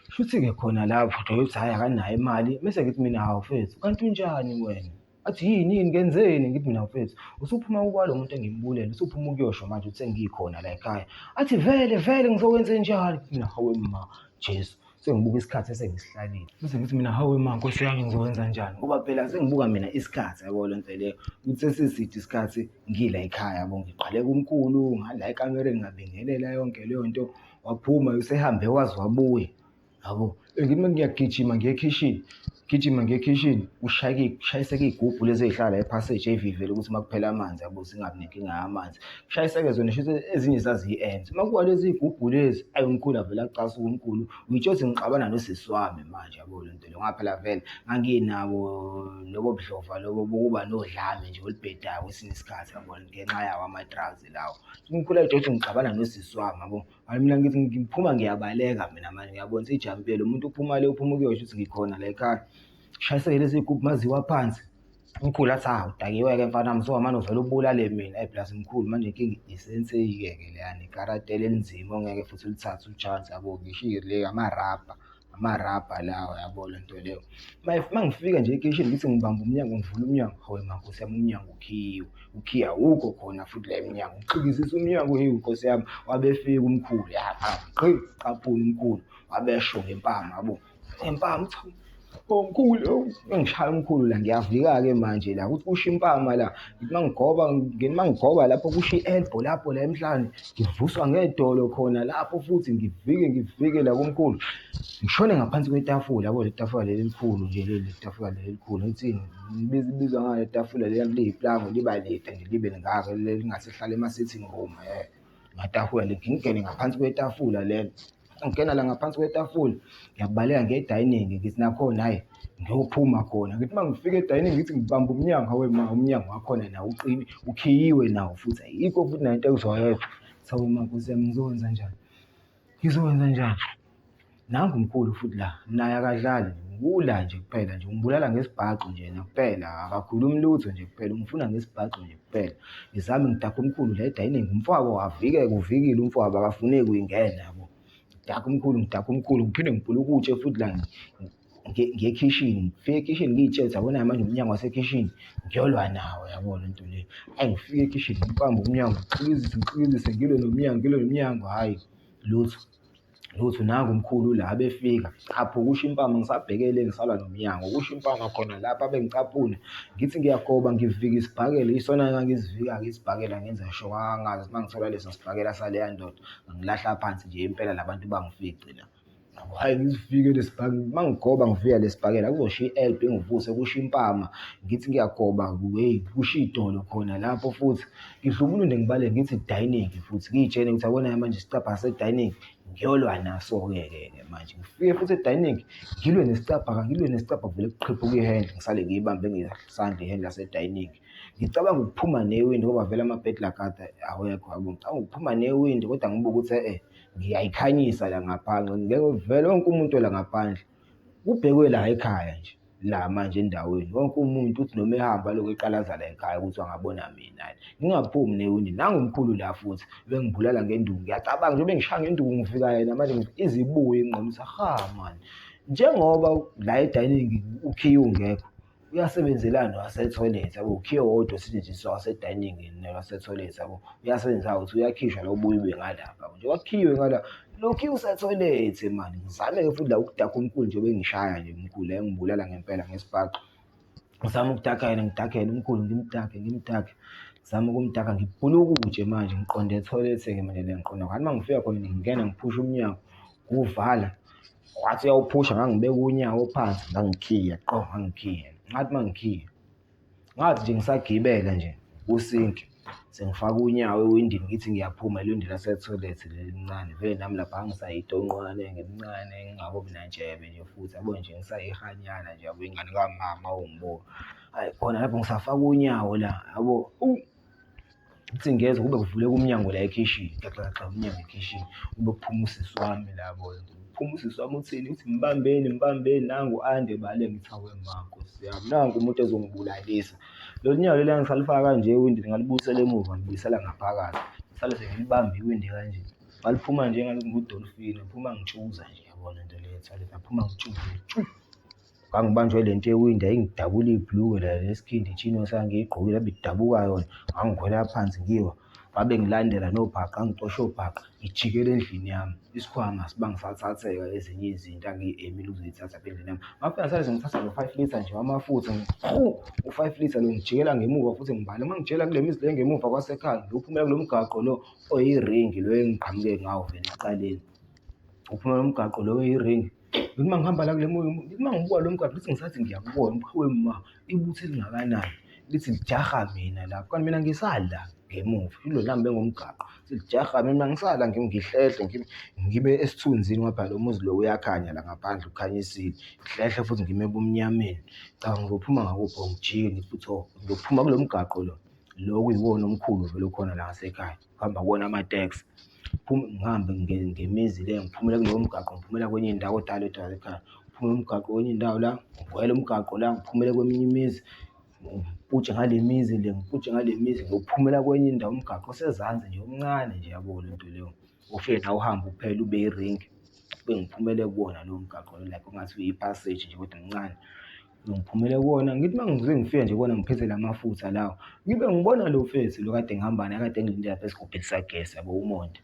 Shuthi-ke khona lapho ukuthi hhayi akanayo imali, mese ngithi mina hawu mfethu kanti unjani wena? Athi yini yini ngenzeni? Ngithi mina mfethu usuphuma kwalo muntu engimbulele, usuphuma ukuyosho manje ukuthi sengikhona la ekhaya. Athi vele vele ngizokwenzenjani? Ngithi mina hawe ma Jesu, sengibuka isikhathi esengisihlalile. Bese ngithi mina hawe ma Nkosi yami ngizokwenza njani? Ngoba phela sengibuka mina isikhathi yabo le nto leyo ukuthi sesiside isikhathi ngila ekhaya yabo, ngiqale kumkhulu ngala ekamereni ngabingelela yonke leyo nto, waphuma usehambe waze wabuya. Yabo, ngithi uma ngiyagijima ngiye ekhishini, gijima ngiye ekhishini, kushayeke kushayiseke iy'gubhu lezi ey'hlala ephaseji ey'vivele ukuthi uma kuphela amanzi yabo singabi nenkinga yamanzi. Kushayiseke zona shuthi ezinye zaziyi-ends. Uma kuwa lezi iy'gubhu lezi, ayi umkhulu avele acasuke umkhulu, uyitshela ukuthi ngixabana nosisi wami manje yabo le nto le. Ngoba phela vele nganginabo lobo budlova lobo bokuba nodlame nje olubhedayo kwesinye isikhathi yabo ngenxa yawo ama-drugs lawo. Umkhulu ayitshela ukuthi ngixabana nosisi wami yabo. Hhayi mina ngithi ngiphuma ngiyabaleka mina manje ngiyabona ukuthi ijampile umuntu uphuma le uphuma ukuyosho ukuthi ngikhona la ekhaya. Shayiseke lezi gubhu maziwa phansi. Umkhulu athi hawu udakiwe-ke mfana wami so manje uvele ubulale mina. Eyi plus mkhulu manje inkinga isenseyi-ke ke leyana ikaratela elinzima ongeke futhi ulithathe u-chance yabo ngisho le amarabha. Amarabha lawa yabo le nto leyo. Uma ngifika nje ekhishini ngithi ngibamba umnyango ngivula umnyango, hawe ma nkosi yami umnyango ukhiyiwe, ukhiye awukho khona futhi la emnyango. Ngixikizisa umnyango hheyi nkosi yami, wabe efika umkhulu ya qhi qaphula umkhulu, wabe esho ngempama yabo, ngempama uthi hawu mkhulu, engishaya umkhulu la ngiyavika-ke manje la ukuthi kusho impama la. Ngithi uma ngigoba, ngithi uma ngigoba lapho kusho i-elbow lapho la emhlane, ngivuswa ngedolo khona lapho futhi ngivike ngivike la komkhulu. Ngishone ngaphansi kwetafula yabo leli tafula leli elikhulu nje leli tafula leli elikhulu ngithini libizwa ngalo tafula leli liyiplangwe liba lide nje libe lingaka lingase lihlale ema-sitting room Ngatafula le ngingene ngaphansi kwetafula lelo. Ngingena la ngaphansi kwetafula ngiyabaleka ngiye e-dining ngithi nakhona hhayi ngiyophuma khona. Ngithi uma ngifika e-dining ngithi ngibamba umnyango, hawe ma umnyango wakhona nawo uqine ukhiyiwe nawo futhi ayikho futhi nayo into engizoyenza. Ngithi hawe ma nkosi yami ngizokwenza njani? Ngizokwenza njani? Nangu umkhulu futhi la, naye akadlali ula nje kuphela nje ungibulala ngesibhaxu nje yena kuphela, akakhulumi lutho nje kuphela, ungifuna ngesibhaxu nje kuphela. Ngizame ngidakhe umkhulu la e-dining, umfowabo avikeke uvikile umfowabo akafuneki kuyingena yabo. Ngidakhe umkhulu, ngidakhe umkhulu, ngiphinde ngibhulukutshe futhi la ngiye ekhishini, ngifike ekhishini ngiy'tshele ukuthi yabona manje umnyango wasekhishini ngiyolwa nawo yabo le nto le. Hhayi ngifike ekhishini ngibambe umnyango ngixikizise ngixikizise ngilwe nomnyango ngilwe nomnyango, hhayi lutho. Lutho nangu umkhulu la abefika chaphu kusho impama ngisabhekele ngisalwa nomnyango kusho impama khona lapha bengicaphuna ngithi ngiyagoba ngivika isibhakela isona ngangizivika-ke isibhakela ngenza sure ngangazi uma ngithola leso sibhakela saleya ndoda ngilahla phansi nje impela labantu bangifice la. Hhayi ngizifike lesibhakela uma ngigoba ngifika lesibhakela kuzoshiya i-elbow ingivuse kusho impama ngithi ngiyagoba hheyi kusho idolo khona lapho futhi. Ngidlubulunde ngibaleke ngithi dining futhi ngiy'tshele ukuthi yabona manje isicabha sase-dining ngiyolwa naso-ke ke ke manje. Ngifike futhi e-dining ngilwe nesicabha ngilwe nesicabha kuvele kuqhiphuke i-handle ngisale ngiyibambe ngesandla i-handle yase-dining. Ngicabanga ukuphuma newindi ngoba vele ama-bed lakade awekho yabo. Ngicabanga ukuphuma newindi kodwa ngibuke ukuthi e-e ngiyayikhanyisa la ngaphandle ngeke vele wonke umuntu ola ngaphandle kubhekwe la ekhaya nje la manje endaweni wonke umuntu uthi noma ehamba lokhu eqalaza la ekhaya ukuthi angabona mina ngingaphumi newindi nangu umkhulu la futhi bengibulala ngenduku ngiyacabanga nje bengishaya ngenduku ngifika yena manje izibuye ingqondo ukuthi ha mani njengoba la e-dining ukhiye ungekho uyasebenzelana nowasethoyilethi yabo, ukhiye owodwa osetshenziswa wase-dining nowasethoyilethi yabo. Uyasebenzisa ukuthi uyakhishwa la ubuye ube ngalapha yabo. Njengoba kukhiyiwe ngala, lo khiye usethoyilethi mani. Ngizame-ke futhi la ukudakha umkhulu nje bengishaya nje umkhulu engibulala ngempela ngesibhaxu. Ngizame ukudakha yena, ngidakhe yena umkhulu, ngimdakhe, ngimdakhe. Ngizame ukumdakha ngibhulukutshe manje ngiqonde ethoyilethi-ke manje le ngiqonda ngathi uma ngifika khona ngingena ngiphushe umnyango, ngiwuvala. Wathi uyawuphusha ngangibeka unyawo phansi ngangikhiya qo ngangikhiya. Ngathi uma ngikhiya, ngathi nje ngisagibela nje kusinki, Sengifaka unyawo ewindini ngithi ngiyaphuma leli windi lasethoyilethi leli elincane, vele nami lapha ngisayintonkqwane ngimncane ngingakabi nantshebe nje futhi yabo nje ngisayihhanyana nje yabo ingane kamama uma ungibuka. Hhayi khona lapho ngisafaka unyawo la yabo, ngithi ngiyezwa kube kuvuleka umnyango la ekhishini, gaxa gaxa umnyango ekhishini, kube kuphuma usisi wami la yabo. Kuphuma usisi wami uthini, uthi mbambeni, mbambeni nangu u-Ande ebaleka. Ngithi hawe ma Nkosi yami, nangu umuntu ezongibulalisa. Lolu nyawo lolu engisalifaka kanje ewindini ngalibuyisela emuva ngalibuyisela ngaphakathi, ngisale sengilibamba iwindi kanje. Ngaliphuma nje engathi ngudolfini, ngaphuma ngitshuza nje yabo le nto le ethoyilethi, ngaphuma ngitshuza nje tshu. Ngangibanjwe le nto yewindi yayingidabula ibhulukwe la lesikhindi ichino sangiyigqokile yabe idabuka yona, ngangikhwela phansi ngiwa. Babe ngilandela nobhaqa, ngicoshe obhaqa ngijikele endlini yami. Isikhwama asibange sathatheka ezinye izinto angiyi-aim-ile ukuzithatha apha endlini yami. Ngafika ngisale sengithatha lo-five litre nje wamafutha hhu, u-five litre lo ngijikela ngemuva futhi ngibala uma ngijikela kule mizi le ngemuva kwasekhaya ngiyophumela kulo mgaqo lo oyiringi lo engiqhamuke ngawo vele ekuqaleni. Uphumela umgaqo lo oyiringi. Ngithi uma ngihamba la kule ngithi uma ngibuka lo mgaqo ngithi ngisathi ngiyakubona ukuthi hawe ma, ibutho elingakanani lithi lijaha mina lapho kanti mina ngisala ngemuva ilo lihambe ngomgaqo selijaha mina ngisala ngihlehle ngibe esithunzini ngoba phela lo muzi lo uyakhanya la ngaphandle ukhanyisile ngihlehle futhi ngime ebumnyameni. Cha ngizophuma ngakuphi ngijike ngithi futhi oh ngizophuma kulo mgaqo lo, lo okuyiwona omkhulu vele okhona la ngasekhaya kuhamba kuwona amateksi. Ngihambe ngemizi le ngiphumele kulowo mgaqo ngiphumela kwenye indawo odala edala ekhaya. Ngiphume umgaqo kwenye indawo la, ngigwele umgaqo la ngiphumele kweminye imizi, ngiputshe ngale mizi le, ngiputshe ngale mizi ngiyophumela kwenye indawo umgaqo osezansi nje omncane nje yabo le nto leyo. Ufike nawe uhambe uphele ube iringi, bengiphumele kuwona lowo mgaqo lo like ungathi uyi-passage nje kodwa mncane. Ngiphumele kuwona ngithi uma ngize ngifike nje kuwona ngiphethe la mafutha lawa, ngibe ngibona lo mfethu lo kade ngihamba naye kade engilinde lapha esigubhini sikagesi yabo uMonde.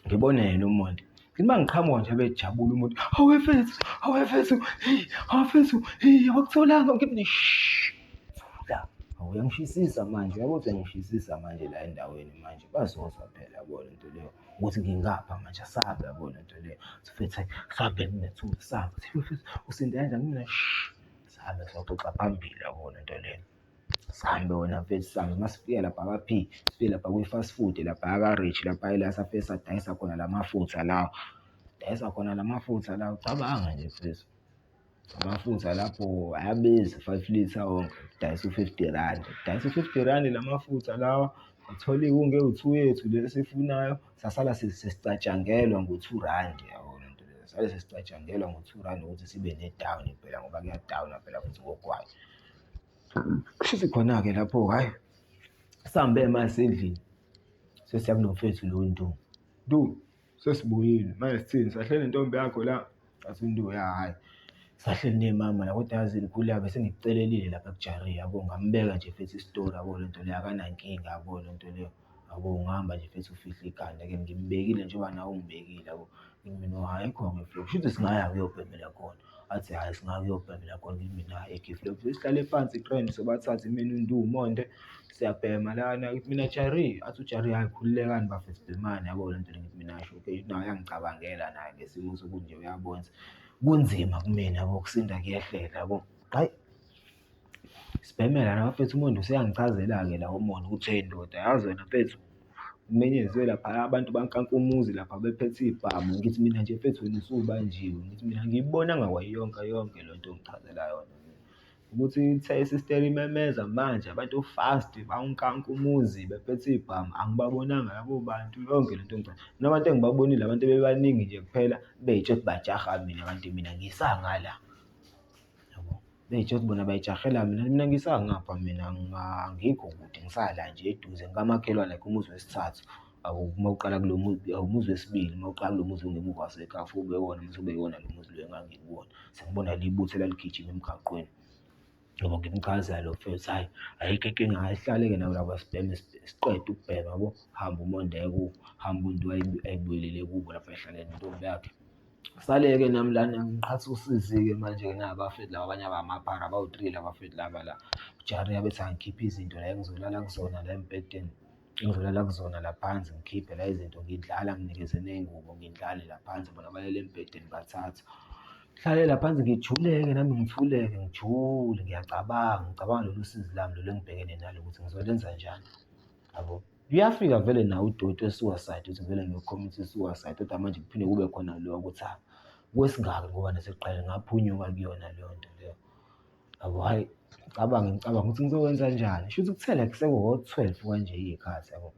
Ngibone yena uMonde. Ngithi uma ngiqhamuka nje abejabule umuntu, hawe mfethu, hawe mfethu, heyi, hawe mfethu, heyi, awakutholanga. Ngithi shh, thula. Hawu uyangishisisa manje, uyabo ukuthi uyangishisisa manje la endaweni manje, bazozwa phela yabo le nto leyo ukuthi ngingapha manje asabe yabo le nto leyo. Mfethu sabe mina thula, sabe. Mfethu usinde kanjani mina shh, sabe soxoxa phambili yabo le nto leyo. Sihambe wena mfethu sihambe uma sifika lapha ka-P, sifike lapha kwi-fast food lapha ka-Rich lapha ila safike sadayisa khona la mafutha lawa. Dayisa khona la mafutha lawa, cabanga nje mfethu. Amafutha lapho ayabiza u-five litre wonke, udayisa u-fifty rand. Udayisa u-fifty rand la mafutha lawa, uthola iwunga ewu-two yethu le esiyifunayo, sasala sesicatshangelwa ngo-two rand yabo le nto leyo. Sale sesicatshangelwa ngo-two rand ukuthi sibe ne-down phela ngoba kuyadawunwa phela futhi ngogwayi. Kushuthi khona-ke lapho hhayi, sihambe manje sendlini sesiya kulo mfethu lo Ndu. Ndu, sesibuyile manje sithini sahleli nentombi yakho la? Athi uNdu ya hhayi, sahleli nemama la kodwa yazi khululeka bese ngikucelelile lapha kuJari yabo, ngambeka nje mfethu isitori yabo le nto leyo akanankinga yabo le nto leyo. Yabo ungahamba nje mfethu ufihle ikhanda-ke ngimbekile njengoba nawe ungibekile yabo. Ngithi mina hhayi khona mfethu kushuthi singaya kuyobhemela khona. Athi hhayi singaya kuyobhemela khona. Ngithi mina hhayi eGift sihlale phansi grand sobathathu mina uNdu uMonde siyabhema lana. Ngithi mina Jari, athi uJari hhayi khululekani bafethu bhemani yabo le nto le. Ngithi mina hhayi okay naye uyangicabangela naye ngesimo sokuthi nje uyabona ukuthi kunzima kumina yabo ukusinda kuyehlela yabo. Hhayi sibhemela la bafethu uMondi useyangichazela-ke la uMondi ukuthi hheyi ndoda yazi wena mfethu kumenyeziwe laphaya abantu bankanka umuzi lapha bephethe iy'bhamu. Ngithi mina nje mfethu wena usubanjiwe, ngithi mina angiyibonanga kwayiyonke yonke le nto ongichazela yona mina. Ukuthi ithe isistela imemeza manje abantu fast bawunkanka umuzi bephethe iy'bhamu, angibabonanga labo bantu yonke le nto mina abantu engibabonile abantu bebaningi nje kuphela bey'tshela ukuthi bajaha mina kanti mina ngisangala yabo. Bey'tshela ukuthi bona bayijahela mina, mina ngisangapha mina angikho kude ngisala nje eduze ngikamakhelwane like umuzi wesithathu. Uma uqala kulo muzi, umuzi wesibili uma uqala kulo muzi ongemuva wasekhaya ufike ube iwona mase ube iwona lo muzi lo engangikuwona. Sengibona libutho elaligijima emgaqweni. Ngoba ngimchazela lo mfethu hhayi ayikho inkinga hhayi sihlale-ke nabo laba sibheme siqede ukubhema yabo. Hambe uMondeko, hambe uNtu ayibuyelele kubo lapho ayehlala nentombi yakhe. Ngisale-ke nami lana ngiqhatha usizi-ke manje-ke naba abafethu laba abanye abamaphara abawu-three laba bafethu laba la. UJari abethi angikhiphe izinto la engizolala kuzona la embhedeni, engizolala kuzona la phansi ngikhiphe la izinto ngindlale anginikeze ney'ngubo ngindlale la phansi bona balele embhedeni bathathu. Ngihlale la phansi ngijuleke nami ngithuleke ngijule ngiyacabanga, ngicabanga lolu sizi lami lolu engibhekene nalo ukuthi ngizolenza njani. Yabo. Uyafika vele nawo udoti we-suicide ukuthi vele ngiyo-commit i-suicide kodwa manje kuphinde kube khona lo ukuthi ha kwesingaki ngoba nasekuqaleni ngaphunyuka kuyona leyo nto leyo. Yabo, hhayi ngicabange ngicabange ukuthi ngizokwenza njani. Shuthi kuthe like sekuwo-12 kanje iy'khathi yabo,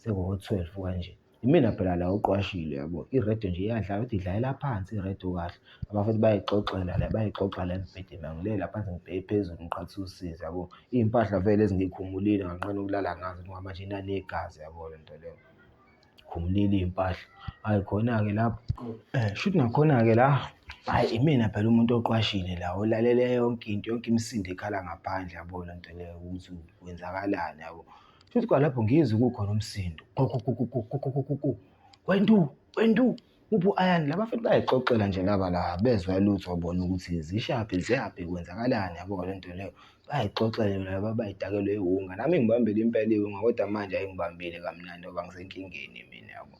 sekuwo-12 kanje. Imina phela la oqwashile yabo, i-radio nje iyadlala kodwa idlalela phansi i-radio kahle. Abafethu bayayixoxela la, bayayixoxa la embhedeni, angilele la phansi ngibheke phezulu ngiqhatha usizi yabo. Iy'mpahla vele ezingikhumulile nganqena ukulala ngazo ngoba manje inanegazi yabo le nto leyo. Khumulile iy'mpahla, hhayi khona-ke lapho shuthi nakhona-ke la, hhayi imina phela umuntu oqwashile la olalele yonke into, yonke imisindo ekhala ngaphandle yabo le nto leyo ukuthi kwenzakalani yabo. Shuthi kwalapho ngizwe kukhona umsindo kukukukukukukuku, wendu, wendu, uphi u-Ayanda? Laba futhi bayayixoxela nje laba la abezwa lutho bona ukuthi zishaphi ziyaphi kwenzakalani yabo le nto leyo. Bayayixoxela laba bay'dakelwe iwunga, nami ingibambile impela iwunga kodwa manje ayingibambile kamnandi ngoba ngisenkingeni mina yabo.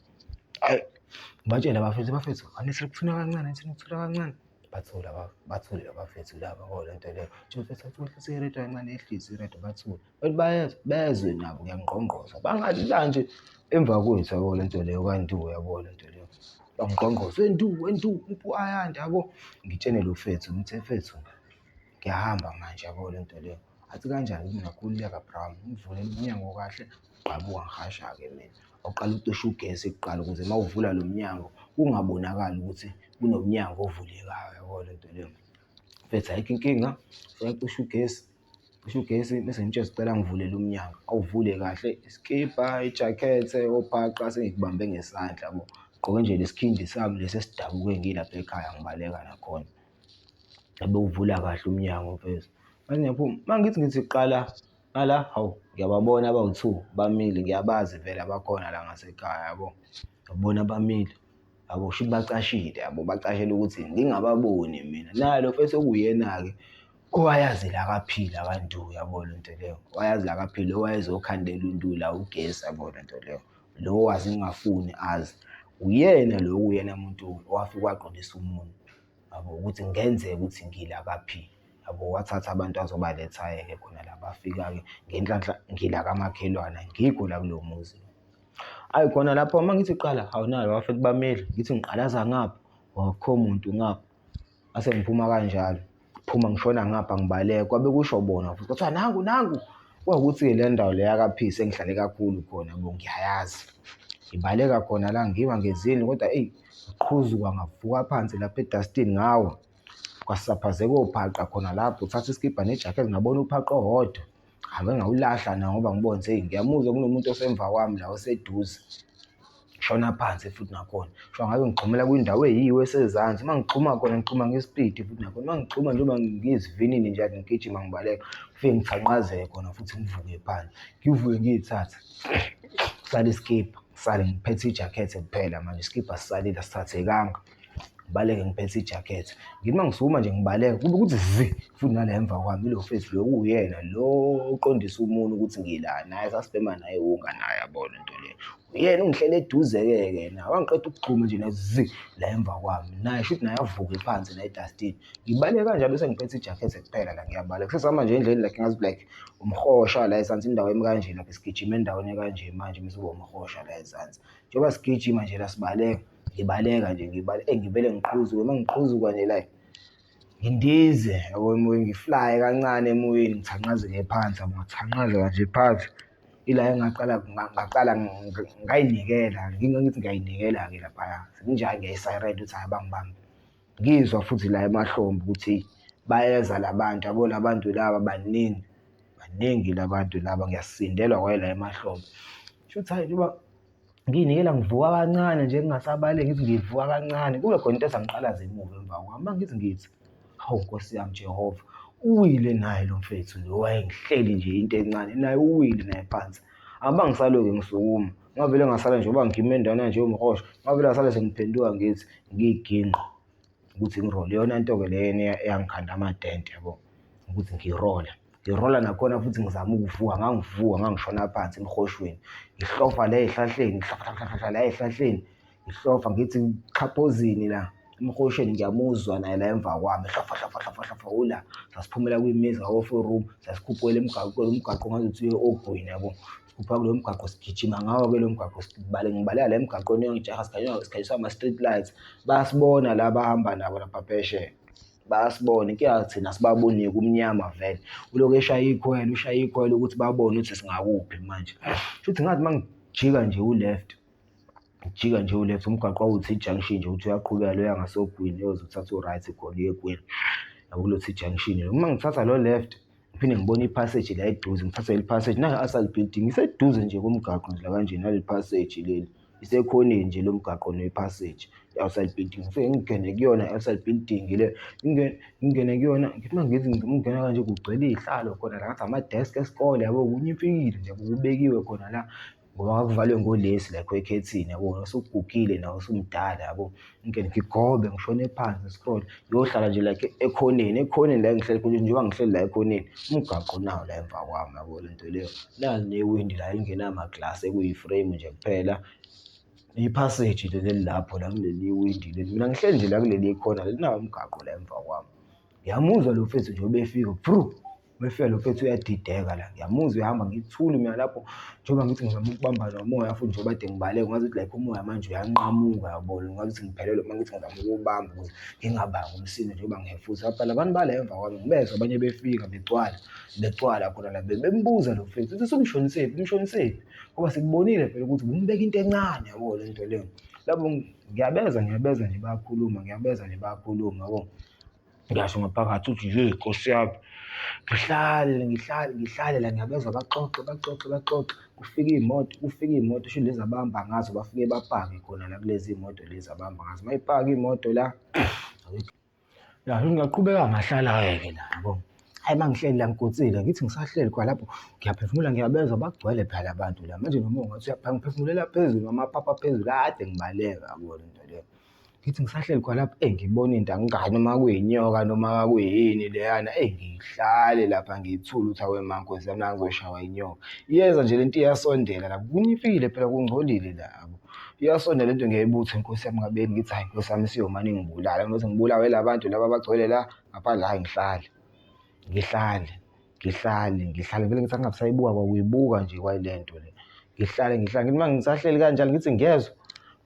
Hhayi, ngibatshele abafethu, bafethu anithi ukuthula kancane, anithi ukuthula kancane. Bathule bathule abafethu laba yabo le nto leyo. Nje mfethu athi wehlise irediyo kancane, yehlise irediyo bathule. Bathi bayezwa, bezwe nabo kuyangqongqoza. Bangathi la nje emva kwethu yabo le nto leyo kaNtu yabo le nto leyo. Bangqongqoza, weNtu, weNtu, uMpu Ayanda yabo. Ngitshene lo mfethu, ngithe mfethu ngiyahamba manje yabo le nto leyo. Athi kanjani mina khululeka bra, ngivulele umnyango kahle, gqabuka ngihasha-ke mina. Waqala ukucisha ugesi kuqala ukuze uma uvula lo mnyango kungabonakali ukuthi kunomnyango ovulekayo yabo le nto leyo. Mfethu ayikho inkinga, uyacisha ugesi, cisha ugesi bese ngimtshela ukuthi cela angivulele umnyango. Awuvule kahle isikibha, ijakethe, obhaqa sengikubambe ngesandla yabo. Ngigqoke nje lesikhindi sami lesi esidabuke ngilapha ekhaya ngibaleka nakhona. Ebewuvula kahle umnyango mfethu. Mase ngiyaphuma, uma ngithi ngithi qala ngala, hawu ngiyababona abawu-two bamile, ngiyabazi vele abakhona la ngasekhaya yabo. Ngiyabona bamile, yabo kushuthi bacashile yabo, bacashela ukuthi ngingababoni mina. Naye lo mfethu okuwuyena-ke owayazi la kaphila kaNtu yabo le nto leyo, wayazi la kaphila owayezokhandela uNtu la ugesi yabo le nto leyo. Lo owazi ngingafuni azi, uyena lo okuyena muntu owafike waqondisa umuntu. Yabo ukuthi kungenzeka ukuthi ngila ka-P, yabo wathatha abantu azobaletha-ke khona la bafika-ke ngenhlanhla ngila kamakhelwane angikho la kulo muzi. Hhayi khona lapho uma ngithi qala, hawu nalo bafethu bamile, ngithi ngiqalaza ngapha, akukho muntu ngapha. Ngase ngiphuma kanjalo, phuma ngishona ngapha ngibaleka, kwabe kusho bona futhi kwathiwa nangu nangu. Kwawukuthi-ke le ndawo le yaka-P sengihlale kakhulu khona yabo ngiyayazi. Ngibaleka khona la ngiwa ngezindlu kodwa eyi Ngaqhuzuka ngavuka phansi lapha edastini ngawa. Kwasaphazeka ophaqa khona lapho, uthatha isikibha nejakhethi ngabona uphaqa owodwa. Ave ngawulahla nawo ngoba ngibona ukuthi hheyi ngiyamuzwa kunomuntu osemva kwami la oseduze. Ngishona phansi futhi nakhona, kusho ngabe ngigxumela kwindawo eyiyo esezansi. Uma ngigxuma khona ngigxuma ngesipidi futhi nakhona, uma ngigxuma njengoba ngiyisivinini nje ngigijima ngibaleka, ngifike ngithanqazeke khona futhi ngivuke phansi. Ngivuke ngiy'thathe, kusale isikibha. Ngisale ngiphethe ijakethe kuphela manje isikibha sisalile asithathekanga. Ngibaleke ngiphethe ijakethe. Ngithi uma ngisukuma nje ngibaleka kube kuthi zi futhi nala emva kwami ilo mfethu lo kuwuyena lo oqondisa umuntu ukuthi ngila naye sasibhema naye wunga naye yabo le nto leyo. Uyena ungihlele eduze-ke ke naye wangiqeda ukugxuma nje naye zi la emva kwami. Naye shuthi naye avuke phansi naye edastini. Ngibaleka kanjalo sengiphethe ijakethe kuphela la ngiyabaleka. Sesihamba nje endleleni like ngazi like umhosha la ezansi indawo emi kanje lapha sigijima endaweni ekanje manje bese kuba umhosha la ezansi. Njengoba sigijima nje la sibaleka, ngibaleka nje ngibaleka, eyi ngivele ngiqhuzuke, uma ngiqhuzuka nje la ngindize yabo emoyeni, ngiflaye kancane emoyeni ngithanqazeke phansi yabo, ngathanqazeka nje phansi. Ila engaqala ngaqala ngayinikela, ngingathi ngiyayinikela-ke laphaya, sekunjalo ngiyayisayirela ukuthi hhayi bangibambe. Ngizwa futhi la emahlombe ukuthi bayeza la bantu, yabo la bantu laba baningi, baningi la bantu laba ngiyasindelwa kwayila emahlombe. Shuthi hhayi njengoba ngiy'nikela ngivuka kancane nje ngingasabaleki ngithi ngivuka kancane, kube khona into esangiqalaza emuva emva kwami. Uma ngithi ngithi, hawu Nkosi yami Jehova, uwile naye lo mfethu lo wayengihleli nje into encane, naye uwile naye phansi. Angibange ngisalokhu ngisukuma, ngavele ngasala nje ngoba ngime endaweni nje ewumhosha, ngavele ngasala sengiphenduka ngithi ngiyiginqe ukuthi ngirole. Iyona nto-ke le eyangikhanda amadente yabo, ukuthi ngirole. Ngirola nakhona futhi ngizama ukuvuka, ngangivuka ngangishona phansi emhoshweni, ngihlofa la ey'hlahleni, ngihlofa la ey'hlahleni, ngihlofa ngithi xhaphozini la. Emhosheni ngiyamuzwa naye la emva kwami, hlafa hlafa hlafa hlafa ula. Sasiphumela kwimizi ngako-four room, sasikhuphukela emgaqweni, umgaqo ngazuthi uye ogwini yabo. Sikhuphuka kulowo mgaqo sigijima ngawo-ke lo mgaqo, ngibaleka la emgaqweni uyangijaha sikhanyiswa ama-street lights. Bayasibona la abahamba nabo lapha phesheya, bayasibona. Inkinga thina asibaboni kumnyama vele. Ulokhu eshaya ikhwelo, ushaya ikhwelo ukuthi babone ukuthi singakuphi manje. Shuthi ngathi uma ngijika nje u-left, ngijika nje u-left umgwaqo wawuthi junction nje uthi uyaqhubeka loya ngasogwini uyoze uthathe u-right khona uye egwini. Yabo kulo T-junction lo. Uma ngithatha lo left ngiphinde ngibone i-passage la eduze, ngithathe leli passage nangu i-Asal building iseduze nje komgaqo nje la kanje naleli passage leli. Isekhoneni nje lo mgaqo ne-passage i-Asal building. Ngifike ngingene kuyona i-Asal building le, ngingene kuyona ngithi uma ngithi ngingena kanje kugcwele iy'hlalo khona la ngathi ama-desk esikole yabo, kunyimfikile nje kubekiwe khona la ngoba kwakuvalwe ngolesi la ekhethini yabo, usugugile nawe usumdala yabo. Ngingene ngigobe ngishone phansi ngi-scroll ngiyohlala nje like ekhoneni, ekhoneni la engihleli khona njengoba ngihleli la ekhoneni, umgaqo nawu la emva kwami yabo le nto leyo. Nali newindi la elingenama-glass ekuyi-frame nje kuphela. I-passage leli elilapho la kuleli windi leli, mina ngihleli nje la kuleli khona leli nawu umgaqo la emva kwami. Ngiyamuzwa lo mfethu nje ubefika bru, Uma efika lo mfethu uyadideka la, ngiyamuzwa uyahamba ngithule mina lapho njengoba ngithi ngizama ukubamba nomoya futhi njengoba kade ngibaleka ngazuthi like umoya manje uyanqamuka yabona, ngazuthi ngiphelelwe uma ngithi ngizama ukuwubamba ukuze ngingabangi umsindo njengoba ngihefutha. Phela abantu bala emva kwami ngibezwa abanye befika begcwala, begcwala khona la bembuza lo mfethu ukuthi usumshonisephi, umshonisephi? Ngoba sikubonile phela ukuthi ubumbeka into encane yabo le nto leyo. Lapho ngiyabezwa ngiyabezwa nje bayakhuluma, ngiyabezwa nje bayakhuluma yabo. Ngasho ngaphakathi ukuthi yeyi Nkosi yami, ngihlale ngihlale ngihlale la ngiyabezwa baxoxe baxoxe baxoxe, kufike iy'moto kufike iy'moto shuthi lezi abahamba ngazo bafike bapake khona la kulezi moto lezi abahamba ngazo. Uma y'paka iy'moto la, ya shuthi ngiyaqhubeka ngahlala-ke la yabo. Hhayi uma ngihleli la ngigutsile ngithi ngisahleli khona lapho ngiyaphefumula ngiyabezwa bagcwele phela la bantu la. Manje noma ungathi ngiphefumulela phezulu amaphaphu aphezulu kade ngibaleka yabo le nto leyo. Ngithi ngisahleli khona lapho eyi ngibona into angingazi noma kuyinyoka noma kwakuyini leyana, eyi ngihlale lapha ngithule ukuthi awe ma Nkosi yami la ngizoshawa inyoka. Iyeza nje lento iyasondela la, kunyifile phela kungcolile la yabo. Iyasondela lento ngiyayibutha Nkosi yami ngabeni ngithi hhayi Nkosi yami isiyomane ingibulale, kunokuthi ngibulawe yila bantu laba abagcwele la ngaphandle hhayi ngihlale, ngihlale, ngihlale, ngihlale vele ngithi angingabe ngisayibuka kwakuyibuka nje kwale nto le. Ngihlale ngihlale ngithi uma ngisahleli kanjalo ngithi ngiyezwa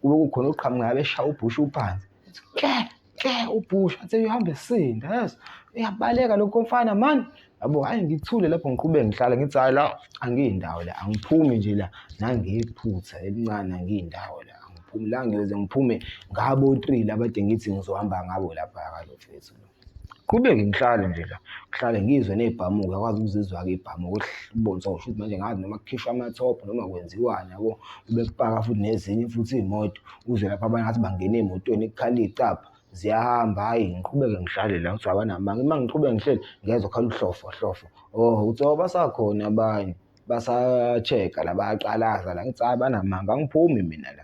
kube kukhona oqhamukayo eshaya ubhusha uphansi. Ngithi ke ke ubhusha athi uhambe esinda yezwa uyabaleka lokho mfana mani. Yabo hhayi ngithule lapho ngiqhubeke ngihlale ngithi hhayi la angiyindawo la angiphumi nje la nangephutha elincane angiyindawo la angiphumi la ngiyoze ngiphume ngabo 3 la abade ngithi ngizohamba ngabo lapha kalo mfethu lo. Qhubeke ngihlale nje la, ngihlale ngizwe ney'bhamuka, uyakwazi ukuzizwa-ke iy'bhamuka ubone ukuthi shuthi manje ngazi noma kukhishwa amathophu noma kwenziwani yabo. Kube kupaka futhi nezinye futhi iy'moto, uzwe lapha abanye ngathi bangena ey'motweni kukhala iy'cabha ziyahamba, hhayi ngiqhubeke ngihlale la kuthiwa abanamanga. Uma ngiqhubeka ngihleli ngezwa kukhala uhlofo hlofo, oh kuthiwa basakhona abanye basa-check-a la bayaqalaza la, ngithi hhayi banamanga angiphumi mina la.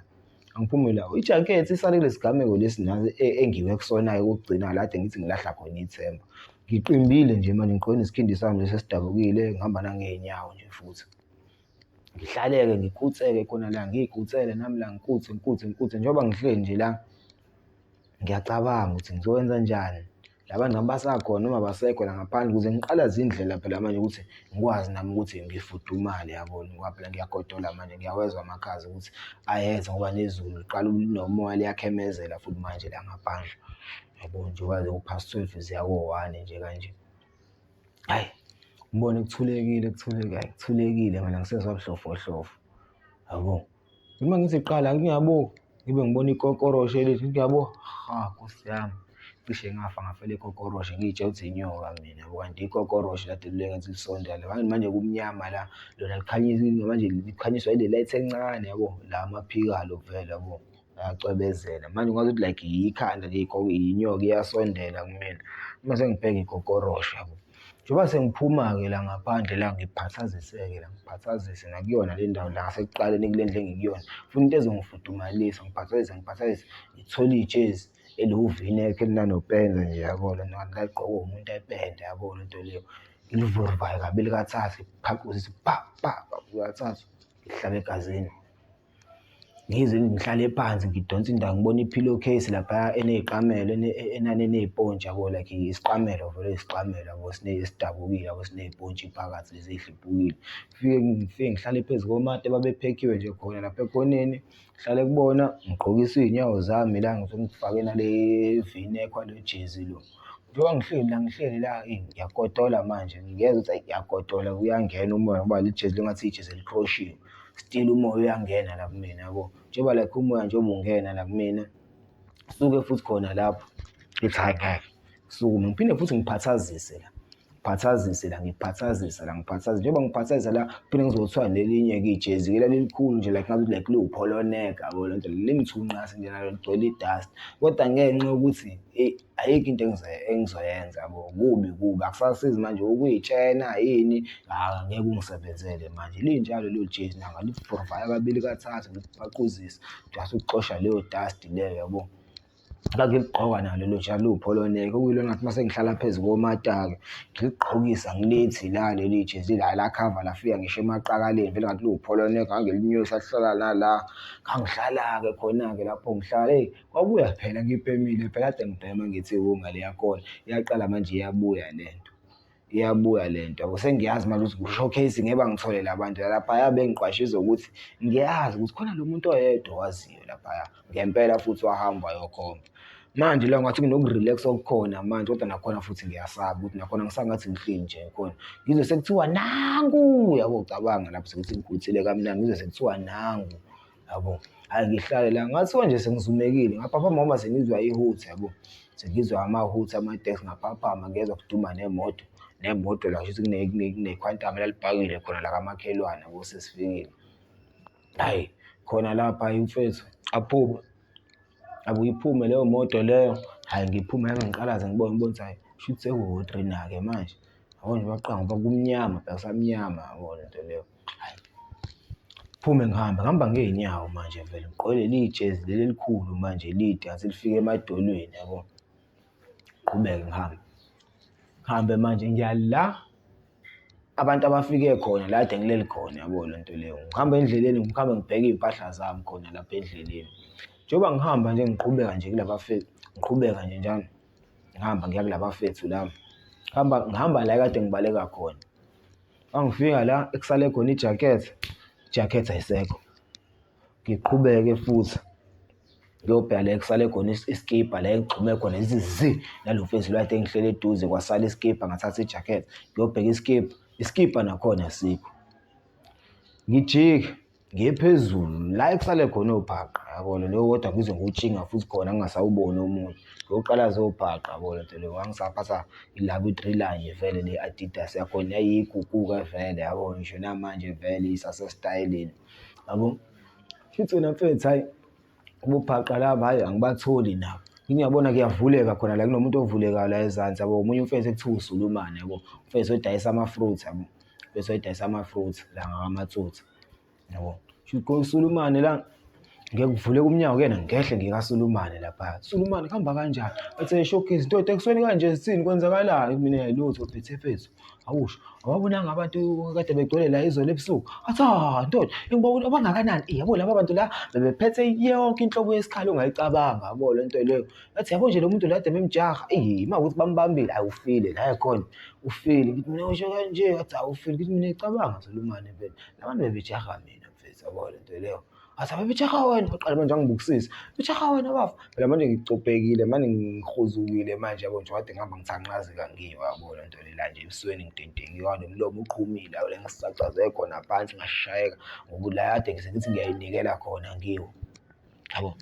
Angiphumi la. Ijakhethi isale kulesi gameko lesi nasi engiwe kusona-ke kokugcina la kade ngithi ngilahla khona ithemba. Ngiqimbile nje manje ngigqoke nesikhindi sami lesi esidabukile, ngihamba nangey'nyawo nje futhi. Ngihlale-ke ngikhutheke khona la, ngiy'khuthele nami la ngikhuthe ngikhuthe ngikhuthe njengoba ngihleli nje la, ngiyacabanga ukuthi ngizokwenza njani. La bantu ngabe basakhona noma abasekho la ngaphandle ukuze ngiqalaze indlela phela manje ukuthi ngikwazi nami ukuthi ngifudumale yabo ngoba phela ngiyagodola manje ngiyawezwa amakhaza ukuthi ayeza ngoba nezulu liqala linomoya liyakhemezela futhi manje la ngaphandle. Yabo njengoba ku-past 12 ziya ko-one nje kanje. Hhayi, ngibone kuthulekile kuthulekile, hhayi kuthulekile mina angisezwa buhlofohlofo, yabo. Uma ngithi qala ngiyabuka ngibe ngibona ikokoroshe elithi ngiyabo, ha Nkosi yami, cishe ngafa ngafela ikokoroshe ngiy'tshela ukuthi inyoka mina yabo, kanti ikokoroshe kade lilokhu ngathi lisondela. Manje kumnyama la, lona likhanyisa manje likhanyiswa ile light encane yabo, la amaphiko alo vele yabo, ayacwebezela. Manje ungazuthi like ikhanda nje inyoka iyasondela kumina, uma sengibheka ikokoroshe yabo. Njengoba sengiphuma-ke la ngaphandle la ngiphathaziseke la ngiphathazise nakuyona le ndawo la ngasekuqaleni kule ndlu engikuyona, ngifuna into ezongifudumalisa ngiphathazise ngiphathazise, ngithole ijezi eliwu-V-neck elinanopende nje yabo lona ngathi laligqokwa umuntu ependa yabo le nto leyo. Ngilivuruvaye kabili kathathu, ngiphaquze ngithi pa pa pa kathathu, ngihlabe egazini. Ngize ngihlale phansi ngidonse indawo ngibone i-pillow case laphaya eney'qamelo enani eney'pontshi yabo, like isiqamelo vele isiqamelo yabo esidabukile yabo, siney'pontshi phakathi lezi ey'hlephukile. Ngifike ngifike ngihlale phezu komata ababephekhiwe nje khona lapha ekhoneni, ngihlale kubona ngigqokise iy'nyawo zami la ngifake nale V-neck wale jezi lo. Njengoba ngihleli la ngihleli la eyi ngiyagodola manje, ngiyezwa ukuthi ayi ngiyagodola kuyangena umoya ngoba leli jezi lengathi ijezi elikhroshiwe. Still umoya uyangena la kumina yabo. Njengoba like umoya njengoba ungena la kumina, suke futhi khona lapho ngithi hhayi ngeke, sukume ngiphinde futhi ngiphathazise la, ngiphathazise la, ngiphathazise la, ngiphathazise. Njengoba ngiphathazisa la kuphinde ngizothiwa nelinye-ke ijezi-ke lalilikhulu nje like ngazuthi like liwu-polo neck yabo lento le, lingithunqase nje nalo ligcwele i-dust. Kodwa ngenxa yokuthi eyi ayikho into engizoyenza yabo, kubi kubi akusasizi manje ukuy'tshena yini, ngeke kungisebenzele manje. Linjalo lelo jezi ngaliprovaya kabili kathathu ngilibhaquzise just ukuxosha leyo dust leyo yabo. Ngangiligqoka nalo lelo jezi liwu-polo neck, okuyilona ngathi uma sengihlala phezu komata-ke ngiligqokisa ngilithi la leli jezi la lakhava lafika ngisho emaqakaleni vele ngathi liwu-polo neck, ngangilinyusa lihlala nala. Ngangihlala-ke khona-ke lapho ngihlala eyi Kwabuya phela ngibhemile phela kade ngibhema ngithi wunga le yakhona iyaqala manje iyabuya le nto, iyabuya le nto yabo. Sengiyazi manje ukuthi ku-showcase ngeke bangithole la bantu laphaya bengiqwashisa ukuthi ngiyazi ukuthi khona lo muntu oyedwa owaziyo laphaya, ngempela futhi wahamba wayokhomba. Manje la ngathi kunoku-relax-a okukhona manje kodwa nakhona futhi ngiyasaba ukuthi nakhona ngisangathi ngihleli nje khona. Ngizwe sekuthiwa nangu, yabo cabanga lapho sekuthi ngikhuthile kamnandi, ngizwe sekuthiwa nangu. Yabo, hhayi ngihlale la ngathiwa nje sengizumekile ngaphaphama ngoba sengizwa ihutha yabo, sengizwa amahutha amateksi ngaphaphama ngezwa kuduma nemoto, nemoto la kushuthi kune-Quantum elalipakile khona la kamakhelwane yabo sesifikile. Hhayi khona lapha hhayi mfethu aphume, abuye iphume leyo moto leyo, hhayi ngiphume nami ngiqalaze ngibone ngibone ukuthi hhayi kushuthi sekuwu-three na-ke manje, yabo nje baqala ngoba kumnyama phela kusamnyama yabo lento leyo. Hhayi, phume ngihambe, ngihamba ngey'nyawo manje vele ngigqoke leli jezi leli elikhulu manje elide ngathi lifika emadolweni yabo. Ngiqhubeke ngihambe, ngihambe manje ngiya la abantu abafike khona la kade ngileli khona yabo le nto leyo. Ngihamba endleleni ngihambe ngibheke iy'mpahla zami khona lapha endleleni. Njengoba ngihamba nje ngiqhubeka nje kula bafethu, ngiqhubeka nje njalo, ngihamba ngiya kula bafethu laba, ngihamba ngihamba la ekade ngibaleka khona. Mangifika la ekusale khona ijakethe, ijakethe ayisekho. Ngiqhubeke futhi ngiyobheka la ekusale khona isikibha la engigxume khona ngithi zi nalo mfethu lo kade ngihleli eduze kwasala isikibha ngathatha ijakethe. Ngiyobheka isikibha, isikibha nakhona asikho. Ngijike. Ngiye phezulu la ekusale khona obhaqa yabo lo kodwa ngize ngiwutshinga futhi khona ngingasawuboni omunye. Ngiyoqala zobhaqa yabo le nto leyo ngangisaphatha la kwi-three line vele le Adidas yakhona yayiyigugu-ke vele yabo ngisho namanje vele isasesitayeleni yabo. Shuthi wena mfethu hhayi ububhaqa laba hhayi angibatholi nabo. Ngiyabona kuyavuleka khona la kunomuntu ovulekayo la ezansi yabo, omunye umfethu ekuthiwa uSulumane yabo, umfethu odayisa ama-fruits yabo. Bese edayisa ama-fruits la ngakamatsotsi yabo. Shuthi uSulumane la ngeke kuvuleke umnyango kuyena ngehle ngikaSulumane lapha. Sulumane kuhamba kanjani? Athi showcase ndoda ekuseni kanje sithini kwenzakalani? Mina lutho phethe phethu. Awusho awabonanga abantu kade begcwele la izolo ebusuku. Athi ah ndoda ngibona abangakanani? Eh yabo laba bantu la bebephethe yonke inhlobo yesikhali ongayicabanga yabo le nto leyo. Athi yabo nje lo muntu lo kade bemjaha, eyi uma ukuthi bambambile ayi ufile la ekhona ufile. Ngithi mina usho kanje, athi awu ufile. Ngithi mina cabanga Sulumane phela la bantu bebejaha mina mfethu yabo le nto leyo. Athi abebejaha wena, waqala manje wangibukisisa, bejaha wena bafo. Phela manje ngicobhekile manje ngihuzukile manje yabo nje kade ngihamba ngithanqazeka ngiwa yabo le nto le la nje ebusweni ngidedengile nomlomo uqhumile yabo le ngisacaze khona phansi ngashayeka ngoba la kade ngithi ngiyayinikela khona ngiwa yabo.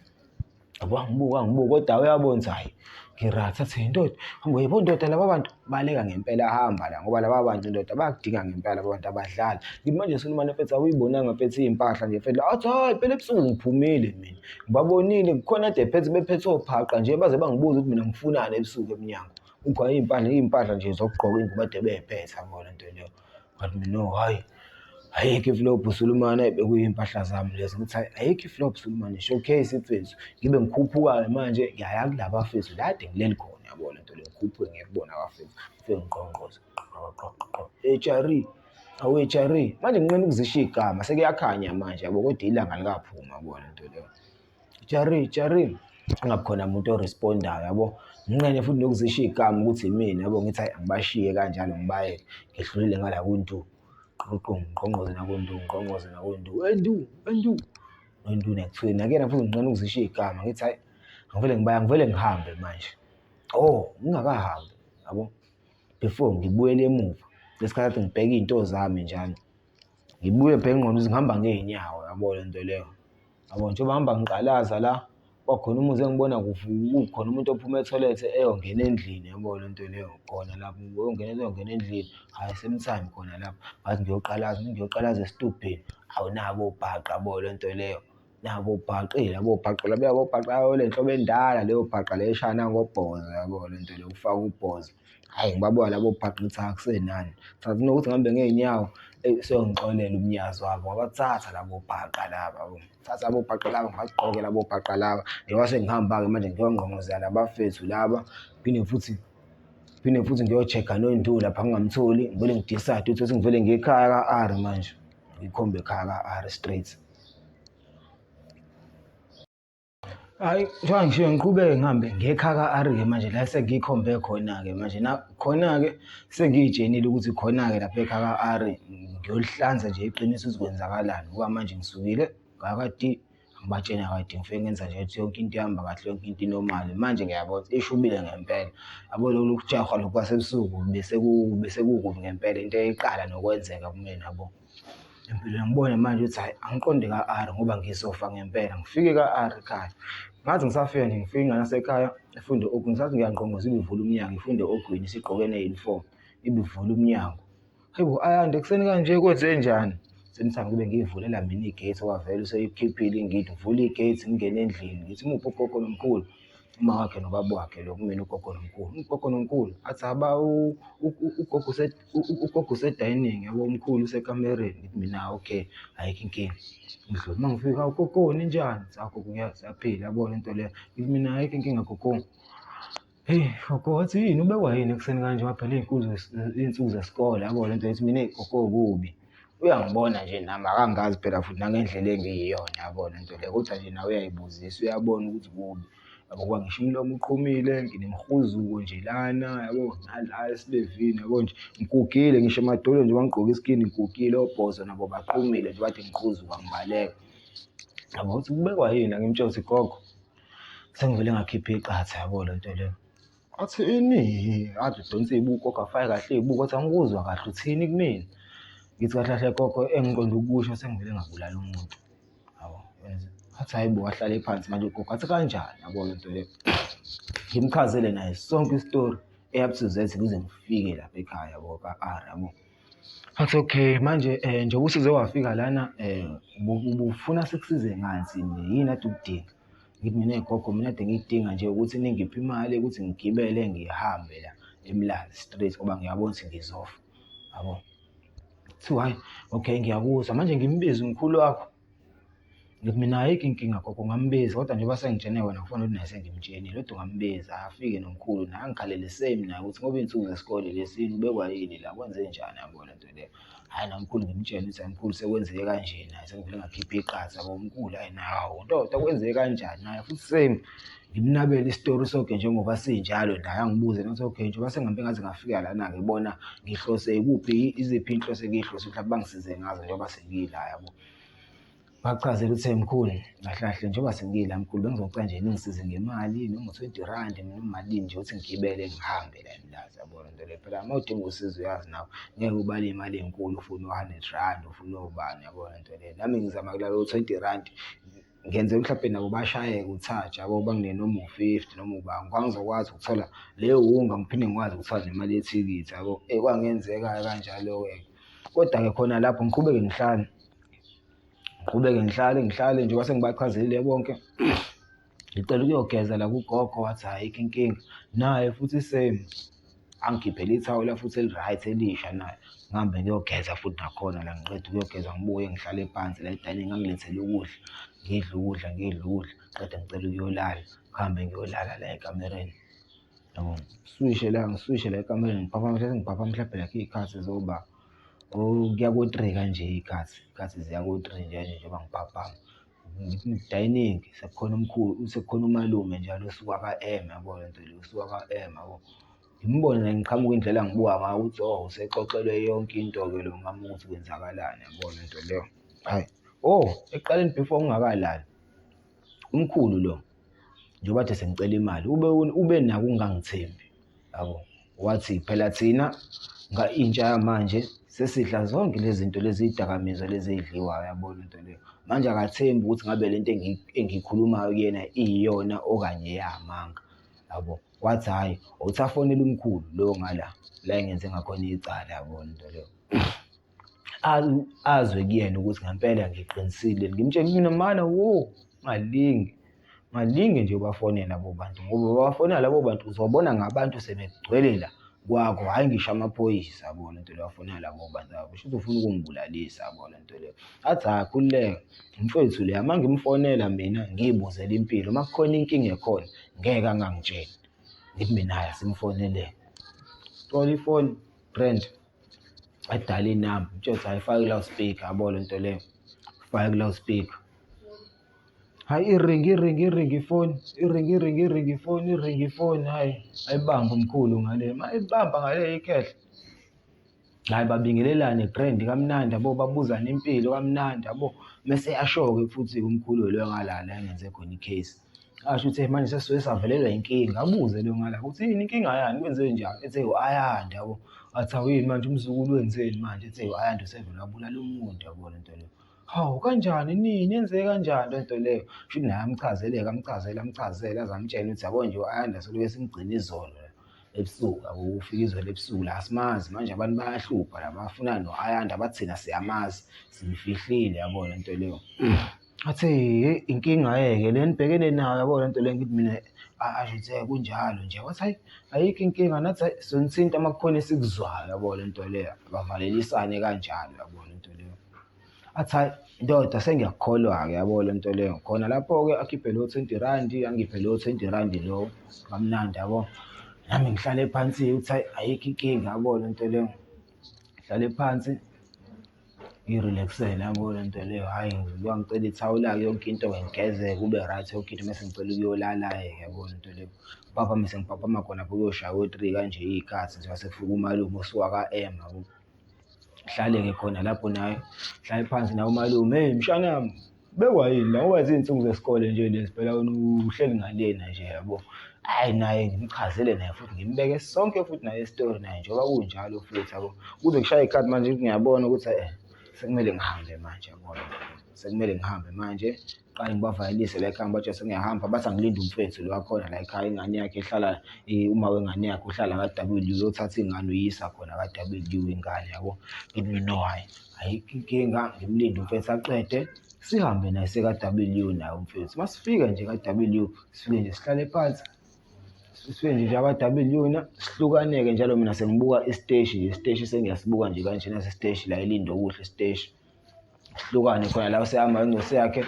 Wangibuka wangibuka kodwa uyabona ukuthi hhayi ngi-right athi ndoda yebo ndoda laba bantu baleka ngempela hamba la ngoba laba bantu ndoda bayakudinga ngempela laba bantu abadlali. Ngithi manje Sulumane mfethu awuyibonanga mfethu iy'mpahla nje mfethu athi hhayi phela ebusuku ngiphumile mina ngibabonile kukhona kade phethe bephethe ophaqa nje baze bangibuza ukuthi mina ngifunani ebusuku emnyango. Kukhona iy'mpahla iy'mpahla nje zokugqoka iy'ngubo ade bey'phethe yabo le nto leyo. Ngathi mina no hhayi ayikho iflobhu Sulumane bekuyimpahla zami lezi ngithi hhayi ayikho iflobhu Sulumane showcase mfethu ngibe ngikhuphuka-ke manje ngiyaya kulaba bafethu la kade ngileli khona yabo le nto le ngikhuphuke ngiye kubona abafethu ngifike ngiqongqoze qo qo qo qo H_R. Awe Jerry, manje nginqena ukuzisho igama sekuyakhanya manje yabo kodwa ilanga likaphuma yabo le nto leyo. Jerry, Jerry, angabi khona umuntu orespondayo yabo. Nginqene futhi nokuzisho igama ukuthi imina yabo ngithi hayi angibashiye kanjalo ngibayeke. Ngidlulile ngala kuNtu. Qhuqhu ngqongqoze nakuNtu, ngqongqoze nakuNtu. Wendu, wendu. Wendu nakuthiwe nakuyena futhi nginqena ukuzisho igama ngithi hayi angivele ngibaya ngivele ngihambe manje. Oh, ngingakahambi yabo. Before ngibuyele emuva ngesikhathi ngibheka iy'nto zami njalo ngibuye ngibheke ingqondo ukuthi ngihamba ngey'nyawo yabo le nto leyo. Yabo njengoba ngihamba ngiqalaza la kwakhona umuzi engibona kukhona umuntu ophuma ethoyilethe eyongena endlini yabo le nto leyo khona lapho uyongena eyongena endlini, hhayi same time khona lapho. Ngathi ngiyoqalaza, ngiyoqalaza esitubhini, hawu nabo obhaqa yabo le nto leyo. Nabo obhaqile labo bhaqa laba bobhaqa le nhlobo endala leyo bhaqa le eshaya nangobhozo yabo le nto le ufaka ubhozo. Hhayi ngibabuka labo bhaqa ngithi akusenani. Cha kunokuthi ngihambe ngey'nyawo eyi seyongixolela umnyazi wabo ngabathatha labo bhaqa laba yabo. Thatha labo bhaqa laba ngibagqoke labo bhaqa laba. Njengoba sengihamba-ke manje ngiyongqongqozela nabafethu laba phinde futhi phinde futhi ngiyo-check-a noNdu lapha ngingamtholi ngivele ngi-decide ukuthi sengivele ngiye ekhaya ka-R manje. Ngikhombe ekhaya ka-R straight. Hhayi, njengoba ngishiye ngiqhubeke ngihambe ngiye ekhaya ka-R-ke manje la sengikhombe khona-ke manje khona-ke sengiy'tshenile ukuthi khona-ke lapha ekhaya ka-R ngiyolihlanza nje iqiniso ukuthi kwenzakalani ngoba manje ngisukile ngaka-D angibatsheli ka-D ngifike ngenza nje ukuthi yonke into ihamba kahle yonke into i-normal. Manje ngiyabona ukuthi ishubile ngempela, yabo lokhu kujahwa lokhu kwasebusuku bese bese kukubi ngempela into eyayiqala nokwenzeka kumina yabo. Empilweni ngibone manje ukuthi hhayi angiqonde ka-R ngoba ngizofa ngempela. Ngifike ka-R ekhaya, ngathi ngisafika nje ngifike ingane yasekhaya ifunde ogwini, ngisathi ngiyangqongqoza ibivula umnyango ifunde ogwini isigqoke ne-uniform ibivula umnyango. Hayi bo Ayanda ekuseni kanje kwenzenjani? Same time ngibe ngiyivulela mina igate ngoba vele useyikhiphile ingidi, ngivule igate ngingene endlini ngithi muphi ugogo nomkhulu? Uma wakhe nobaba wakhe lo kumina ugogo nomkhulu. Ugogo nomkhulu athi aba ugogo ugogo use-dining yabo, umkhulu usekamereni. Ngithi mina okay, ayikho inkinga. Ngidlule uma ngifika, hawu gogo ninjani? Ngithi hawu gogo siyaphila yabo le nto leyo. Ngithi mina ayikho inkinga gogo. Heyi gogo wathi yini ubekwa yini ekuseni kanje ngoba phela iy'nsuku zesikole yabo le nto. Ngithi mina eyi gogo kubi. Uyangibona nje nami akangazi phela futhi nangendlela engiyiyona yabo le nto le, kodwa nje nawe uyayibuzisa uyabona ukuthi kubi. Yabo ngoba ngisho umlomo uqhumile, nginemihuzuko nje lana yabo, nala esilevini yabo nje. Ngigugile ngisho emadolweni njengoba ngigqoke isikini ngigugile, obhozo nabo baqhumile nje bathi ngiqhuzuka ngibaleka. Yabo ukuthi kubekwa yini, ngimtshele ukuthi gogo sengivele ngakhipha iqatha yabo le nto leyo. Athi ini, athi udonsa iy'buko gogo afake kahle iy'buko athi angikuzwa kahle uthini kumina. Ngithi kahle kahle gogo engiqonde ukusho sengivele ngabulala umuntu. Yabo, athi hhayi bo wahlale phansi manje ugogo athi kanjani yabo le nto leyo. Ngimchazele naye sonke isitori e-up to Z ngize ngifike lapha ekhaya yabo ka-R yabo. Athi okay manje njengoba usuze wafika lana ubufuna sikusize ngani thina yini ade ukudinga? Ngithi mina gogo mina kade ngiyidinga nje ukuthi ningiphe imali ukuthi ngigibele ngihambe la eMlazi straight ngoba ngiyabona ukuthi ngizofa yabo. Kuthiwa hhayi okay ngiyakuzwa manje ngimbize umkhulu wakho. Ngithi mina ayikho inkinga gogo ungambiza kodwa njengoba sengitshene wena kufanele ukuthi naye sengimtshenile kodwa ungambiza afike nomkhulu naye angikhalele same naye ukuthi ngoba iy'nsuku zesikole lezi yini ubekwa yini la kwenzenjani yabo le nto leyo. Hhayi nomkhulu ngimtshele ukuthi hhayi mkhulu sekwenzeke kanje naye sengivele ngakhipha iqatha yabo umkhulu hhayi nawu ndoda kwenzeke kanjani naye futhi same. Ngimnabele isitori sonke njengoba sinjalo naye angibuze nathi okay njengoba sengihambe ngaze ngafika lana-ke bona ngihlose ikuphi iziphi iy'nhloso engiyihlose mhlawumbe bangisize ngazo njengoba sengila yabo. Ngachazela ukuthi mkhulu kahle kahle njengoba sengila mkhulu bengizocela nje ningisize ngemali noma u-20 rand noma malini nje ukuthi ngigibele ngihambe la eMlazi yabo le nto le. Phela uma udinga usizo uyazi nawe ngeke ubale imali enkulu ufune u-hundred rand ufune obani yabo le nto le. Nami ngizama kulalo 20 rand ngenze mhlawumbe nabo bashayeke uthatha yabo banginike noma u-50 noma ubani ngoba ngizokwazi ukuthola leyo wunga ngiphinde ngikwazi ukuthola nemali yethikithi yabo. Eyi kwangenzeka-ke kanjalo-ke kodwa-ke khona lapho ngiqhubeke ngihlale. Ngiqhubeke ngihlale ngihlale njengoba sengibachazelile bonke. Ngicela ukuyogeza la kugogo wathi ayikho inkinga. Naye futhi same, angikhiphele ithawula futhi eli-right elisha naye. Ngihambe ngiyogeza futhi nakhona la ngiqeda ukuyogeza ngibuye ngihlale phansi la e-dining angilethele ukudla, ngidle ukudla ngidle ukudla, ngiqede ngicela ukuyolala. Ngihambe ngiyolala la ekamereni, yabo. Ngiswishe la ngiswishe la ekamereni ngiphaphame mhlawumbe ngiphapha mhlawumbe like iy'khathi zoba. Kuya ko-three kanje iy'khathi, iy'khathi ziya ko-three nje nje njengoba ngiphaphama. Dining sekukhona umkhulu, sekukhona umalume njalo osuka ka-M yabo le nto le, usuka ka-M yabo. Ngimbone naye ngiqhamuka indlela angibuka ngayo ukuthi oh usexoxelwe yonke into-ke lo ngami ukuthi kwenzakalani yabo le nto leyo. Hhayi, oh ekuqaleni before ngingakalali, umkhulu lo njengoba kade sengicela imali ube ube nako ukungangithembi yabo. Wathi phela thina intsha yamanje sesidla zonke lezi zinto lezi iy'dakamizwa lezi ey'dliwayo yabo le nto leyo. Manje akathembi ukuthi ngabe le nto engiyikhulumayo kuyena iyiyona okanye eyamanga yabo. Wathi hhayi, uthi afonele umkhulu lo ngala la engenze ngakhona icala yabo le nto leyo. Azwe kuyena ukuthi ngempela ngiqinisile ngimtshele mina mana wo ngalinge ngalinge nje ubafonela labo bantu ngoba babafonela labo bantu uzobona ngabantu sebegcwele la kwakho hhayi ngisho amaphoyisa yabo le nto leyo afonela labo bantu labo shuthi ufuna ukungibulalisa yabo le nto leyo. Athi hhayi khululeka mfethu leya uma ngimfonela mina ngiy'buzela impilo uma kukhona inkinga ekhona ngeke angangitsheli. Ngithi mina hhayi asimfonelele. Thola ifoni friend. Adala inamba mtshele ukuthi ayifake ku-loudspeaker yabo le nto leyo, fake ku-loudspeaker. Hhayi iringi iringi iringi ifoni, iringi iringi iringi ifoni, iringi ifoni, hhayi ayibambe umkhulu ngale, uma eyibamba ngale ikhehla, hhayi babingelelane grand kamnandi yabo, babuzane impilo kamnandi yabo. Mese eyasho-ke futhi umkhulu lo ngala la engenze khona i-case. Asho ukuthi manje sesisuke savelelwa inkinga, abuze lo ngala ukuthi yini inkinga yani kwenzenjani? Ethi u-Ayanda yabo. Athi awu yini manje umzukulu wenzeni manje? Ethi u-Ayanda usevele wabulala umuntu yabo le nto leyo. Hawu kanjani nini yenzeke kanjani le nto leyo? Shuthi naye amchazele-ke amchazele amchazele aze amtshele ukuthi yabo nje u-Ayanda selokhu esimgcina izolo la ebusuku yabo, ufike izolo ebusuku la asimazi manje abantu bayahlupha la bafuna no-Ayanda bathi thina siyamazi simfihlile yabo le nto leyo. Athi hheyi inkinga-ke le enibhekene nayo yabo le nto le ngithi mina asho ukuthi kunjalo nje. Wathi hhayi ayikho inkinga nathi hhayi sonithinta uma kukhona esikuzwayo yabo le nto leyo. Bavalelisane kanjalo yabo le nto leyo. Athi hhayi ndoda sengiyakukholwa-ke yabo le nto leyo. Khona lapho-ke akhiphe lowo 20 randi, angiphe lowo 20 randi lowo kamnandi yabo. Nami ngihlale phansi-ke ukuthi hhayi ayikho inkinga yabo le nto leyo. Ngihlale phansi ngi-relax-ele yabo le nto leyo, hhayi ngibuya ngicela ithawula-ke yonke into-ke ngigeze kube right yonke into mese ngicela ukuyolala-ke yabo le nto leyo. Ngiphaphame sengiphaphama khona kuyoshaya o-three kanje iy'khathi nje sekufika umalume osuka ka-M yabo. Ngihlale-ke khona lapho naye, ngihlale phansi naye umalume, hheyi mshanami Bekwa yini la ngoba izinsuku zesikole nje lezi phela wena uhleli ngalena nje yabo. Hhayi naye ngimchazele naye futhi ngimbeke sonke futhi naye isitori naye njengoba kunjalo futhi yabo. Kuze kushaye ikhathi manje ngiyabona ukuthi sekumele ngihambe manje yabo. Sekumele ngihambe manje, qale ngibavalelise la ekhaya ngibatshele sengiyahamba bathi angilinde umfethu lo wakhona la ekhaya ingane yakhe ihlala uma wengane yakhe uhlala ka-W uyothatha ingane uyisa khona ka-W ingane yabo. Ngithi mina no hhayi. Ayikho inkinga ngimlinde umfethu aqede sihambe naye seka-W naye umfethu. Uma sifika nje ka-W sifike nje sihlale phansi sifike nje ka-W na sihlukane-ke njalo mina sengibuka isiteshi nje isiteshi sengiyasibuka nje kanjena sisiteshi la eLindokuhle isiteshi. Sihlukane khona la usehamba ingosi yakhe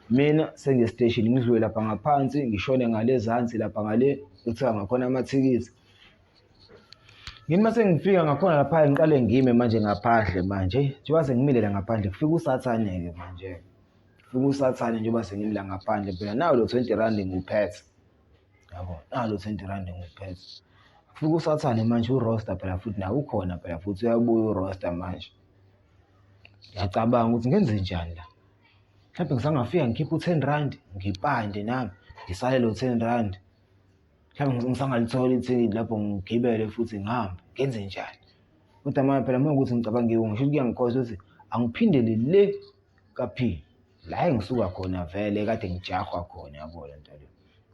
mina sengisiteshini ngidlule lapha ngaphansi ngishone ngale ezansi lapha ngale kuthiwa ngakhona amathikithi. Ngithi uma sengifika ngakhona lapha ngiqale ngime manje ngaphandle manje njengoba sengimile la ngaphandle kufika usathane-ke manje kufika usathane njengoba sengimi la ngaphandle phela nawo lo 20 rand ngiwuphethe yabo nawo lo 20 rand ngiwuphethe kufika usathane manje uroster phela futhi nawe ukhona phela futhi uyabuya uroster manje ngiyacabanga ukuthi ngenze njani la mhlawumbe ngisangafika ngikhiphe u-10 rand ngipande nami ngisale lo 10 rand mhlawumbe ngisangalithola ithikithi lapho ngigibele futhi ngihambe ngenze njani kodwa manje phela uma ukuthi ngicabanga ngisho ukuthi kuyangikhosa ukuthi angiphindele le ka-P la engisuka khona vele kade ngijahwa khona yabo le nto le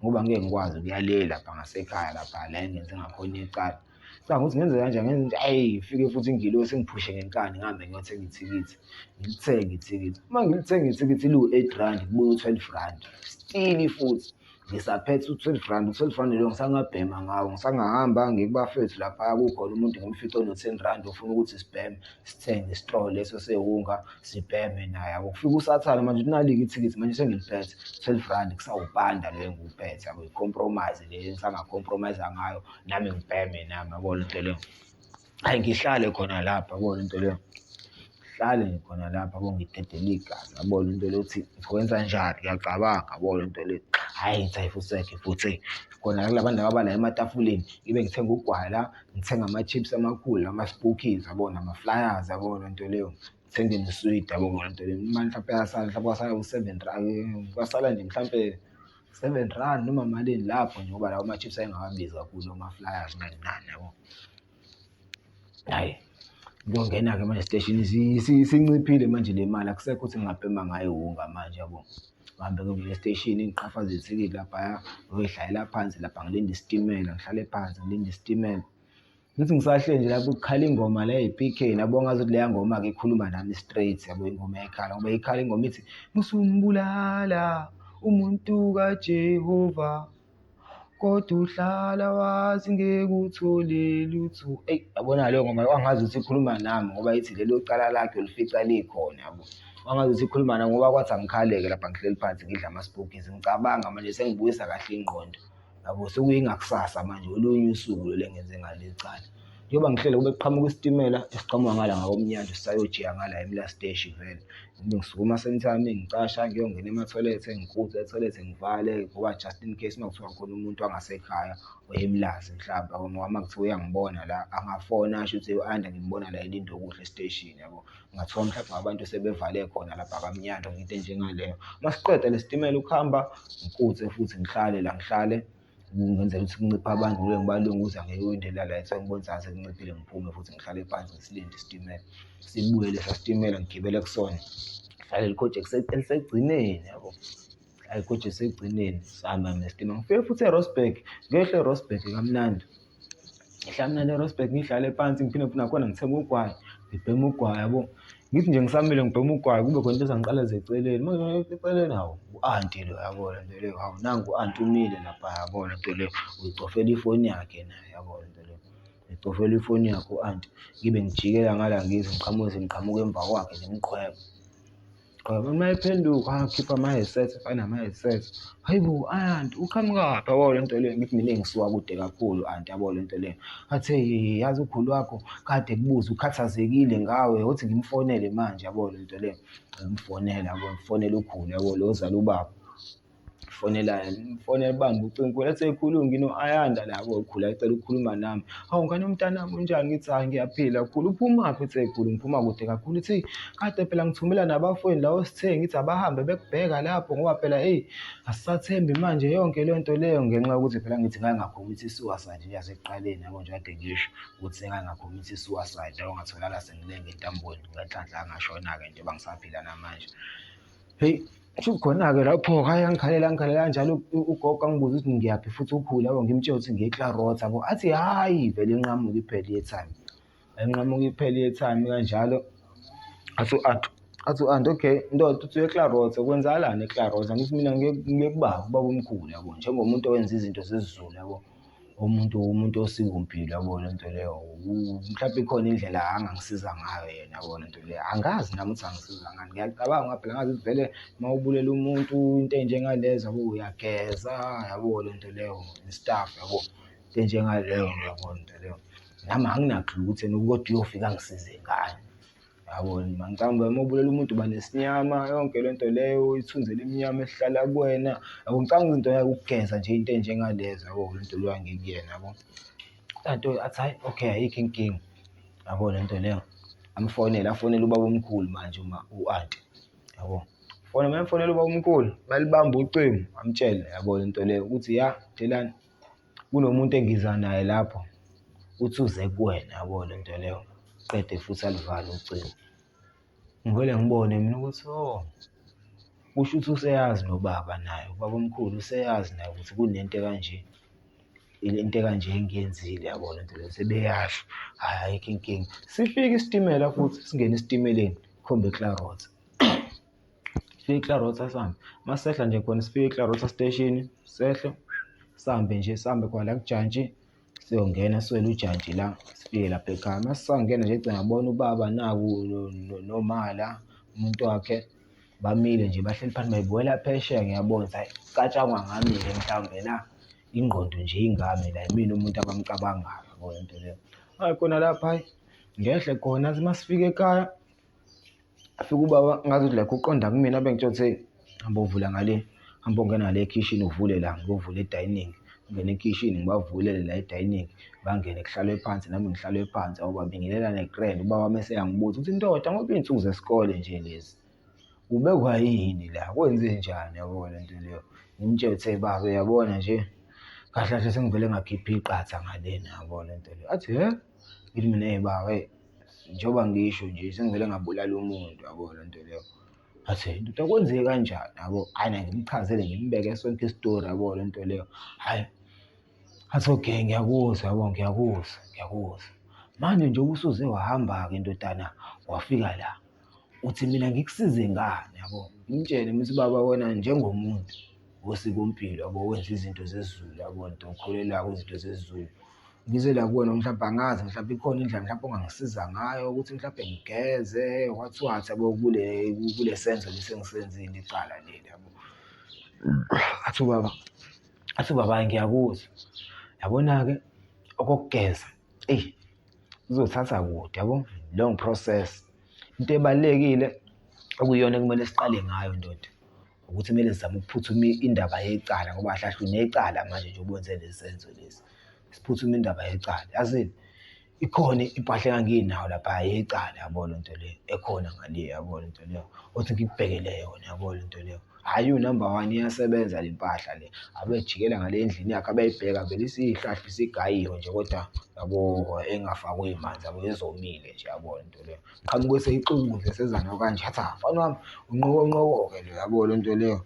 ngoba ngeke ngikwazi ukuya le lapha ngasekhaya lapha la engenze ngakhona icala. Ngicabanga ukuthi ngenze kanjani ngenze nje ayi ifike futhi ingilosi ingiphushe ngenkani ngihambe ngiyothenga ithikithi ngilithenge ithikithi uma ngilithenga ithikithi liwu-8 rand kubuye u-12 rand still futhi ngisaphethe u-12 rand u-12 rand lo ngisangabhema ngawo ngisangahamba ngiye kubafethu laphaya kukhona umuntu ngimfice ono-10 rand ofuna ukuthi sibheme sithenge isitolo leso sewunga sibheme naye yabo kufika usathane manje uthi nalike ithikithi manje sengiliphethe 12 rand kusawupanda lo engiwuphethe yabo i-compromise le engisanga-compromise ngayo nami ngibheme nami yabo le nto leyo. Hhayi ngihlale khona lapha yabo le nto leyo. Ngihlale nje khona lapha yabo, ngidedele igazi yabo le nto le ukuthi ngizokwenza njani, ngiyacabanga yabo le nto le. Hhayi ngithi hhayi fusegi futhi khona kula bantu laba abala ematafuleni ngibe ngithenga ugwayi la, ngithenga ama-chips amakhulu, ama-spookies yabo nama-flyers yabo le nto leyo. Ngithenge neswidi yabo le nto leyo. Imali mhlampe yasala mhlampe kwasala u-7 rand, kwasala nje mhlampe R7 noma malini lapho nje ngoba lawo ma-chips ayengawabizi kakhulu ama-flyers nani nani yabo. Hhayi, kuyongena-ke manje esiteshini sinciphile manje le mali akusekho ukuthi ngingabhema ngayo iwunga manje yabo. Ngihambe ngiyongena esiteshini ngiqhafaze ithikithi laphaya ngiyoy'hlalela phansi lapha ngilinde isitimela, ngihlale phansi ngilinde isitimela. Ngithi ngisahleli nje lapho kukhala ingoma le ey'pikeni yabo ngazuthi leya ngoma-ke ikhuluma nami straight yabo ingoma yayikhala ngoba ikhala ingoma ithi, musumbulala umuntu kaJehova kodwa uhlala wazi ngeke uthole lutho. Eyi yabona leyo ngoma kwangazuthi ikhuluma nami ngoba ithi lelo cala lakhe ulifica likhona yabo. Kwangazuthi ikhuluma nami ngoba kwathi angikhale-ke lapha ngihleli phansi ngidla ama-spookies ngicabanga manje sengibuyisa kahle ingqondo. Yabo sekuyingakusasa manje olunye usuku lolu engenze ngalo icala. Njengoba ngihlele kube kuqhamuka isitimela esiqhamuka ngala ngakoMnyandu sisayojika ngala eMlazi Steshi vele. Ngibe ngisukuma same time ngicasha ngiyongena emathoyilethe ngikhuze ethoyilethe ngivale ngoba just in case uma kuthiwa khona umuntu wangasekhaya oyeMlazi mhlawumbe yabo ngoba uma kuthiwa uyangibona la angafona asho ukuthi u-Anda ngimbona la eLindokuhle esiteshini yabo. Kungathiwa mhlawumbe abantu sebevale khona lapha kaMnyandu into enjengaleyo. Uma siqeda le sitimela ukuhamba ngikuthe futhi ngihlale la ngihlale ngenzela ukuthi kunciphe abantu ngike ngibalunguza ngewindi la la sengibona ukuthi sekunciphile ngiphume futhi ngihlale phansi ngisilinde isitimela. Sibuye lesa sitimela ngigibele kusona, ngihlale elikhoji elisekugcineni yabo. Ngihlale ekhoji elisekugcineni sihamba nesitimela. Ngifike futhi e-Rossburgh, ngehle e-Rossburgh kamnandi. Ngihlala mina ne-Rossburgh ngihlale phansi ngiphinde futhi nakhona ngithenge ugwayi, ngibheme ugwayi yabo. Ngithi nje ngisamile ngibhema ugwayi kube khona into ezangiqalaza eceleni. Uma ngibheka eceleni, hawu u-anti lo yabo le nto leyo, hawu nangu u-anti umile lapha yabo le nto leyo. Uyicofela ifoni yakhe naye yabo le nto leyo. Uyicofela ifoni yakhe u-anti, ngibe ngijikela ngala ngize ngiqhamuke sengiqhamuka emva kwakhe ngimqhweba. Ngoba uma ephenduka akhipha ama-headset afana nama-headset. Hayi bo anti uqhamukaphi yabo le nto le, ngithi mina ngisuka kude kakhulu anti yabo le nto le. Athi yazi ukhulu wakho kade ekubuza ukhathazekile ngawe wothi ngimfonele manje yabo le nto le. Ngimfonela yabo, ngifonela ukhulu yabo lo ozala ubaba. Fonela fonela ubambe ucingo ethi khulu ngino-Ayanda la yabo khulu acela ukukhuluma nami. Hawu ngane mntanami unjani? Ngithi hhayi ngiyaphila khulu. Uphumaphi? Ethi khulu ngiphuma kude kakhulu. Ethi kade phela ngithumela nabafowenu la osithe ngithi abahambe bekubheka lapho ngoba phela eyi asisathembi manje yonke leyo nto leyo ngenxa yokuthi phela ngithi ngake ngakhomitha i-suicide nje yasekuqaleni yabo nje kade ngisho ukuthi sengake ngakhomitha i-suicide yabo ngatholakala sengilenga entambweni ngenhlanhla ngashona-ke njengoba ngisaphila namanje. Heyi, kusho khona-ke lapho hhayi angikhalela angikhalela kanjalo ugogo angibuza ukuthi ngiyaphi futhi ukhulu yabo ngimtshele ukuthi ngiye eClarot yabo athi hhayi vele inqamuke iphele i-airtime. Inqamuke iphele i-airtime kanjalo athi u-anti athi u-anti okay ndoda uthi uye eClarot kwenzakalani eClarot angithi mina ngiye kubaba ubaba omkhulu yabo njengomuntu owenza izinto zesiZulu yabo. Umuntu umuntu osikompilo yabo le nto leyo mhlawumbe ikhona indlela angangisiza ngayo yena yabo le nto leyo. Angazi nami ukuthi angisiza ngani, ngiyacabanga ngoba phela ngazi ukuthi vele uma ubulela umuntu into ey'njengalezo yabo uyageza yabo le nto leyo and stuff yabo, into enjengaleyo nje yabo le nto leyo. Nami angina-clue ukuthi ena kodwa uyofika angisize ngani. Yabo ngicabanga uma ubulela umuntu uba nesinyama yonke le nto leyo, ithunzi elimnyama elihlala kuwena. Yabo ngicabanga izinto ukugeza nje into ey'njengalezo yabo le nto leyo angikuyena yabo. Kanti athi hhayi okay ayikho inkinga yabo le nto leyo. Amfonele afonele ubabomkhulu manje uma u-anti yabo. Fona uma emfonela ubabomkhulu balibambe ucingo amtshele yabo le nto leyo ukuthi ya Delani kunomuntu engiza naye lapho uthi uze kuwena yabo le nto leyo, qede futhi aluvale ucingo. Ngivele ngibone mina ukuthi oh, kusho ukuthi useyazi nobaba naye, ubabomkhulu useyazi naye ukuthi kunento ekanje, into ekanje engiyenzile yabo le nto leyo, sebeyasho hhayi ayikho inkinga. Sifike isitimela futhi singene esitimeleni, khombe eClarot. Sifike eClarota sihambe. Uma sehla nje khona sifike eClarota station, sehle sihambe nje sihambe khona la kujantshi siyongena siwele ujantshi la sifike lapha ekhaya. Uma sisangena nje gcina ngabona ubaba naku noma la umuntu wakhe bamile nje bahleli phansi bayibukela phesheya ngiyabona ukuthi hhayi kucatshangwa ngami-ke mhlawumbe la ingqondo nje ingami la yimina umuntu abamcabangayo yabo le nto leyo. Hhayi khona lapha hhayi ngehle khona uma sifika ekhaya. Afike ubaba ngazuthi like uqonda kumina abe ngitshela ukuthi hey, hamba ovula ngale, hamba ongena ngale ekhishini uvule la, ngiyovula e-dining. Ngingene ekhishini ngibavulele la e-dining, bangene kuhlalwe phansi nami ngihlale phansi. Awu babingelelane grand, ubaba mese eyangibuza ukuthi ndoda ngoba iy'nsuku zesikole nje lezi, ubekwa yini la, kwenzenjani yabo le nto leyo. Ngimtshele ukuthi baba uyabona nje, kahle kahle sengivele ngakhipha iqatha ngalena yabo le nto leyo. Athi hhe? Ngithi mina eyi baba eyi njengoba ngisho nje sengivele ngabulala umuntu yabo le nto leyo. Athi ndoda kwenzeke kanjani yabo, hhayi naye ngimchazele ngimbeke sonke isitori yabo le nto leyo. Hhayi, athi okay ngiyakuzwa yabo ngiyakuzwa ngiyakuzwa. Manje nje usuze wahamba-ke ndodana wafika la, uthi mina ngikusize ngani yabo. Ngimtshele ngithi baba wena njengomuntu wosikompilo yabo wenza izinto zesiZulu yabo nto ukholelwa kwizinto zesiZulu. Ngize la kuwena mhlawumbe angazi mhlawumbe ikhona indlela mhlawumbe ongangisiza ngayo ukuthi mhlawumbe ngigeze what what yabo kule kule senzo lesi engisenzile icala leli yabo. Athi ubaba, athi ubaba hhayi ngiyakuzwa. Yabona-ke okokugeza eyi kuzothatha kude yabo, long process. Into ebalulekile okuyiyona ekumele siqale ngayo ndoda ukuthi kumele sizame ukuphuthuma indaba yecala ngoba kahle kahle unecala manje njengoba wenze lesi senzo lesi. Siphuthume indaba yecala. Yazini ikhona impahla enganginayo lapha yecala yabo le nto leyo ekhona ngale yabo le nto leyo othi ngikubhekele yona yabo le nto leyo. Hhayi u-number one iyasebenza le mpahla le. Abejikela ngale endlini yakhe abeyibheka vele isiyihlahla isigayiwe nje kodwa yabo engafakwe manzi yabo ezomile nje yabo le nto leyo. Qhamuke seyixukuza seza nayo kanje athi ha mfana wami unqokonqoko-ke lo yabo le nto leyo.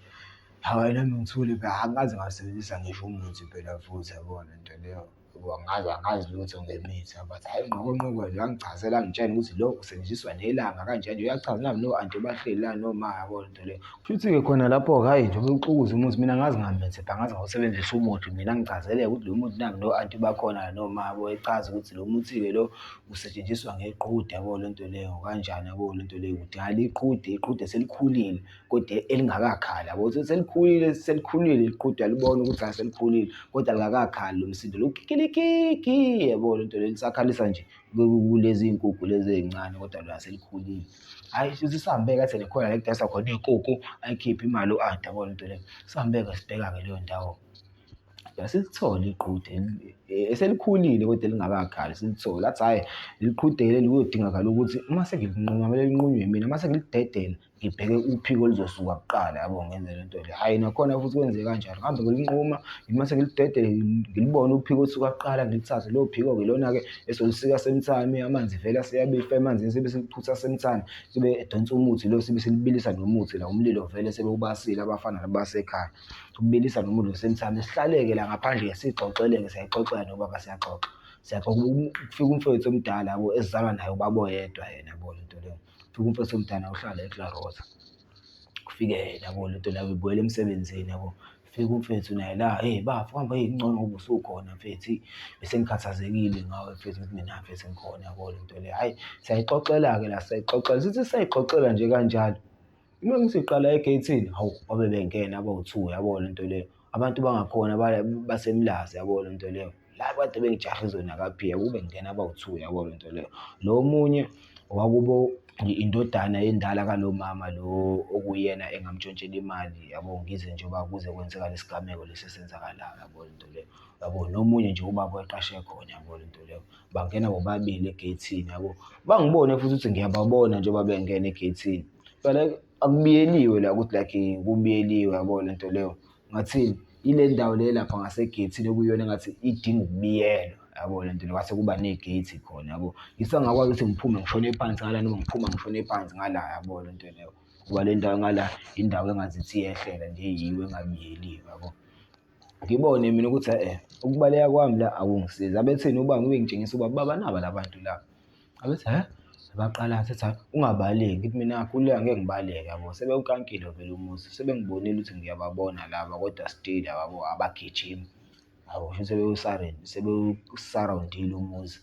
Hayi nami ngithule phela angikaze ngawusebenzisa ngisho umuthi phela futhi yabo le nto leyo. Angazi angazi lutho ngemithi but hhayi unqokonqoko nje wangichazela wangitshela ukuthi lo usetshenziswa nelanga kanje nje uyachaza nami no-anti bahleli la noma yabo le nto leyo. Kushuthi-ke khona lapho-ke hhayi njengoba uxukuza umuthi mina angazi ngamethe angazi ngawusebenzisa umuthi mina angichazeleke ukuthi lo muthi nami no-anti bakhona noma yabo echaza ukuthi lo muthi-ke lo usetshenziswa ngeqhude yabo le nto leyo kanjani yabo le nto leyo kudala iqhude iqhude selikhulile kodwa elingakakhali yabo selikhulile selikhulile iqhude alibona ukuthi hayi selikhulile kodwa alikakakhali lo msindo lo kikilikiki yabo le nto leyo lisakhalisa nje kulezi iy'nkukhu lezi ey'ncane kodwa lona selikhulile. Hhayi shuthi sihambe-ke athi khona la ekudayiswa khona iy'nkukhu ayikhiphe imali u-anti yabo le nto leyo. Sihambe-ke sibheka-ke leyo ndawo. Silithole iqhude eselikhulile kodwa elingakakhali silithole. Athi hhayi leli qhude leli kuyodingakala ukuthi uma sengilinquma kumele linqunywe yimina, uma sengilidedela ngibheke uphiko oluzosuka kuqala yabo ngenze le nto le. Hhayi nakhona futhi kwenzeke kanjalo, ngihambe ngilinquma ngithi uma sengilidedele ngilibone uphiko olusuka kuqala ngilithathe. Lolo phiko-ke ilona-ke esolusika same time, amanzi vele aseyabifa emanzini sibe siliphutha same time, sibe edonsa umuthi lo sibe silibilisa nomuthi la, umlilo vele sebewubasile abafana laba basekhaya. Ukubilisa nomlilo same time, sihlaleke la ngaphandle-ke siy'xoxele-ke siyay'xoxela nobaba siyaxoxa. Siyaxoxa kufika umfowethu omdala yabo esizalwa naye ubaba oyedwa yena yabo le nto leyo. Kufika umfowethu omdala uhlala eKlarose. Kufike yena yabo le nto leyo ebuyela emsebenzini yabo. Kufika umfethu naye la, hheyi bafo hamba hheyi kungcono ngoba usukhona mfethu eyi bese ngikhathazekile ngawe mfethu ngithi mina mfethu ngikhona yabo le nto le. Hhayi siyayixoxela-ke la siyayixoxela, sithi sisayixoxela nje kanjalo, uma ngithi ngiqala egeyithini, hawu babe bengena abawu-two yabo le nto leyo. Abantu bangakhona baseMlazi yabo le nto leyo. La kade bengijahe izonakaphiya kube kungena abawu-two yabo le nto leyo. Lo omunye wakubo indodana endala kalo mama lo okuyena engamntshontshela imali yabo, ngize njengoba kuze kwenzeka lesi gameko lesi esenzakalayo yabo le nto leyo. Yabo nomunye nje ubaba oqashe khona yabo le nto leyo. Bangena bobabili egeyithini yabo. Bangibone futhi ukuthi ngiyababona njengoba bengena egeyithini. Phela akubiyeliwe la ukuthi like kubiyeliwe yabo le nto leyo. Ngathini ile ndawo le lapha ngasegeyithini okuyiyona engathi idinga ukubiyelwa yabo le nto le, kwase kuba negeyithi khona yabo. Ngisangakwazi ukuthi ngiphume ngishone phansi ngala noma ngiphuma ngishone phansi ngala yabo le nto leyo. Ngoba le ndawo ngala indawo engazithi iyehlela nje eyiyo engabiyeliwe yabo. Ngibone mina ukuthi e-e ukubaleka kwami la akungisizi. Abethini ubaba ngibe ngitshengisa ubaba, baba naba la bantu laba. Abethi hhe? Baqala athi cha ungabaleki, ngithi mina khululeka ngeke ngibaleke yabo. Sebewukankile vele umuzi, sebengibonile ukuthi ngiyababona laba kodwa still yabo abagijimi. Yabo kushuthi sebewusarawundile umuzi.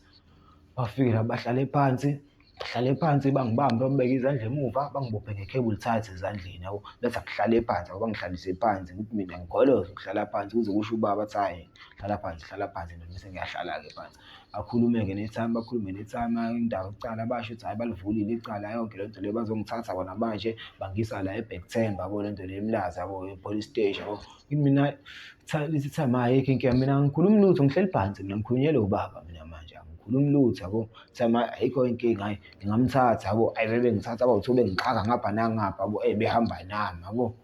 Bafike la bahlale phansi. Ngihlale phansi bangibambe bangibeke izandla emuva bangibophe nge-cable tie ezandleni yabo. Bethi angihlale phansi yabo, bangihlalise phansi ngithi mina ngigoloze ukuhlala phansi kuze kusho ubaba athi hhayi hlala phansi, hlala phansi ndoda, bese ngiyahlala-ke phansi. Bakhulume-ke nethayma, bakhulume nethayma indaba yokucala basho ukuthi hhayi balivulile icala yonke le nto le bazongithatha bona manje bangisa la e-Back yabo le nto le eMlazi yabo e-police station yabo. Ngithi mina lithi ithayma ayikho inkinga mina angikhulumi lutho ngihleli phansi mina ngikhulunyelwa ubaba mina manje angikhulumi lutho yabo. Kuthiwa ayikho inkinga hhayi ngingamthatha yabo, hhayi bebengithatha abawu-two bengixhaka ngapha nangapha yabo, behamba nami yabo.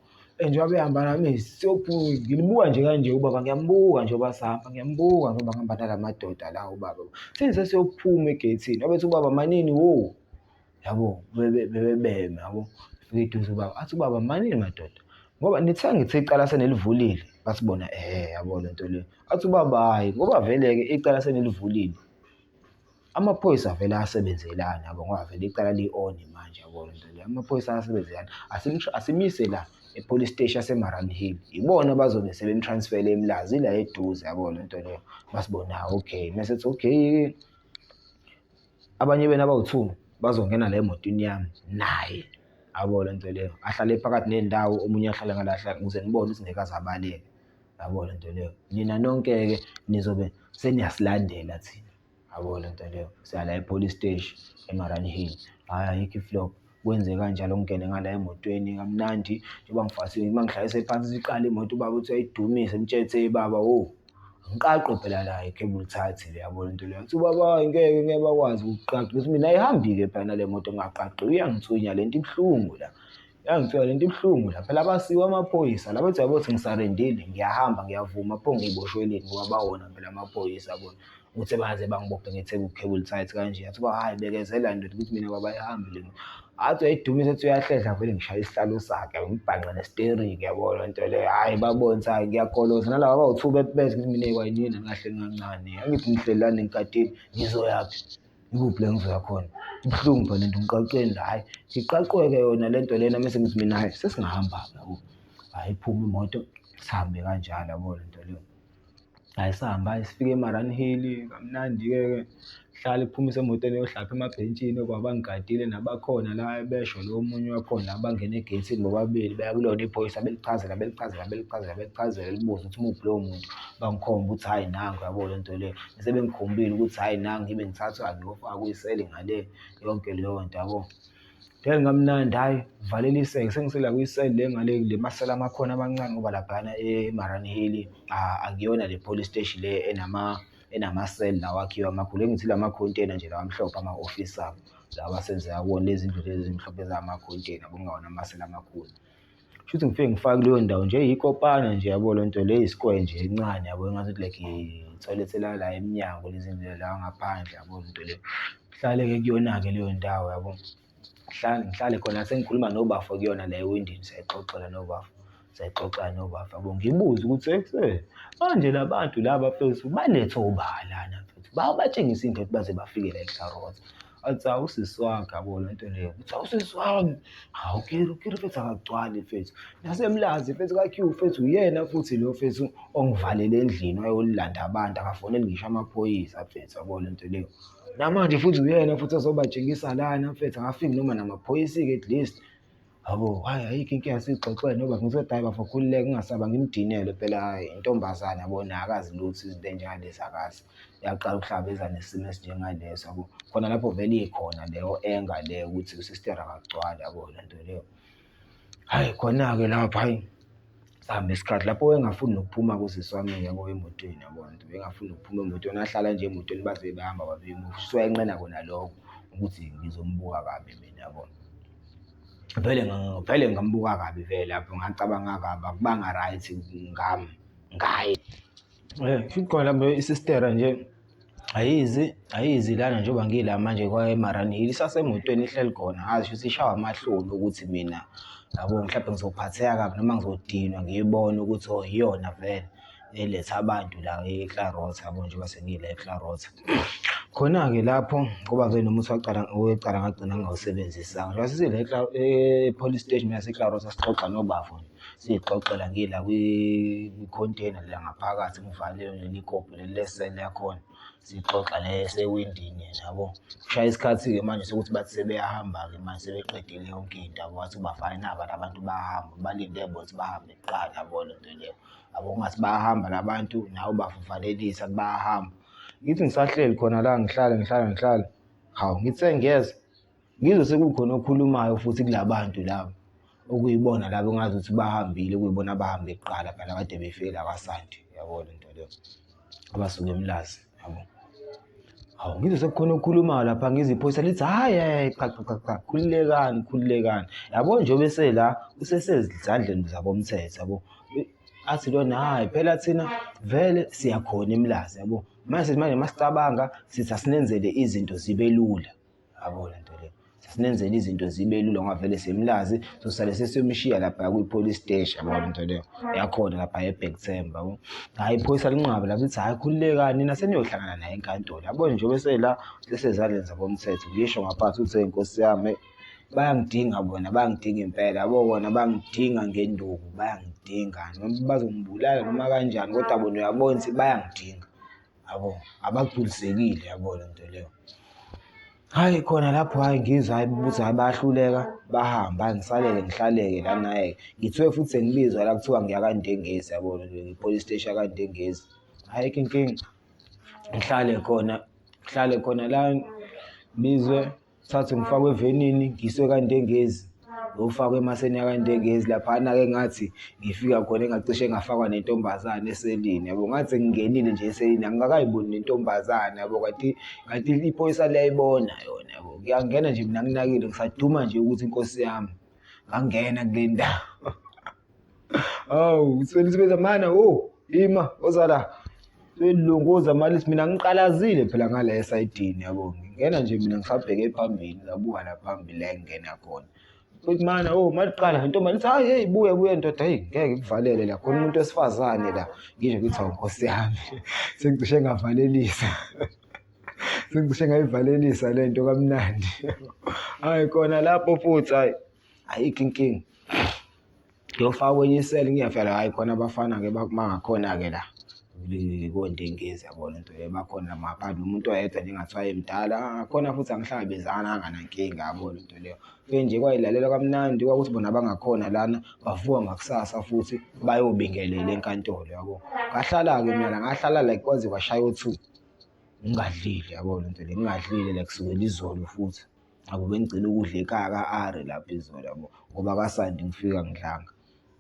Njengoba behamba nami ngilibuka nje kanje ubaba ngiyambuka njengoba sihamba, ngiyambuka njengoba ngihamba nala madoda la ubaba. Sesiyophuma egeyithini wabe ethi ubaba manini wo, yabo bebebeme yabo. Fika eduze ubaba, athi ubaba manini madoda ngoba nithe angithi icala senilivulile, bathi bona ehhe yabo le nto le. Athi ubaba hhayi ngoba vele-ke icala senilivulile. Amaphoyisa avele asebenzelana yabo ngoba vele icala li-on manje yabo le nto le. Amaphoyisa ayasebenzelana, asimise la e-police steshi yase-Mariannhill, ibona abazobe sebemtransfela eMlazi ila eduze yabo le nto leyo. Masibona okay, mese ethi okay abanye benu abawu-two bazongena la emotweni yami naye yabo le nto leyo, ahlale phakathi nendawo omunye ahlale ngala ahlale ukuze nibone ukuthi ngeke aze abaleke. Yabo le nto leyo. Nina nonke-ke nizobe seniyasilandela thina. Yabo le nto leyo. Siya la e-police steshi e-Mariannhill. Hhayi ayikho i-flop. Kwenze kanjalo ngingene ngala emotweni kamnandi njengoba ngifasiwe uma ngihlalise phansi iqale imoto ubaba uthi uyayidumise ngitshele ukuthi hheyi baba wo. Ngiqaqwe phela la i-cable tie le yabo le nto leyo. Athi ubaba hhayi ngeke ngeke bakwazi ukukuqaqa. Ngithi mina ayihambi-ke phela nale moto ngingaqaqiwe iyangitswinya le nto ibuhlungu la. Yangitshela lento ibuhlungu la phela abasiwe amaphoyisa la bethi yabo ukuthi ngisarendile ngiyahamba ngiyavuma pho ngiboshweleni ngoba bawona phela amaphoyisa bona ukuthi baze bangibophe nge-cable tight kanje athi uba hhayi bekezela ndoda ukuthi mina baba ayihambi le athi uyayidumisa ethi uyahlehla vele ngishaya isihlalo sakhe ngibhanqe nesiteringi yabo le nto leyo hhayi babone ukuthi hhayi ngiyagoloza nalaba abawu-two bethi beze ukuthi mina kwayinina ngahle kancane angithi ngihleli lana engigadile ngizoyaphi. Ikuphi la engizoya khona? Ibuhlungu phela lento ngiqaqeni la, hhayi ngiqaqeke yona le nto lena mese ngithi mina hhayi sesingahamba-ke yabo. Hhayi iphume imoto sihambe kanjalo yabo le nto leyo. Hhayi sahamba hhayi sifike e-Mariannhill kamnandi-ke ke, hlala iphume isemotweni iyohlala emabhentshini obaba bangigadile nabakhona la besho lo omunye wakhona bangena egeyithini bobabili beya kulona iphoyisa belichazela belichazela belichazela belichazela libuze ukuthi umuphi lowo muntu, bangikhombe ukuthi hhayi nangu yabo le nto le. Sebengikhombile ukuthi hhayi nangu ngibe ngithathwa ngiyofakwa kwisele ngale yonke leyo nto yabo. Then kamnandi hhayi ngivaleliseke sengisela kwisele le ngale kule masela amakhona amancane ngoba laphayana e-Mariannhill akuyona le police station le enamaseli lawa akhiwe amakhulu. Engithi la makhonteyna nje lawa amhlophe ama-ofisi abo lawa asenzeka kuwona lezi ndlu lezi ezimhlophe ezingamakhonteyna kungawona amasela amakhulu. Kushuthi ngifike ngifake kuleyo ndawo nje eyikopana nje yabo le nto le iyi-square nje encane yabo engathi like ithoyilethi la emnyango lezi ndlela la ngaphandle yabo le nto le. Ngihlale-ke kuyona-ke leyo ndawo yabo, ngihlale ngihlale khona sengikhuluma nobafo kuyona la ewindini siyayixoxela nobafo, siyayixoxela nobafo yabo. Ngibuze ukuthi ekuse manje la bantu laba mfethu balethwe oba lana mfethu, babatshengise into ukuthi baze bafike la eClarose. Athi hawu usisi wakhe yabo le nto leyo. Uthi hawu usisi wami, hawu Kiri, uKiri mfethu akagcwali mfethu. NaseMlazi mfethu ka-Q mfethu uyena futhi lo mfethu ongivalele endlini wayolanda abantu akafoneli ngisho amaphoyisa mfethu yabo le nto leyo. Namanje futhi uyena futhi ozobatshengisa lana mfethu akafiki noma namaphoyisa-ke at least. Yabo, hhayi ayikho inkinga siyixoxele noba ngizothi hhayi bafo khululeka ungasabi angimdinelwe phela hhayi intombazane yabo naye akazi lutho izinto ey'njengalezi akazi. Yaqala ukuhlangabezana nesimo esinjengaleso yabo. Khona lapho vele ikhona leyo anger leyo ukuthi usistera akagcwali yabo le nto leyo. Hhayi khona-ke lapho hhayi sahamba isikhathi lapho wayengafuni nokuphuma kusisi wami yabo emotweni yabo lento, wayengafuni nokuphuma emotweni wahlala nje emotweni baze bahamba babuya emuva. Shuthi wayenqena kona lokho ukuthi ngizombuka kabi mina yabo. Vele vele ngambuka kabi vele lapho ngacabanga kabi akubanga right ngami ngaye. Futhi khona lapho isistera nje ayizi ayizi lana njengoba ngila manje kwa-Mariannhill isasemotweni ihleli khona ngazi shuthi ishawa amahloni ukuthi mina yabo mhlawumbe ngizophatheka kabi noma ngizodinwa ngiyibone ukuthi oh iyona vele. Eletha abantu la eClarose yabo njengoba sengila eClarose. Khona-ke lapho ngoba vele nomuthi wacala wecala ngagcina ngingawusebenzisanga. Njengoba sisila e-police station yaseClarose sixoxa nobafo nje, siy'xoxela ngila kwikhonteyina la ngaphakathi ngivalelwe leli kopi leli lesele yakhona. Sixoxa naye esewindini yena yabo. Kushaya isikhathi-ke manje sokuthi bathi sebeyahamba-ke manje sebeqedile yonke into yabo, wathi ubafana naba la bantu bayahamba, balinde bona ukuthi bahambe kuqala yabo le nto leyo. Yabo kungathi bayahamba la bantu nawe ubavalelisa bayahamba. Ngithi ngisahleli khona la ngihlale ngihlale ngihlale, hawu ngithi sengiyeza ngizwe sekukhona okhulumayo futhi kula bantu laba okuyibona laba engazi ukuthi bahambile kuyibona abahambe kuqala phela kade befike la kwaSandi yabo le nto leyo abasuke eMlazi yabo. Hawu ngizwe sekukhona okhulumayo lapha ngizwe iphoyisa lithi hhayi hhayi cha cha cha cha khululekani khululekani yabo njengoba esela usesezandleni zabomthetho yabo. Athi lona hhayi phela thina vele siyakhona eMlazi yabo. Manje manje masicabanga sithi asinenzele izinto zibe lula. Yabo le nto le. Sinenzele izinto zibe lula ngoba vele semlazi sosale sesiyomshiya lapha kwi-police station yabo le nto leyo yakhona lapha eBhekithemba yabo. Hhayi iphoyisa linqabe lapho lithi hhayi khululekani nina seniyohlangana naye enkantolo yabo njengoba esela sesezandleni zabomthetho ngisho ngaphansi ukuthi eyi nkosi yami bayangidinga bona bayangidinga impela yabo bona bangidinga ngenduku bayangidinga noma bazongibulala noma kanjani kodwa bona uyabona ukuthi bayangidinga. Yabo, abagculisekile yabo le nto leyo. Hhayi khona lapho hhayi ngizwa hhayi ukuthi hhayi bayahluleka bahambe hhayi ngisalele ngihlaleke la naye-ke. Ngithiwe futhi sengibizwa la kuthiwa ngiya KaNdengezi yabo i-police station yaKaNdengezi. Ayikho inkinga, ngihlale khona, ngihlale khona la ngibizwe. Thathwe ngifakwe evenini ngiswe kaNdengezi ngiyofakwa emaseni akaNdengezi laphana-ke ngathi ngifika khona engacishe ngafakwa nentombazane eselini yabo ngathi ngingenile nje eselini angikakayiboni nentombazane yabo kanti kanti iphoyisa liyayibona yona yabo ngiyangena nje mina nginakile ngisaduma nje ukuthi inkosi yami ngangena kule ndawo. Hawu, selisebenza mana, oh, ima, woza la. Selilunguza mali mina ngiqalazile phela ngala esayidini yabo. Ngingena nje mina ngisabheke phambili, ngabuka la phambili la engingena khona. Futhi mana, oh, maliqala intombazane ithi hayi hey buya buya ndoda, hey ngeke ngikuvalele la khona umuntu wesifazane la. Ngisho ngithi hawu nkosi yami. Sengicishe ngavalelisa. Sengicishe ngayivalelisa le nto kamnandi. Hayi khona lapho futhi hayi ayikho inkinga. Ngiyofaka kwenye iseli ngiyafela hhayi khona abafana-ke bangakhona-ke la koNdengezi yabo le nto le bakhona ngaphandle umuntu oyedwa nje engathiwa emdala khona futhi angihlangabezananga nankinga yabo le nto leyo. Fike nje kwayilalela kamnandi kwakuthi bona abangakhona lana bavuka ngakusasa futhi bayobingelela enkantolo yabo. Ngahlala-ke mina la ngahlala like kwaze kwashaya o-two ngingadlile yabo le nto le ngingadlile like kusukela izolo futhi. Yabo bengigcina ukudla ekhaya ka-Ari lapha izolo yabo ngoba kaSandi ngifika ngidlanga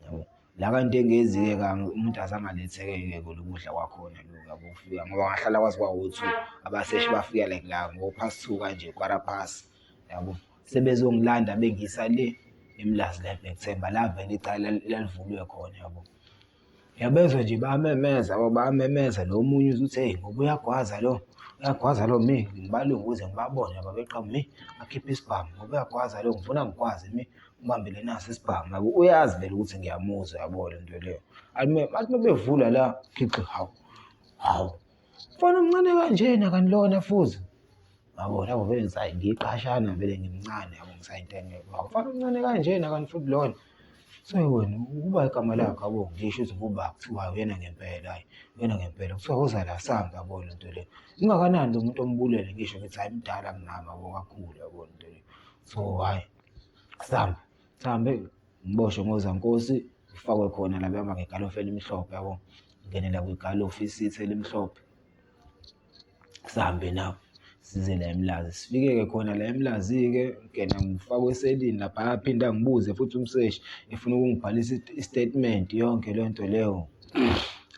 yabo. La kaNtengezi-ke umuntu azange aletheke-ke kona ukudla kwakhona lokhu yabo kufika ngoba ngahlala kwaze kwawu-two abaseshi bafika like la ngo-past two kanje quarter past yabo. Sebezongilanda bengiyisa le eMlazi la eBhekithemba la vele icala elalivulwe khona yabo. Uyabezwa nje bayamemeza yabo bayamemeza lo omunye uze uthi hheyi ngoba uyagwaza lo, uyagwaza lo mi ngibalunguze ngibabone laba beqhamuka mi akhiphe isibhamu ngoba uyagwaza lo ngifuna ngigwaze mi ngibambele naso isibhamu yabo. Uyazi vele ukuthi ngiyamuzwa yabo le nto leyo. Athi uma bevula la khiqi hawu, hawu mfana omncane kanjena kanti lona futhi. Yabo lapho vele ngiyiqashana vele ngimncane yabo ngisayintengeko. Hawu mfana omncane kanjena kanti futhi lona. So wena ukuba igama lakhe yabo ngisho ukuthi kuba kuthiwa uyena ngempela hhayi uyena ngempela kuthiwa woza la sambe yabo le nto le. Ungakanani lo muntu ombulele ngisho ngithi hhayi mdala kunami yabo kakhulu yabo le nto le. So hhayi sambe sambe ngiboshwe ngozankosi ngifakwe khona la behamba ngegalofu elimhlophe yabo. Ngingenela kwigalofu isithi elimhlophe. Sihambe nabo size la eMlazi. Sifike-ke khona la eMlazi-ke ngena ngifakwe eselini lapha aphinde angibuze futhi umseshi efuna ukungibhalisa i-statement yonke leyo nto leyo.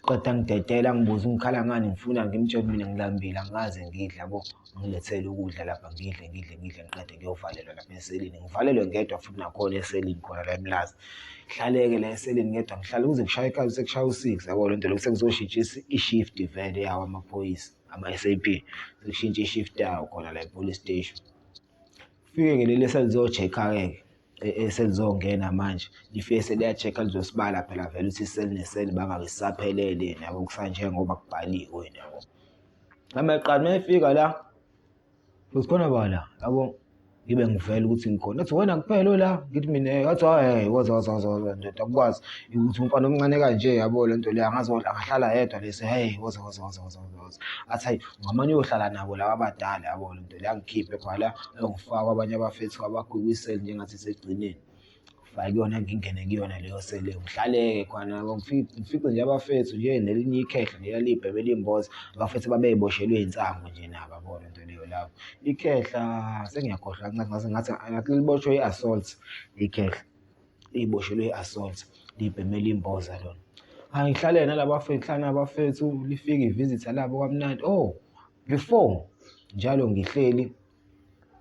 Qeda angidedele angibuze ngikhala ngani ngifuna ngimtshele mina ngilambile angikaze ngidle yabo. Angilethele ukudla lapha ngidle ngidle ngidle ngiqede ngiyovalelwa lapha eselini. Ngivalelwe ngedwa futhi nakhona eselini khona la eMlazi. Ngihlale-ke la eselini ngedwa ngihlale kuze kushaye ikhathi sekushaya u-six yabo le nto lokhu sekuzoshintsha i-shift vele yawo amaphoyisa ama-S_A_P sekushintsha i-shift yawo khona la e-police station. Fike-ke leli eselizo-check-a-ke eselizongena manje lifike seliya-check-a lizosibala phela vele ukuthi iseli neseli bangaki sisaphelele yini yabo kusanjengoba kubhaliwe yabo. Ameqala uma efika la, uthi khona bala yabo. Ngibe ngivela ukuthi ngikhona. Athi wena kuphela ola, ngithi mina athi hhayi woza woza woza woza ndoda akukwazi ukuthi umfana omncane kanje yabo le nto le angaze angahlala yedwa lesi hey woza woza woza woza woza woza. Athi hayi ngamane uyohlala nabo laba abadala yabo le nto le angikhiphe khona ayongifaka kwabanye abafethu abakwiseli njengathi segcineni. Ngifake kuyona ngingene kuyona leyo sele ngihlale-ke khona ngifice nje abafethu nje nelinye ikhehla nje lalibheme limboza abafethu babey'boshelwe iy'nsangu nje nabo yabo le nto leyo labo. Ikhehla sengiyakhohlwa kancane ngase ngathi ngathi liboshwe i-assault ikhehla, liy'boshelwe i-assault libheme limboza lona. Hhayi ngihlale nalaba bafethu ngihlale nabafethu lifike i-visitor labo kamnandi, oh before njalo ngihleli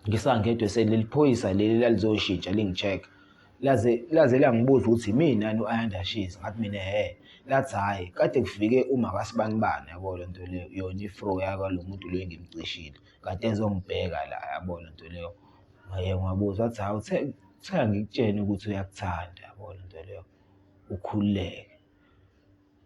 ngisangedwa leli phoyisa leli lalizoshintsha lingi-check-a laze laze langibuza ukuthi imina yini u-Ayanda Shezi ngathi mina hhe lathi hhayi kade kufike umakasibanibani yabo le nto leyo yona i-fro yakwalo muntu lo engimcishile kade ezongibheka la yabo le nto leyo. Ngaye ngabuza wathi hhawu uthe uthe angikutshene ukuthi uyakuthanda yabo le nto leyo ukhululeke.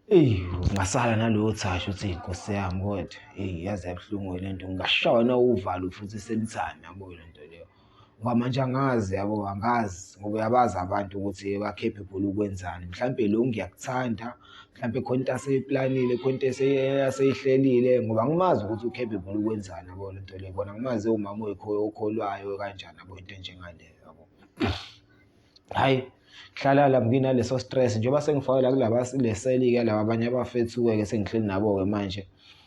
Eyi ngasala naloyo thasha uthi nkosi yami kodwa eyi yaze yabuhlungu le nto ngingashawa nawuvalo futhi same time yabo le nto leyo. Ngoba manje angazi yabo angazi ngoba uyabazi abantu ukuthi ba-capable ukwenzani mhlampe lo ngiyakuthanda mhlampe khona into aseyiplanile khona into aseyihlelile ngoba angimazi ukuthi u-capable ukwenzani yabo le nto leyo. Bona angimazi ewumama okholwayo kanjani yabo into enjengaleyo yabo. Hhayi hlala la nginaleso stress njengoba sengifake la kulaba le seli-ke laba abanye abafethu-ke sengihleli nabo-ke manje.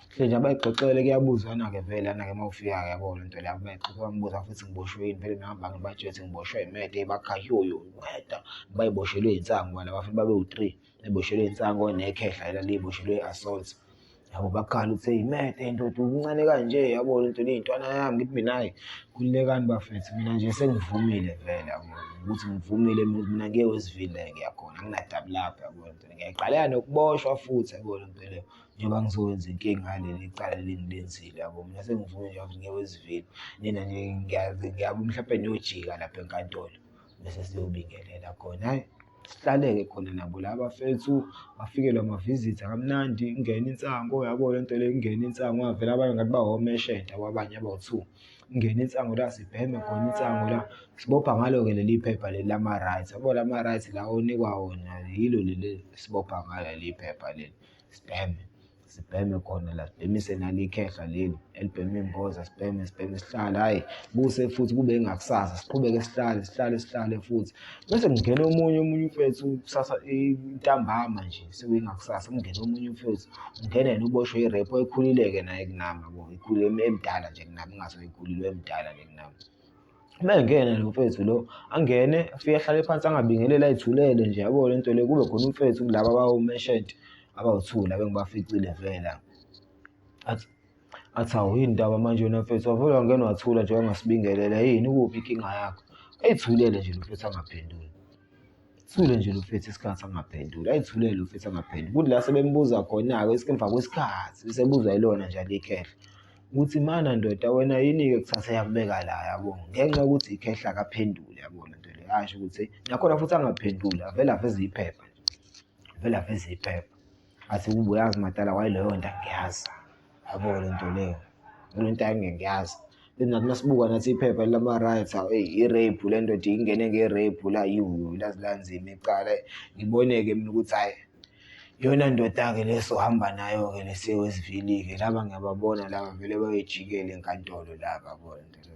Hle nje abayixoxele kuyabuzwana-ke vele lana-ke uma ufika-ke yabo le nto le abayixoxe bangibuza futhi ngiboshwe yini vele mina ngihamba ngibatshela ukuthi ngiboshwe imede bakha yoyo imeda bayiboshelwe insangu ngoba laba futhi babewu-three beboshelwe insangu nekhehla elaliboshelwe i-assault. Yabo bakhala ukuthi eyi mede ndoda umncane kanje yabo le nto le intwana yami ngithi mina hhayi khululekani bafethu mina nje sengivumile vele yabo ukuthi ngivumile mina ngiye Westville la ngiya khona anginadaba lapho yabo le nto le. Ngiyayiqalela nokuboshwa futhi yabo le nto leyo njengoba ngizokwenza inkinga ngaleli cala leli engilenzile yabo. Mina sengivumile nje ngiye Westville nina nje ngiyabo mhlampe niyojika lapha enkantolo bese siyobingelela khona hhayi. Sihlale-ke khona nabo la bafethu bafikelwe amavizitha kamnandi ingene insangu yabo le nto le ingene insangu ngavele abanye ngathi bawomeshenta kwabanye abawu-two. Ingene insangu la sibheme khona insangu la sibopha ngalo-ke leli phepha leli lama-rights yabo lama-rights la onikwa wona yilo leli esibopha ngalo leli phepha leli sibheme. Sibheme khona la sibhemise nalo ikhehla leli elibhema imboza sibheme sibheme sihlale hhayi kuse futhi kube ingakusasa siqhubeke sihlale sihlale sihlale futhi bese kungena omunye omunye umfethu kusasa intambama nje sekuyingakusasa kungena omunye umfethu ungena yena uboshwe i-rape oyikhulile-ke naye kunami yabo ikhulile emdala nje kunami ingase ikhulile emdala nje kunami. Uma engena lo mfethu lo angene afike ahlale phansi angabingeleli ayithulele nje yabo le nto le kube khona umfethu kulaba abawumeshenti abawu-two laba engibaficile vele athi athi hawu yini ndaba manje wena mfethu wavele wangena wathula nje wangasibingelela yini ukuphi inkinga yakho ayithulele nje lo mfethu angaphenduli. Thule nje lo mfethu isikhathi angaphenduli, ayithulele lo mfethu angaphenduli. Kuthi la sebembuza khona-ke emva kwesikhathi sebuzwa yilona nje alikhehla ukuthi mana ndoda wena yini-ke kuthatha yakubeka la yabo ngenxa yokuthi ikhehla akaphenduli yabo le nto le asho ukuthi nakhona futhi angaphenduli avele aveze iphepha nje avele aveze iphepha athi kube uyazi madala wayileyo nto angiyazi yabo le nto leyo le nto angiyazi Nathi masibuka nathi iphepha lama-rights awu eyi i-rape le ndoda ingene nge-rape la yiwu laze lanzima icala. Ngibone-ke mina ukuthi hhayi iyona ndoda-ke le esohamba nayo-ke le siye-Westville-ke laba ngiyababona laba vele bayoyijikela enkantolo laba yabo le nto le.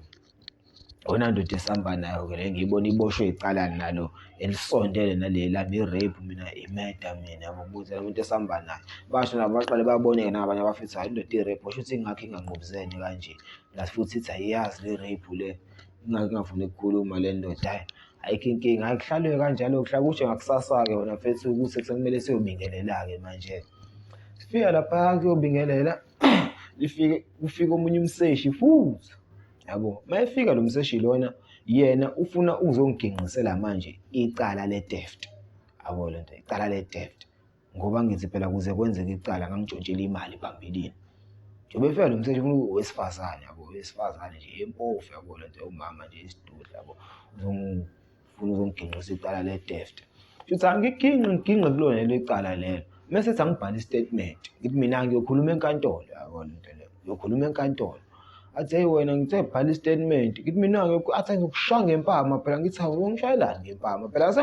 Iyona ndoda esihamba nayo-ke le ngiyibona iboshwe icala nalo elisondele naleli lami i-rape mina i-murder mina yabo ngibuze lo muntu esihamba naye. Basho nabo baqale babone-ke nabanye abafethu hhayi indoda i-rape kusho ukuthi ingakho ingangqubuzene kanje. Plus futhi ithi ayiyazi le rape le ingakho ingafuni ukukhuluma le ndoda hhayi ayikho inkinga hhayi kuhlalwe kanjalo kuhla kusho ngakusasa-ke wena mfethu ukuthi sekumele siyobingelela-ke manje. Sifika laphaya kuyobingelela lifike kufike omunye umseshi futhi yabo uma efika lo mseshi lona yena ufuna ukuzongiginqisela manje icala le-theft yabo le nto icala le-theft ngoba ngithi phela kuze kwenzeke icala ngangintshontshela imali phambilini njengoba efika lo mseshi ufuna owesifazane yabo owesifazane nje empofu yabo le nto yomama nje isidudla yabo ufuna uzongiginqisa icala le-theft shuthi angiginqi ngiginqe kulona lelo icala lelo mese ethi angibhale i-statement ngithi mina ngiyokhuluma enkantolo yabo le nto leyo ngiyokhuluma enkantolo. Athi, hheyi wena, ngithe bhala i-statement. Ngithi mina athi ngizokushaya ngempama phela. Ngithi hawu, ungishayelani ngempama phela?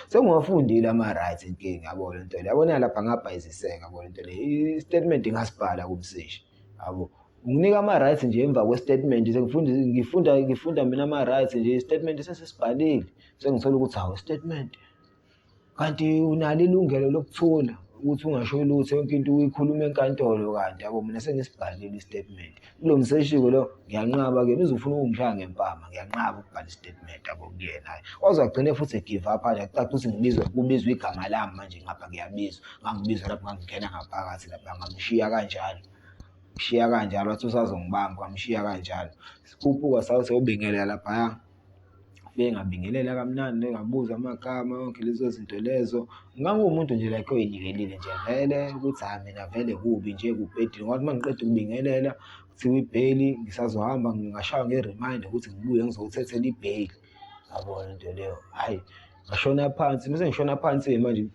Sengiwafundile ama-rights inkinga, yabo le nto le. Yabona lapha ngabhayiziseka, yabo le nto le. I-statement ngasibhala kumseshi, yabo. Unginika ama-rights nje emva kwe-statement, sengifunda ngifunda ngifunda mina ama-rights nje, i-statement sesisibhalile. Sengithola ukuthi hawu, i-statement kanti unalo ilungelo lokuthula, ukuthi ungasho lutho, yonke into uyikhuluma enkantolo kanti, yabo. Mina sengisibhalile i-statement. Kulo mseshi-ke lo ngiyanqaba-ke, uze ufuna ukungishaya ngempama, ngiyanqaba ukubhala i-statement, yabo, kuyena. Hhayi, waze wagcine futhi e-give up nje, kucaca ukuthi ngibizwa, kubizwa igama lami manje ngapha ngiyabizwa. Ngangibizwa lapho, ngangingena ngaphakathi lapha, ngamshiya kanjalo. Ngishiya kanjalo, wathi usazongibamba, ngamshiya kanjalo. Sikhuphuka sayo siyobingelela laphaya. Ngifike ngabingelela kamnandi, ngabuza amagama, yonke lezo zinto lezo. Ngangiwumuntu nje like oy'nikelile nje vele ukuthi hhayi, mina vele kubi nje kubhedile. Ngathi uma ngiqeda ukubingelela, kuthiwa ibheyili ngisazohamba, ngashaywa nge-reminder ukuthi ngibuye ngizowuthathela ibheyili. Yabo le nto leyo, hhayi, ngashona phansi. Mase ngishona phansi-ke manje,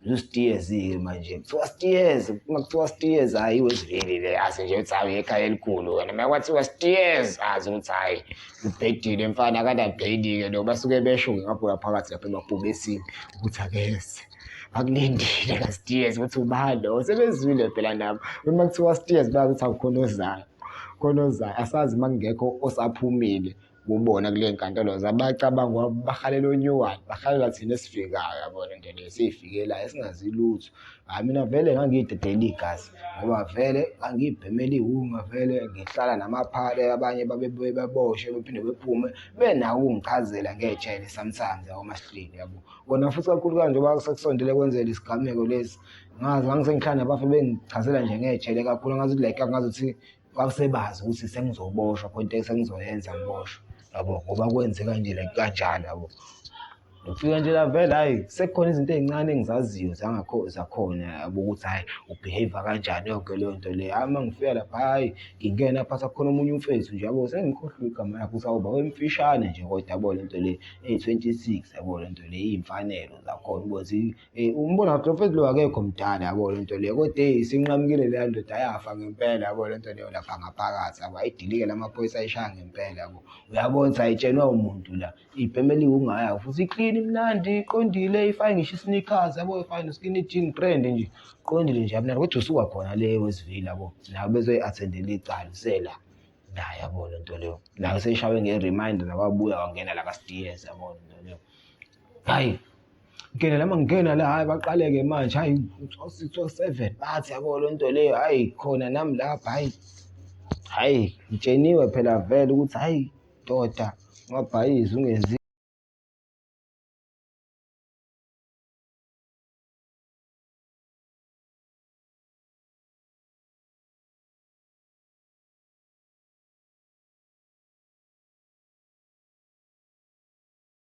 uSteers-ke manje, kuthiwa Steers, uma kuthiwa Steers, hhayi, iWestville le, yazi nje ukuthi hhayi, ekhaya elikhulu wena. Uma kwathiwa Steers, azi ukuthi hhayi, ubhedile mfana, akanabheyili-ke lo. Basuke besho-ke ngapho phakathi lapha emabhubesini ukuthi akeze. Bakulindile ka-Steers ukuthi ubani lo, sebezwile phela nabo. Uma kuthiwa Steers bayazi ukuthi akukhona ozayo, khona ozayo. Asazi uma kungekho osaphumile kubona kule nkantolo zabacabanga ngoba bahalela onyuwane, bahalela thina esifikayo, yabo le nto leyo, esiyifikelayo esingazi lutho. Hhayi, mina vele ngangiyidedela igazi ngoba vele ngangiyibhemela iwunga, vele ngihlala namaphara, abanye babebuye beboshwe bephinde bephume benako ukungichazela ngejele sometimes, yabo, masihleli, yabo. Kona futhi kakhulukazi njengoba sekusondele kwenzeka isigameko lesi, ngazi ngangisengihlala nabafo bengichazela nje ngejele kakhulu, ngazuthi like ngazuthi kwakusebazi ukuthi sengizoboshwa, khona into esengizoyenza ngiboshwe, yabo, ngoba kwenzeka nje like kanjalo, yabo. Ngifika nje la vele, hhayi, sekukhona izinto ey'ncane engizaziyo zakhona, yabo, ukuthi hhayi, u-behave-a kanjani, yonke leyo nto leyo. Hhayi, uma ngifika lapha, hhayi, ngingena phakathi kukhona omunye umfethu nje, yabo, sengikhohliwe igama lakhe ukuthi awuba wemfishane nje kodwa, yabo, le nto le eyi-26, yabo, le nto le iy'mfanelo zakhona ukuthi umbona lo mfethu lo akekho mdala, yabo, le nto leyo, kodwa eyi, isinqamukile leya ndoda, yafa ngempela, yabo, le nto leyo lapha ngaphakathi, yabo, ayidilike lamaphoyisa ayishaya ngempela, yabo. Uyabona ukuthi ayitshenwa umuntu la, ibhemela iwungaya futhi i-clean, imnandi, iqondile, ifake ngisho i-sneakers, yabo, ifake no-skinny jean, grand nje, qondile nje yamnandi, kodwa usuka khona le eWestville, yabo, nabo bezoyi-attend-ela icala usela naye, yabo, le nto leyo. Naye useshaywe nge-reminder, wabuya wangena la ka-Steers, yabo, le nto leyo. Hhayi, ngena la, mangingena la, hhayi, baqale-ke manje, hhayi, 6 or 7 bathi, yabo, le nto leyo, hhayi, khona nami lapha, hhayi, hhayi, ngitsheniwe phela vele ukuthi hhayi, ndoda, ungabhayizi ungenzi.